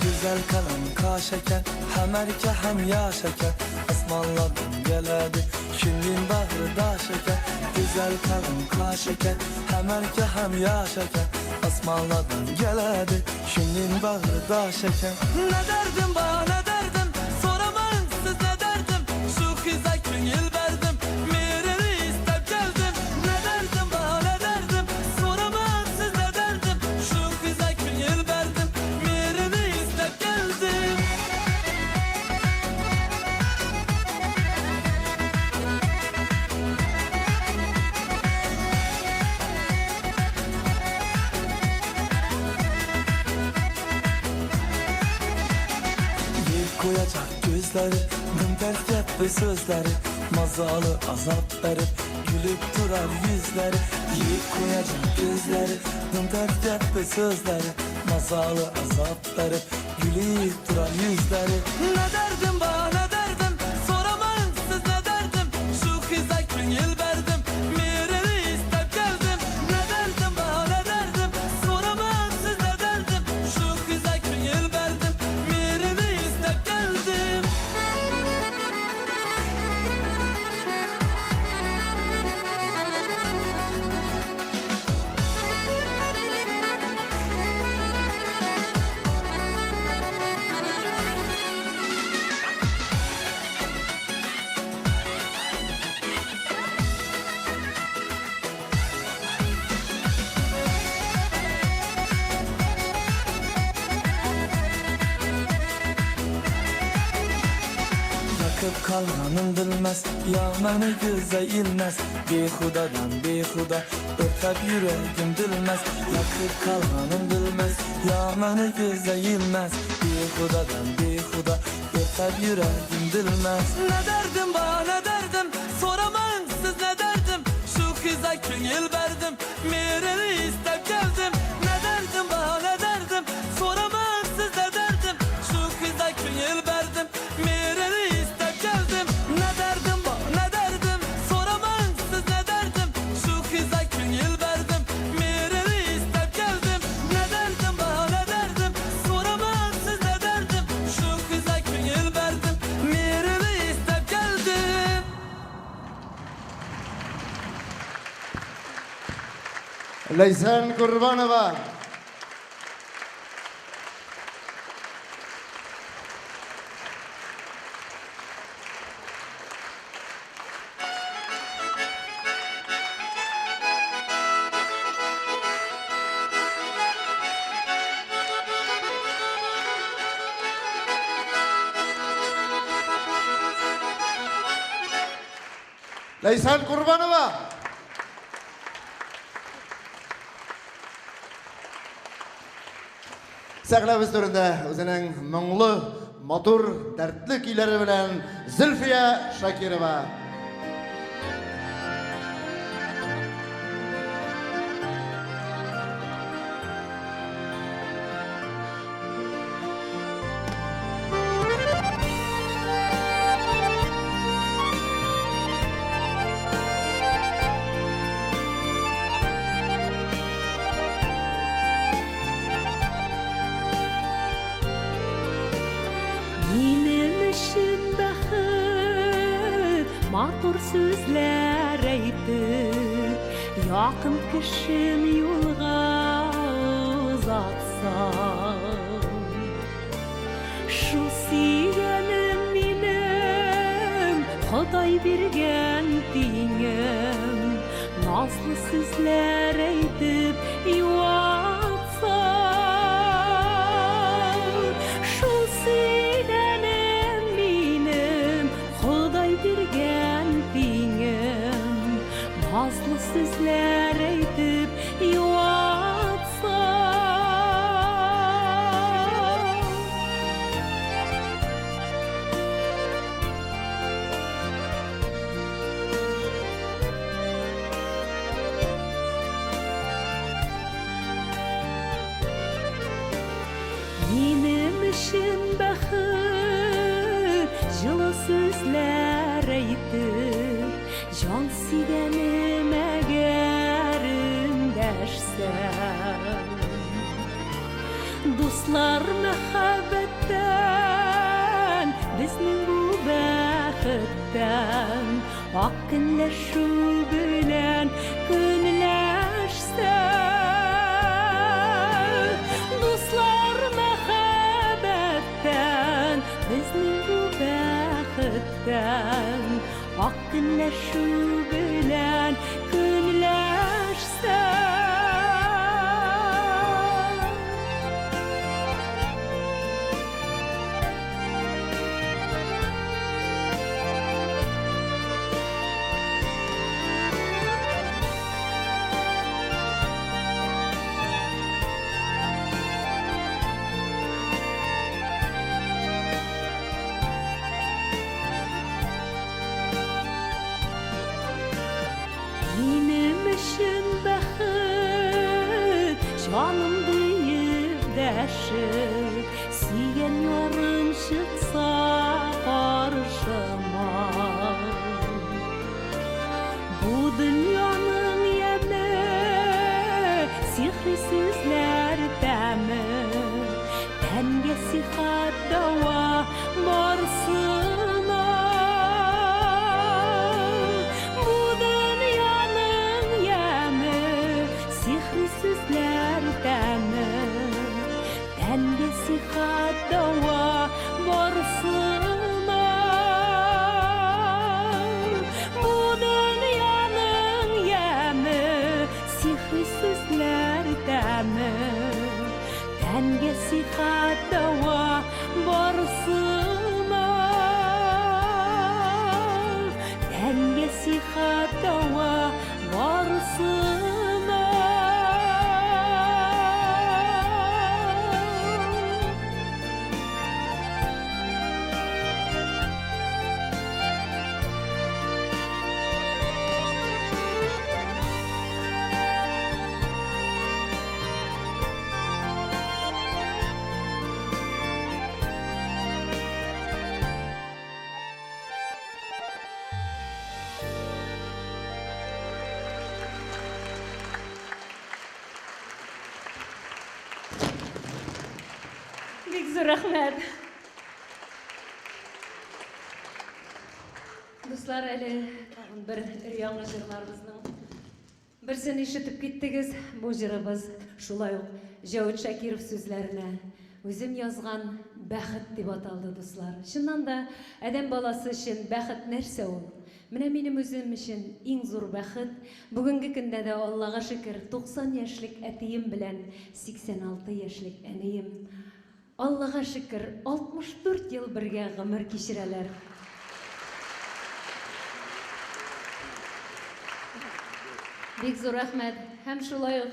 Güzel kalem kaş ekan Hem erke hem yaş ekan Osmanlı'dan geledi Kimliğin bağrı daş ekan Güzel kalem kaş ekan Hem erke hem yaş ekan Osmanlı'dan geledi Kimliğin bağrı daş ekan Ne derdim bana ne derdim Soramam siz ne derdim Şu kıza köngül verdim Mirini istep geldim Ne derdim bana ne derdim Soramam siz ne derdim Şu kıza köngül verdim Mirini istep geldim Yiyip koyacak gözleri Dım ters gepli sözleri Mazalı azap verip Gülüp durar yüzleri Yiyip koyacak gözleri Dım ters gepli sözleri Mazalı azap verip Gülüp durar yüzleri Ne derdim bana ne derdim Soramam siz ne derdim Şu kıza köngül verdim Mirini istep geldim Ne derdim bana ne derdim Soramam siz ne derdim Şu kıza köngül verdim Mirini istep geldim Yakıp kalganın bilmez Ya meni göze ilmez Behudadan behuda Örtep yüreğim dilmez Yakıp kalganın bilmez Ya meni göze ilmez Behudadan behuda Örtep yüreğim dilmez Ne derdim bana ne derdim Soramam siz ne derdim Şu kıza köngül verdim Mirini istep geldim Ne derdim bana ne derdim Soramam siz ne derdim Şu kıza köngül verdim Mirini istep geldim Ne derdim bana ne derdim Soramam siz ne derdim Şu kıza köngül verdim Mirini istep geldim Ne derdim bana ne derdim Soramam siz ne derdim Şu kıza köngül verdim Mirini istep geldim Ләйсән Курбанова. Ләйсән Курбанова. Сәхнәбез түрендә үзенең моңлы, матур, дәртле көйләре белән Зөлфия Шакирова. Минем өчен бәхет матур сүзләр әйтеп, якын кешем юлга озатсам. Шул сөйгәнем минем, Ходай биргән тиңем, назлы сүзләр әйтеп юатсам. Дуслар мәхәббәттән, безнең бу бәхеттән Ак көнләшү белән көнләшсә. Дуслар мәхәббәттән, безнең бу бәхеттән Ак көнләшү белән көнләшсә. Минем өчен бәхет, җаным диеп дәшеп, сөйгән ярым чыкса каршыма. Бу дөньяның яме, сихри сүзләр тәме, тәнгә сихәт дәва барсына. Бу дөньяның яме, сихри сүзләр тәме, тәнгә сихәт дәва барсына. Бу дөньяның яме, сихри сүзләр тәме, тәнгә сихәт дәва барсына. Тәнгә сихәт дәва барсына. Бик зур рәхмәт. Дуслар, әле тагын бер өр-яңа җырларыбызның берсен ишетеп киттегез. Бу җырыбыз шулай ук Җәвит Шакиров сүзләренә үзем язган Бәхет дип аталды, дуслар. Чыннан да, адәм баласы өчен бәхет нәрсә ул? Менә минем үзем өчен иң зур бәхет, бүгенге көндә дә Аллага шөкер, 90 яшьлек әтием белән 86 яшьлек әнием. Аллага шөкер, 64 ел бергә гомер кичерәләр. Бик зур рәхмәт. Һәм шулай ук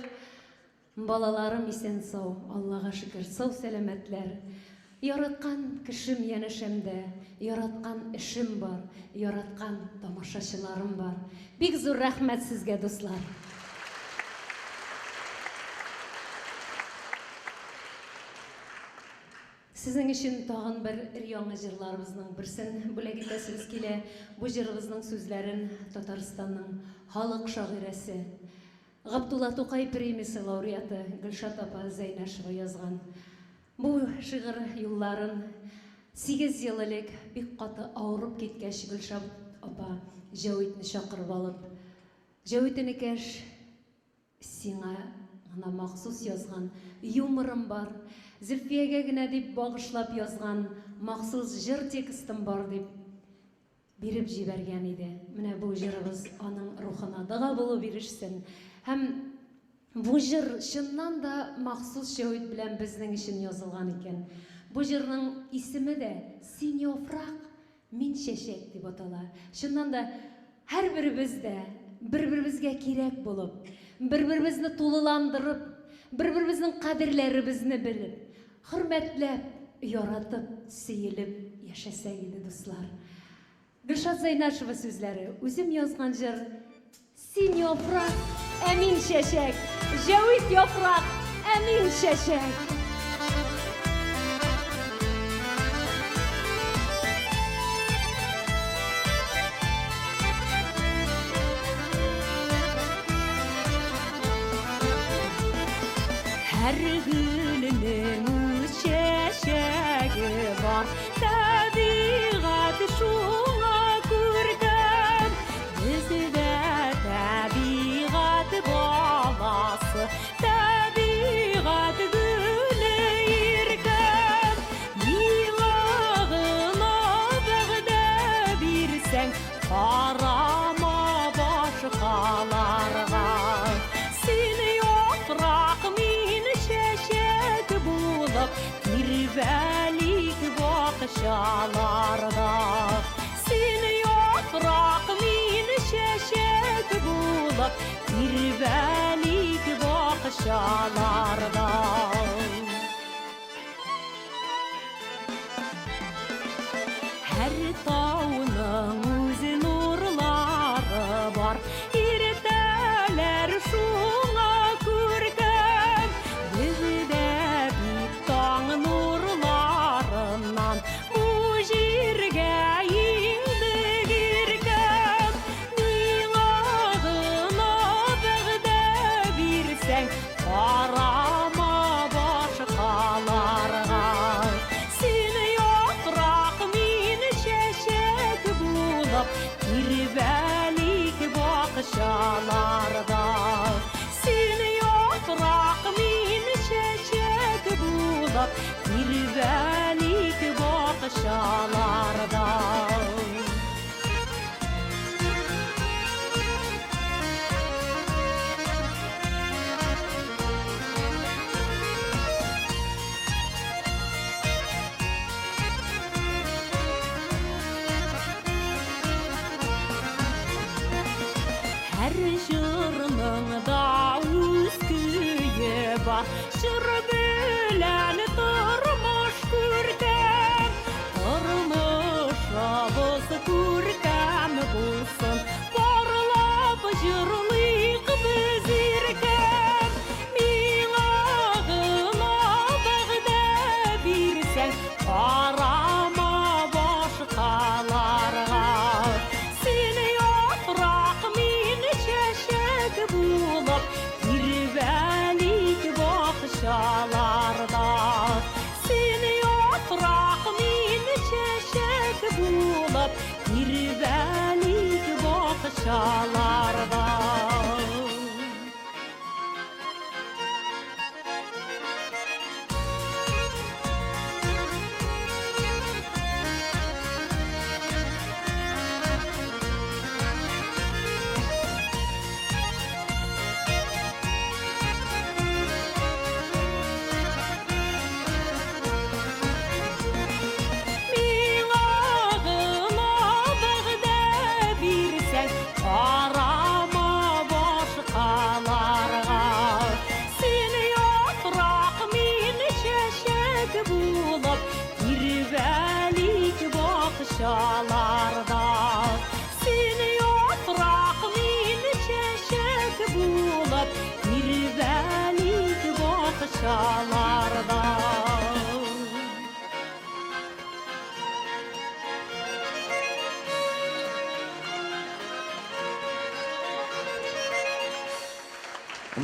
балаларым исән-сау, Аллага шөкер, сау-сәламәтләр. Яраткан кешем янәшәмдә, яраткан эшем бар, яраткан тамашачыларым бар. Бик зур рәхмәт сезгә, дуслар. Сезнең өчен тагын бер өр-яңа җырларыбызның берсен бүләк итәсебез килә. Бу җырыбызның сүзләрен Татарстанның халык шагыйрәсе, Габдулла Тукай премиясе лауреаты Гөлшат апа Зәйнәшева язган. Бу шигырь юлларын 8 ел элек бик каты авырып киткәч Гөлшат апа Җәвитне чакырып алып, Җәвит энекәш, сиңа гына махсус язган юморым бар, Зөлфиягә генә дип багышлап язган махсус җыр текстым бар дип биреп җибәргән иде. Менә бу җырыбыз аның рухына дога булып ирешсен. Һәм бу җыр чыннан да махсус Җәвит белән безнең өчен язылган икән. Бу җырның исеме дә Син яфрак, мин чәчәк дип атала. Чыннан да һәрберебез дә бер-беребезгә кирәк булып, бер-беребезне тулыландырып, бер-беребезнең кадерләребезне белеп, хөрмәтләп, яратып, сөелеп яшәсәк иде, дуслар. Гөлшат Зәйнашева сүзләре, үзем язган җыр Син яфрак, ә мин чәчәк, Җәвит яфрак, ә мин чәчәк. Һәр гөлнең үз бар, Табигать шуңа күркәм. Без дә табигать баласы, Табигать гөле иркәм. Миңа гына вәгъдә бирсәң, Карама башкаларга. Син яфрак, мин чәчәк булып, Тирбәлик бакчаларда. Син яфрак, мин чәчәк булып, Тирбәлик бакчаларда. Һәр тауның үз нурлары бар, Иртәләр шуңа күркәм. Без дә бит таң нурларыннан Бу җиргә иңдек иркәм. Миңа гына вәгъдә бирсәң, Карама башкаларга. Син яфрак, мин чәчәк булып, Тирбәлик бакчаларда. Син яфрак, мин чәчәк булып, Тирбәлик бакчаларда. Һәр җырның да үз көе бар, Җыр белән тормыш күркәм. Тормышыбыз күркәм булсын, Парлап җырлыйк без иркәм. Миңа гына вәгъдә бирсәң, Карама башкаларга. Син яфрак, мин чәчәк булып, Тирбәлик бакчаларда. Син яфрак, мин чәчәк булып, Тирбәлик бакчаларда. Миңа гына вәгъдә бирсәң, Карама башкаларга. Син яфрак, мин чәчәк булып, Тирбәлик бакчаларда. Син яфрак, мин чәчәк булып, Тирбәлик бакчаларда.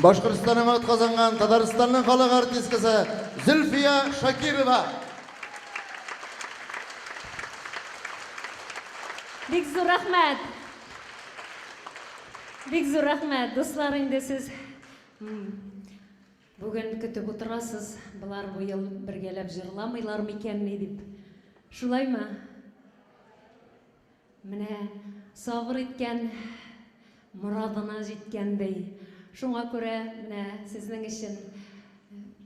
Башкортстанның атказанган Татарстанның халык артисткасы Зөлфия Шакирова. Бик зур рәхмәт. Бик зур рәхмәт. Дуслар, инде сез бүген көтеп утырасыз, болар бу ел бергәләп җырламыйлар микәнни дип. Шулаймы? Менә сабыр иткән морадына җиткән ди. Шуңа күрә менә сезнең өчен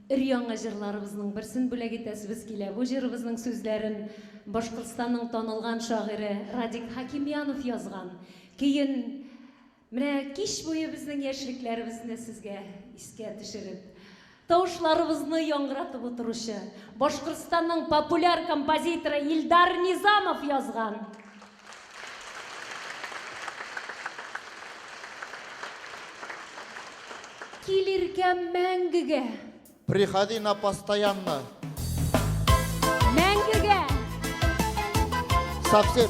өр-яңа җырларыбызның берсен бүләк итәсебез килә. Бу җырыбызның сүзләрен Башкортстанның танылган шагыйре Радик Хакимьянов язган. Көен менә кич буе безнең яшьлекләребезне сезгә искә төшереп, тавышларыбызны яңгыратып утыручы Башкортстанның популяр композиторы Илдар Низамов язган. Кил, иркәм, мәңгегә. Приходи на постоянно. Мәңгегә. Совсем.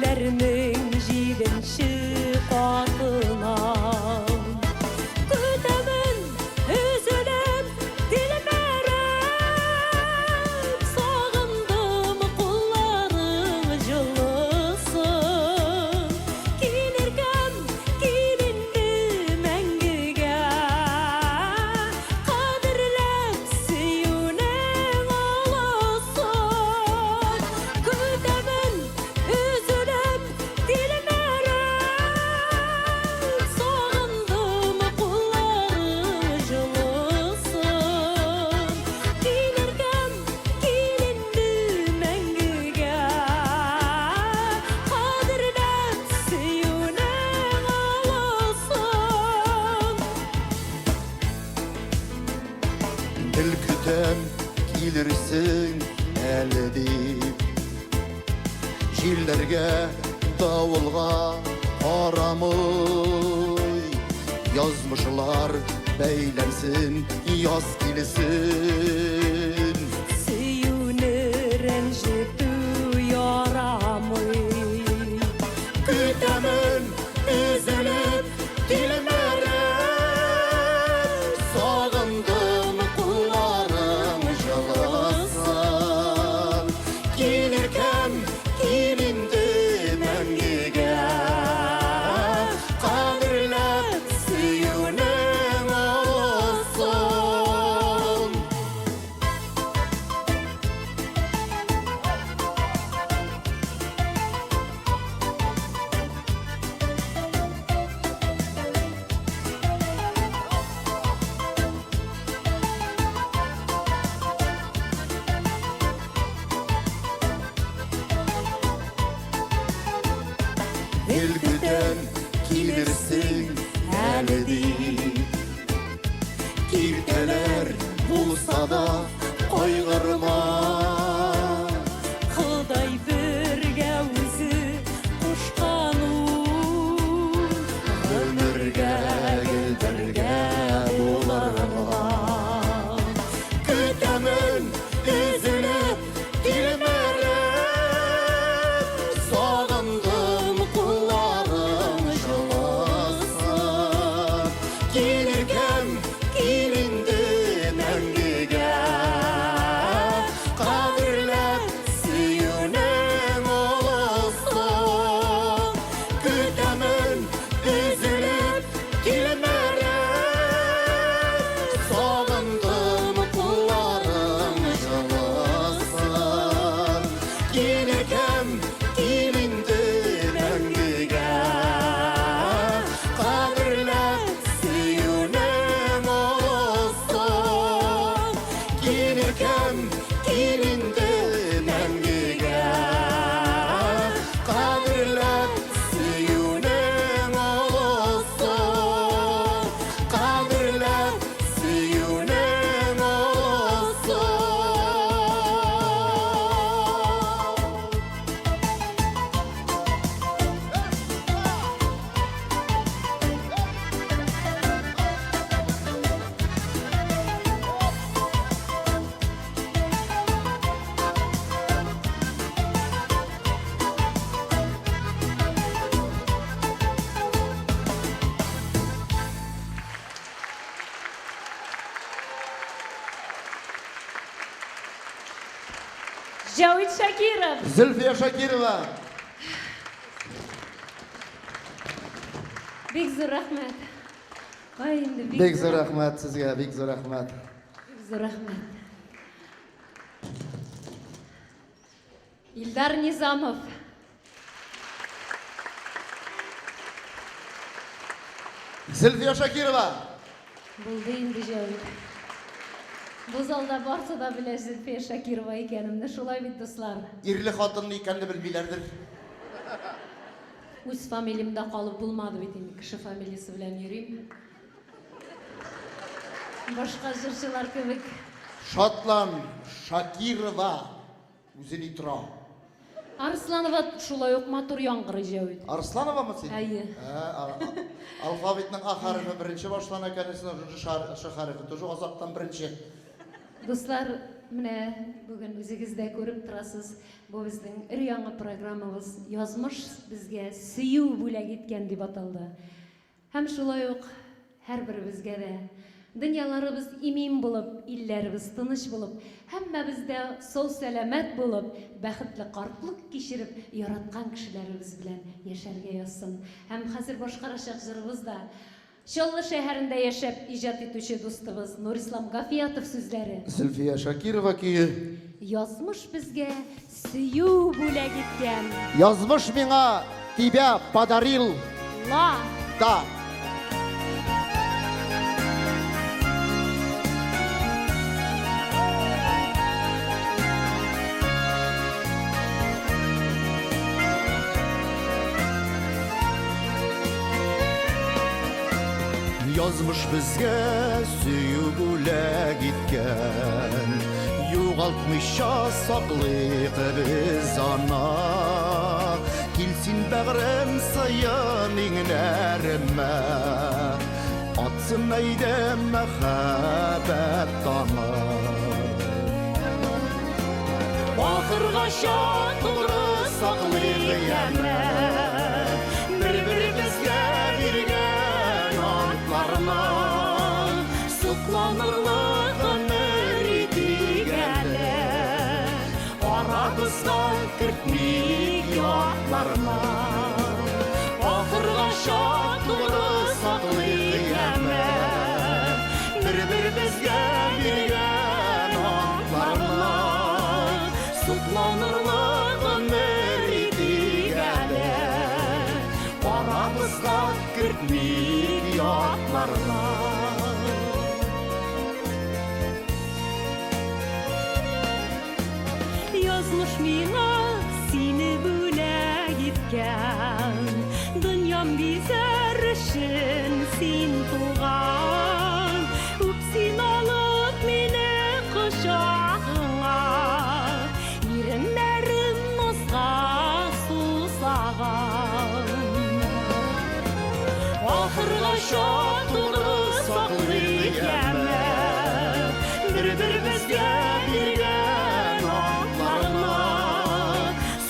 Күкләрнең җиденче катына. Көтәмен, өзелеп, тилмереп, Сагындым кулларың җылысын. Килер кем, кил инде мәңгегә, Кадерләп сөюнең олысын. Көтәмен, өзелеп, тилмереп, Сагындым кулларың җылысын. Килер кем, кил инде мәңгегә, Кадерләп сөюнең олысын. Гел көтәм, килерсең әле дип. Җилләргә, давылга карамый, Язмышлар бәйләнсен, яз килсен. Сөюне рәнҗетү ярамый. Көтәмен, өзелеп, тилмереп, Сагындым кулларың җылысын. Килер кем, кил инде мәңгегә, Кадерләп сөюнең олысын. Гел көтәм, килерсең әле дип. Киртәләр булса да кайгырма. Ходай бергә үзе кушкан ул. Гомергә гел бергә булырга. Көтәмен, өзелеп, тилмереп, Сагындым кулларың җылысын. Килер кем, кил инде мәңгегә, Кадерләп сөюнең олысын. Көтәмен, өзелеп, тилмереп, Сагындым кулларың җылысын. Килер кем, кил инде мәңгегә, Кадерләп сөюнең олысын. Килер кем, кил инде мәңгегә, Кадерләп сөюнең олысын. Кадерләп сөюнең олысын. Җәвит Шакиров. Зөлфия Шакирова. Бик зур рәхмәт. Ай, инде бик, Бик зур рәхмәт сезгә, бик зур рәхмәт. Бик зур рәхмәт. Илдар Низамов. Зөлфия Шакирова. Булды инде, Җәвит. Бу залда барсы да белә Зөлфия Шакирова икәнемне, шулай бит, дуслар? Ирле хатынлы икәнне белмиләрдер. Үз фамилиямдә калып булмады бит инде, кеше фамилиясе белән йөрим. Башка җырчылар кебек. Шатлан, Шакирова үзе ни тора. Арсланова шулай ук матур яңгырый, Җәвит. Арслановамы син? Әйе. Алфавитның А хәрефе беренче башлана, конечно, Ш хәрефе тоже азактан беренче. Дуслар, менә бүген үзегез дә күреп торасыз, бу безнең өр-яңа программабыз Язмыш безгә сөю бүләк иткән дип аталды. Һәм шулай ук һәрберебезгә дә дөньяларыбыз имин булып, илләребез тыныч булып, һәммәбез дә сау-сәламәт булып, бәхетле картлык кичереп, яраткан кешеләребез белән яшәргә язсын. Һәм хәзер башкарачак җырыбыз да Чаллы шәһәрендә яшәп иҗат итүче дустыбыз Нурислам Гафиятов сүзләре. Зөлфия Шакирова көе. Язмыш безгә сөю бүләк иткән. Язмыш миңа тебя подарил. Ла. Да. Язмыш безгә сөю бүләк иткән, Югалтмыйча саклыйк без аны. Кил син, бәгърем, сыен иңнәремә, Атсын әйдә мәхәббәт таңы. Ахыргача тугры саклыйк яме, Бер-беребезгә биргән антларны. Сокланырлык гомер итик әле, Арабызга кертмик ятларны. Ахыргача тугры саклыйк яме, Бер-беребезгә биргән антларны. Сокланырлык гомер итик әле, Арабызга кертмик ятларны. Язмыш миңа сине бүләк иткән, Дөньям бизәр өчен син туган. Үп син алып мине кочагыңа, Иреннәрем назга сусаган. Ахыргача тугры саклыйк яме, Бер-беребезгә биргән антларны.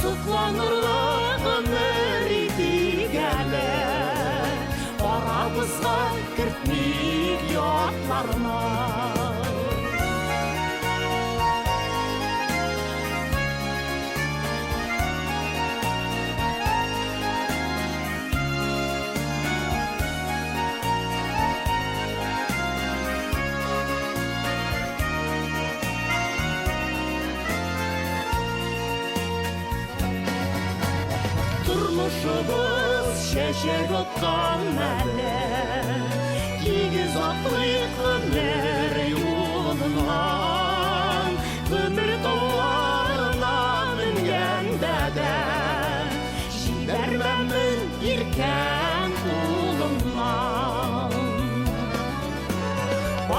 Сокланырлык гомер итик әле, Арабызга кертмик ятларны. Тормышыбыз чәчәк аткан мәле, Тигез атлыйк гомер юлыннан. Гомер тауларына менгәндә дә, Җибәрмәмен иркәм кулымнан.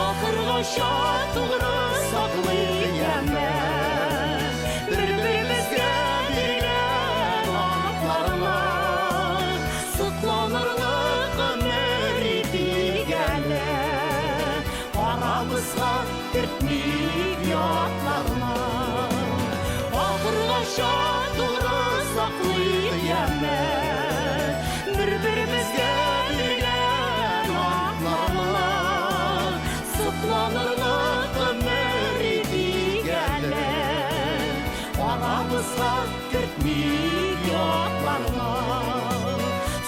Ахыргача тугры саклыйк яме, Бер-беребезгә биргән антларны. Сокланырлык гомер итик әле, Арабызга кертмик ятларны. Ахыргача тугры саклыйк яме, Бер-беребезгә биргән антларны. Сокланырлык гомер итик әле, Арабызга кертмик ятларны.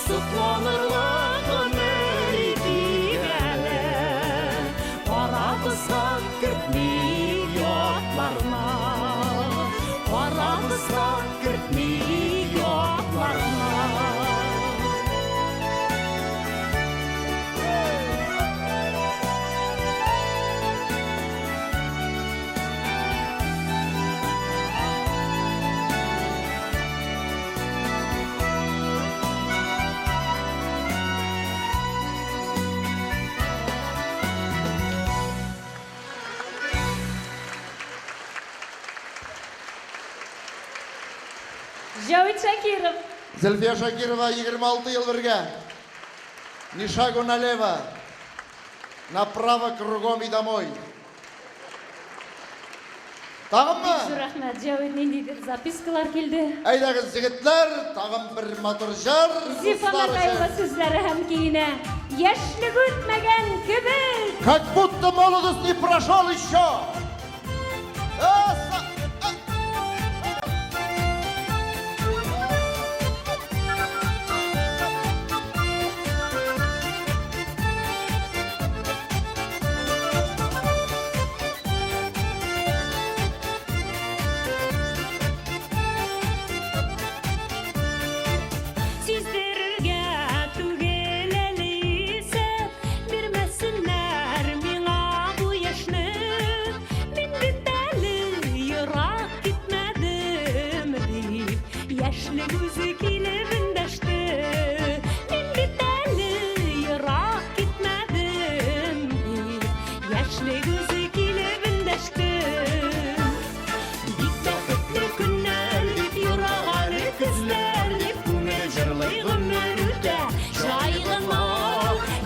Сокланырлык гомер итик әле, Арабызга кертмик ятларны. Арабызга кертмик ятларны. Җәвит Шакиров. Зөлфия Шакирова 26 ел бергә. Ни шагу налево. Направо кругом и домой. Тагынмы? Бик зур рәхмәт, Җәвит, ниндидер запискалар килде. Әйдәгез, егетләр, тагын бер матур җыр. Зифа дуслар Макаева өчен. сүзләре һәм көенә Яшьлек үтмәгән кебек. Как будто молодость не прошел еще. Сиздерергә түгел әле исәп, бирмәсеннәр миңа бу яшьне. Мин бит әле ерак китмәдем, дип, яшьлек үзе килеп эндәште. Мин бит әле ерак китмәдем, дип, яшьлек үзе килеп эндәште. Бик бәхетле көннәр дип юраган көзләр дип күңел җырлый гомер үтә җай гына.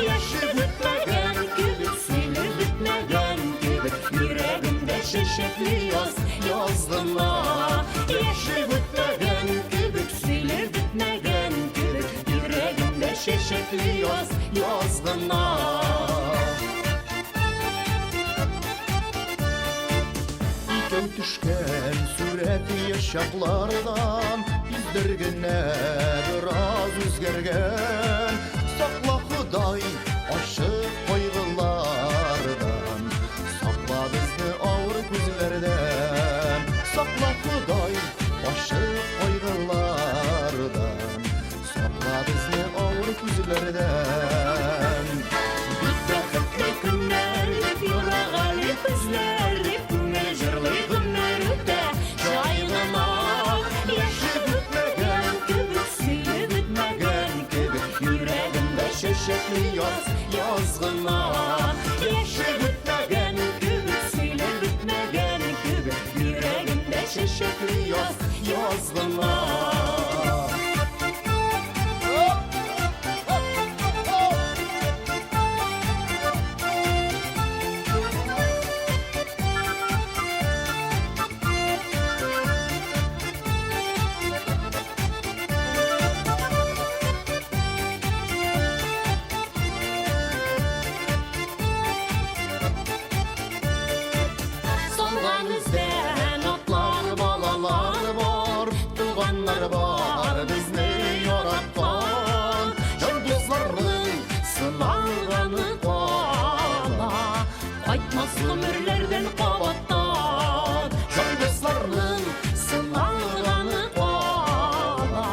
Яшьлек үтмәгән кебек, сөйлеп бетмәгән кебек, йөрәгемдә чәчәкле яз, яз гына. Яшьлек үтмәгән кебек, сөйлеп бетмәгән кебек, йөрәгемдә чәчәкле яз, яз гына. Икәү төшкән сурәт яшь чаклардан Йөзләр генә бераз үзгәргән. Сакла, Ходай, ачы кайгылардан, Сакла безне авыр күзләрдән. Сакла, Ходай, ачы кайгылардан, Сакла безне авыр күзләрдән. Бик бәхетле көннәр дип юраган көзләр дип күңел җырлый гомер үтә җай гына. Яшьлек үтмәгән кебек, сөйлеп бетмәгән кебек, йөрәгемдә чәчәкле яз, яз гына. Яшьлек үтмәгән кебек, сөйлеп бетмәгән кебек, йөрәгемдә чәчәкле яз, яз гына. Салган эздән атлар, Балалар бар, туганнар бар, безне яраткан. Җан дусларның сыналганы кала, Кайтмас гомерләрдән кабаттан. Җан дусларның Сыналганы кала,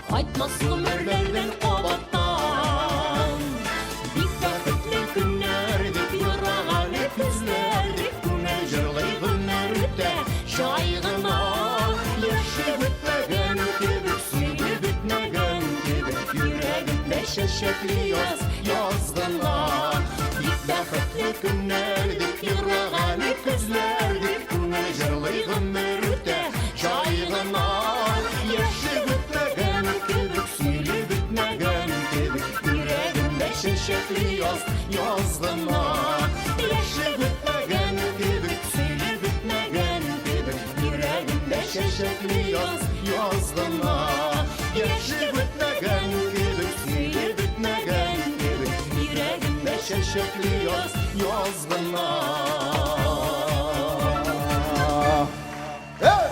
Кайтмас гомерләрдән кабаттан. Бик бәхетле көннәр дип юраган көзләр дип күңел җырлый гомер үтә җай гына. Яшьлек үтмәгән кебек, сөйлеп бетмәгән кебек, йөрәгемдә чәчәкле яз, яз гына. Бик бәхетле көннәр дип юраган көзләр дип күңел җырлый гомер үтә җай гына. Яшьлек үтмәгән кебек, сөйлеп бетмәгән кебек, йөрәгемдә чәчәкле яз, яз гына. Яшьлек үтмәгән кебек, сөйлеп бетмәгән кебек, йөрәгемдә чәчәкле яз, яз гына. Яшьлек үтмәгән кебек, сөйлеп бетмәгән кебек, йөрәгемдә чәчәкле яз, яз гына. Hey!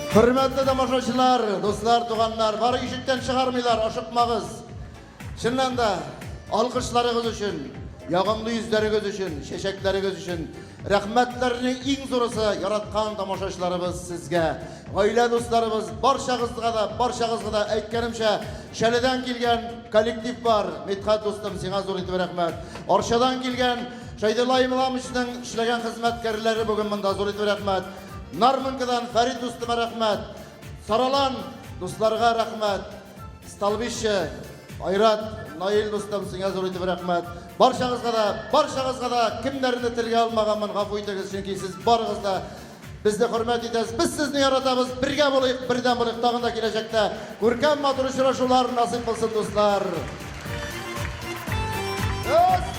Хөрмәтле тамашачылар, дуслар, туганнар, бары ишектән чыгармыйлар, ашыкмагыз. Чыннан да, алкышларыгыз өчен. Ягымлы йөзләрегез өчен, чәчәкләрегез өчен. Рәхмәтләрнең иң зурысы яраткан тамашачыларыбыз сезгә. Гаилә дусларыбыз, барчагызга да, барчагызга да әйткәнемчә, Шәледән килгән коллектив бар. Мидхәт дустым, сиңа зур итеп рәхмәт. Арчадан килгән Шәйдулла Имламовичның эшләгән хезмәткәрләре бүген монда, зур итеп рәхмәт. Нармонкадан Фәрит дустыма рәхмәт. Саралан дусларга рәхмәт. Столбище, Айрат, Наил дустым, сиңа зур итеп рәхмәт. Барчагызга да, барчагызга да кемнәрне телгә алмаганмын, гафу итегез, чөнки сез барыгыз да безне хөрмәт итәсез. Без сезне яратабыз. Бергә булыйк, бердәм булыйк. Тагын да киләчәктә күркәм матур очрашулар насыйп булсын, дуслар. Без!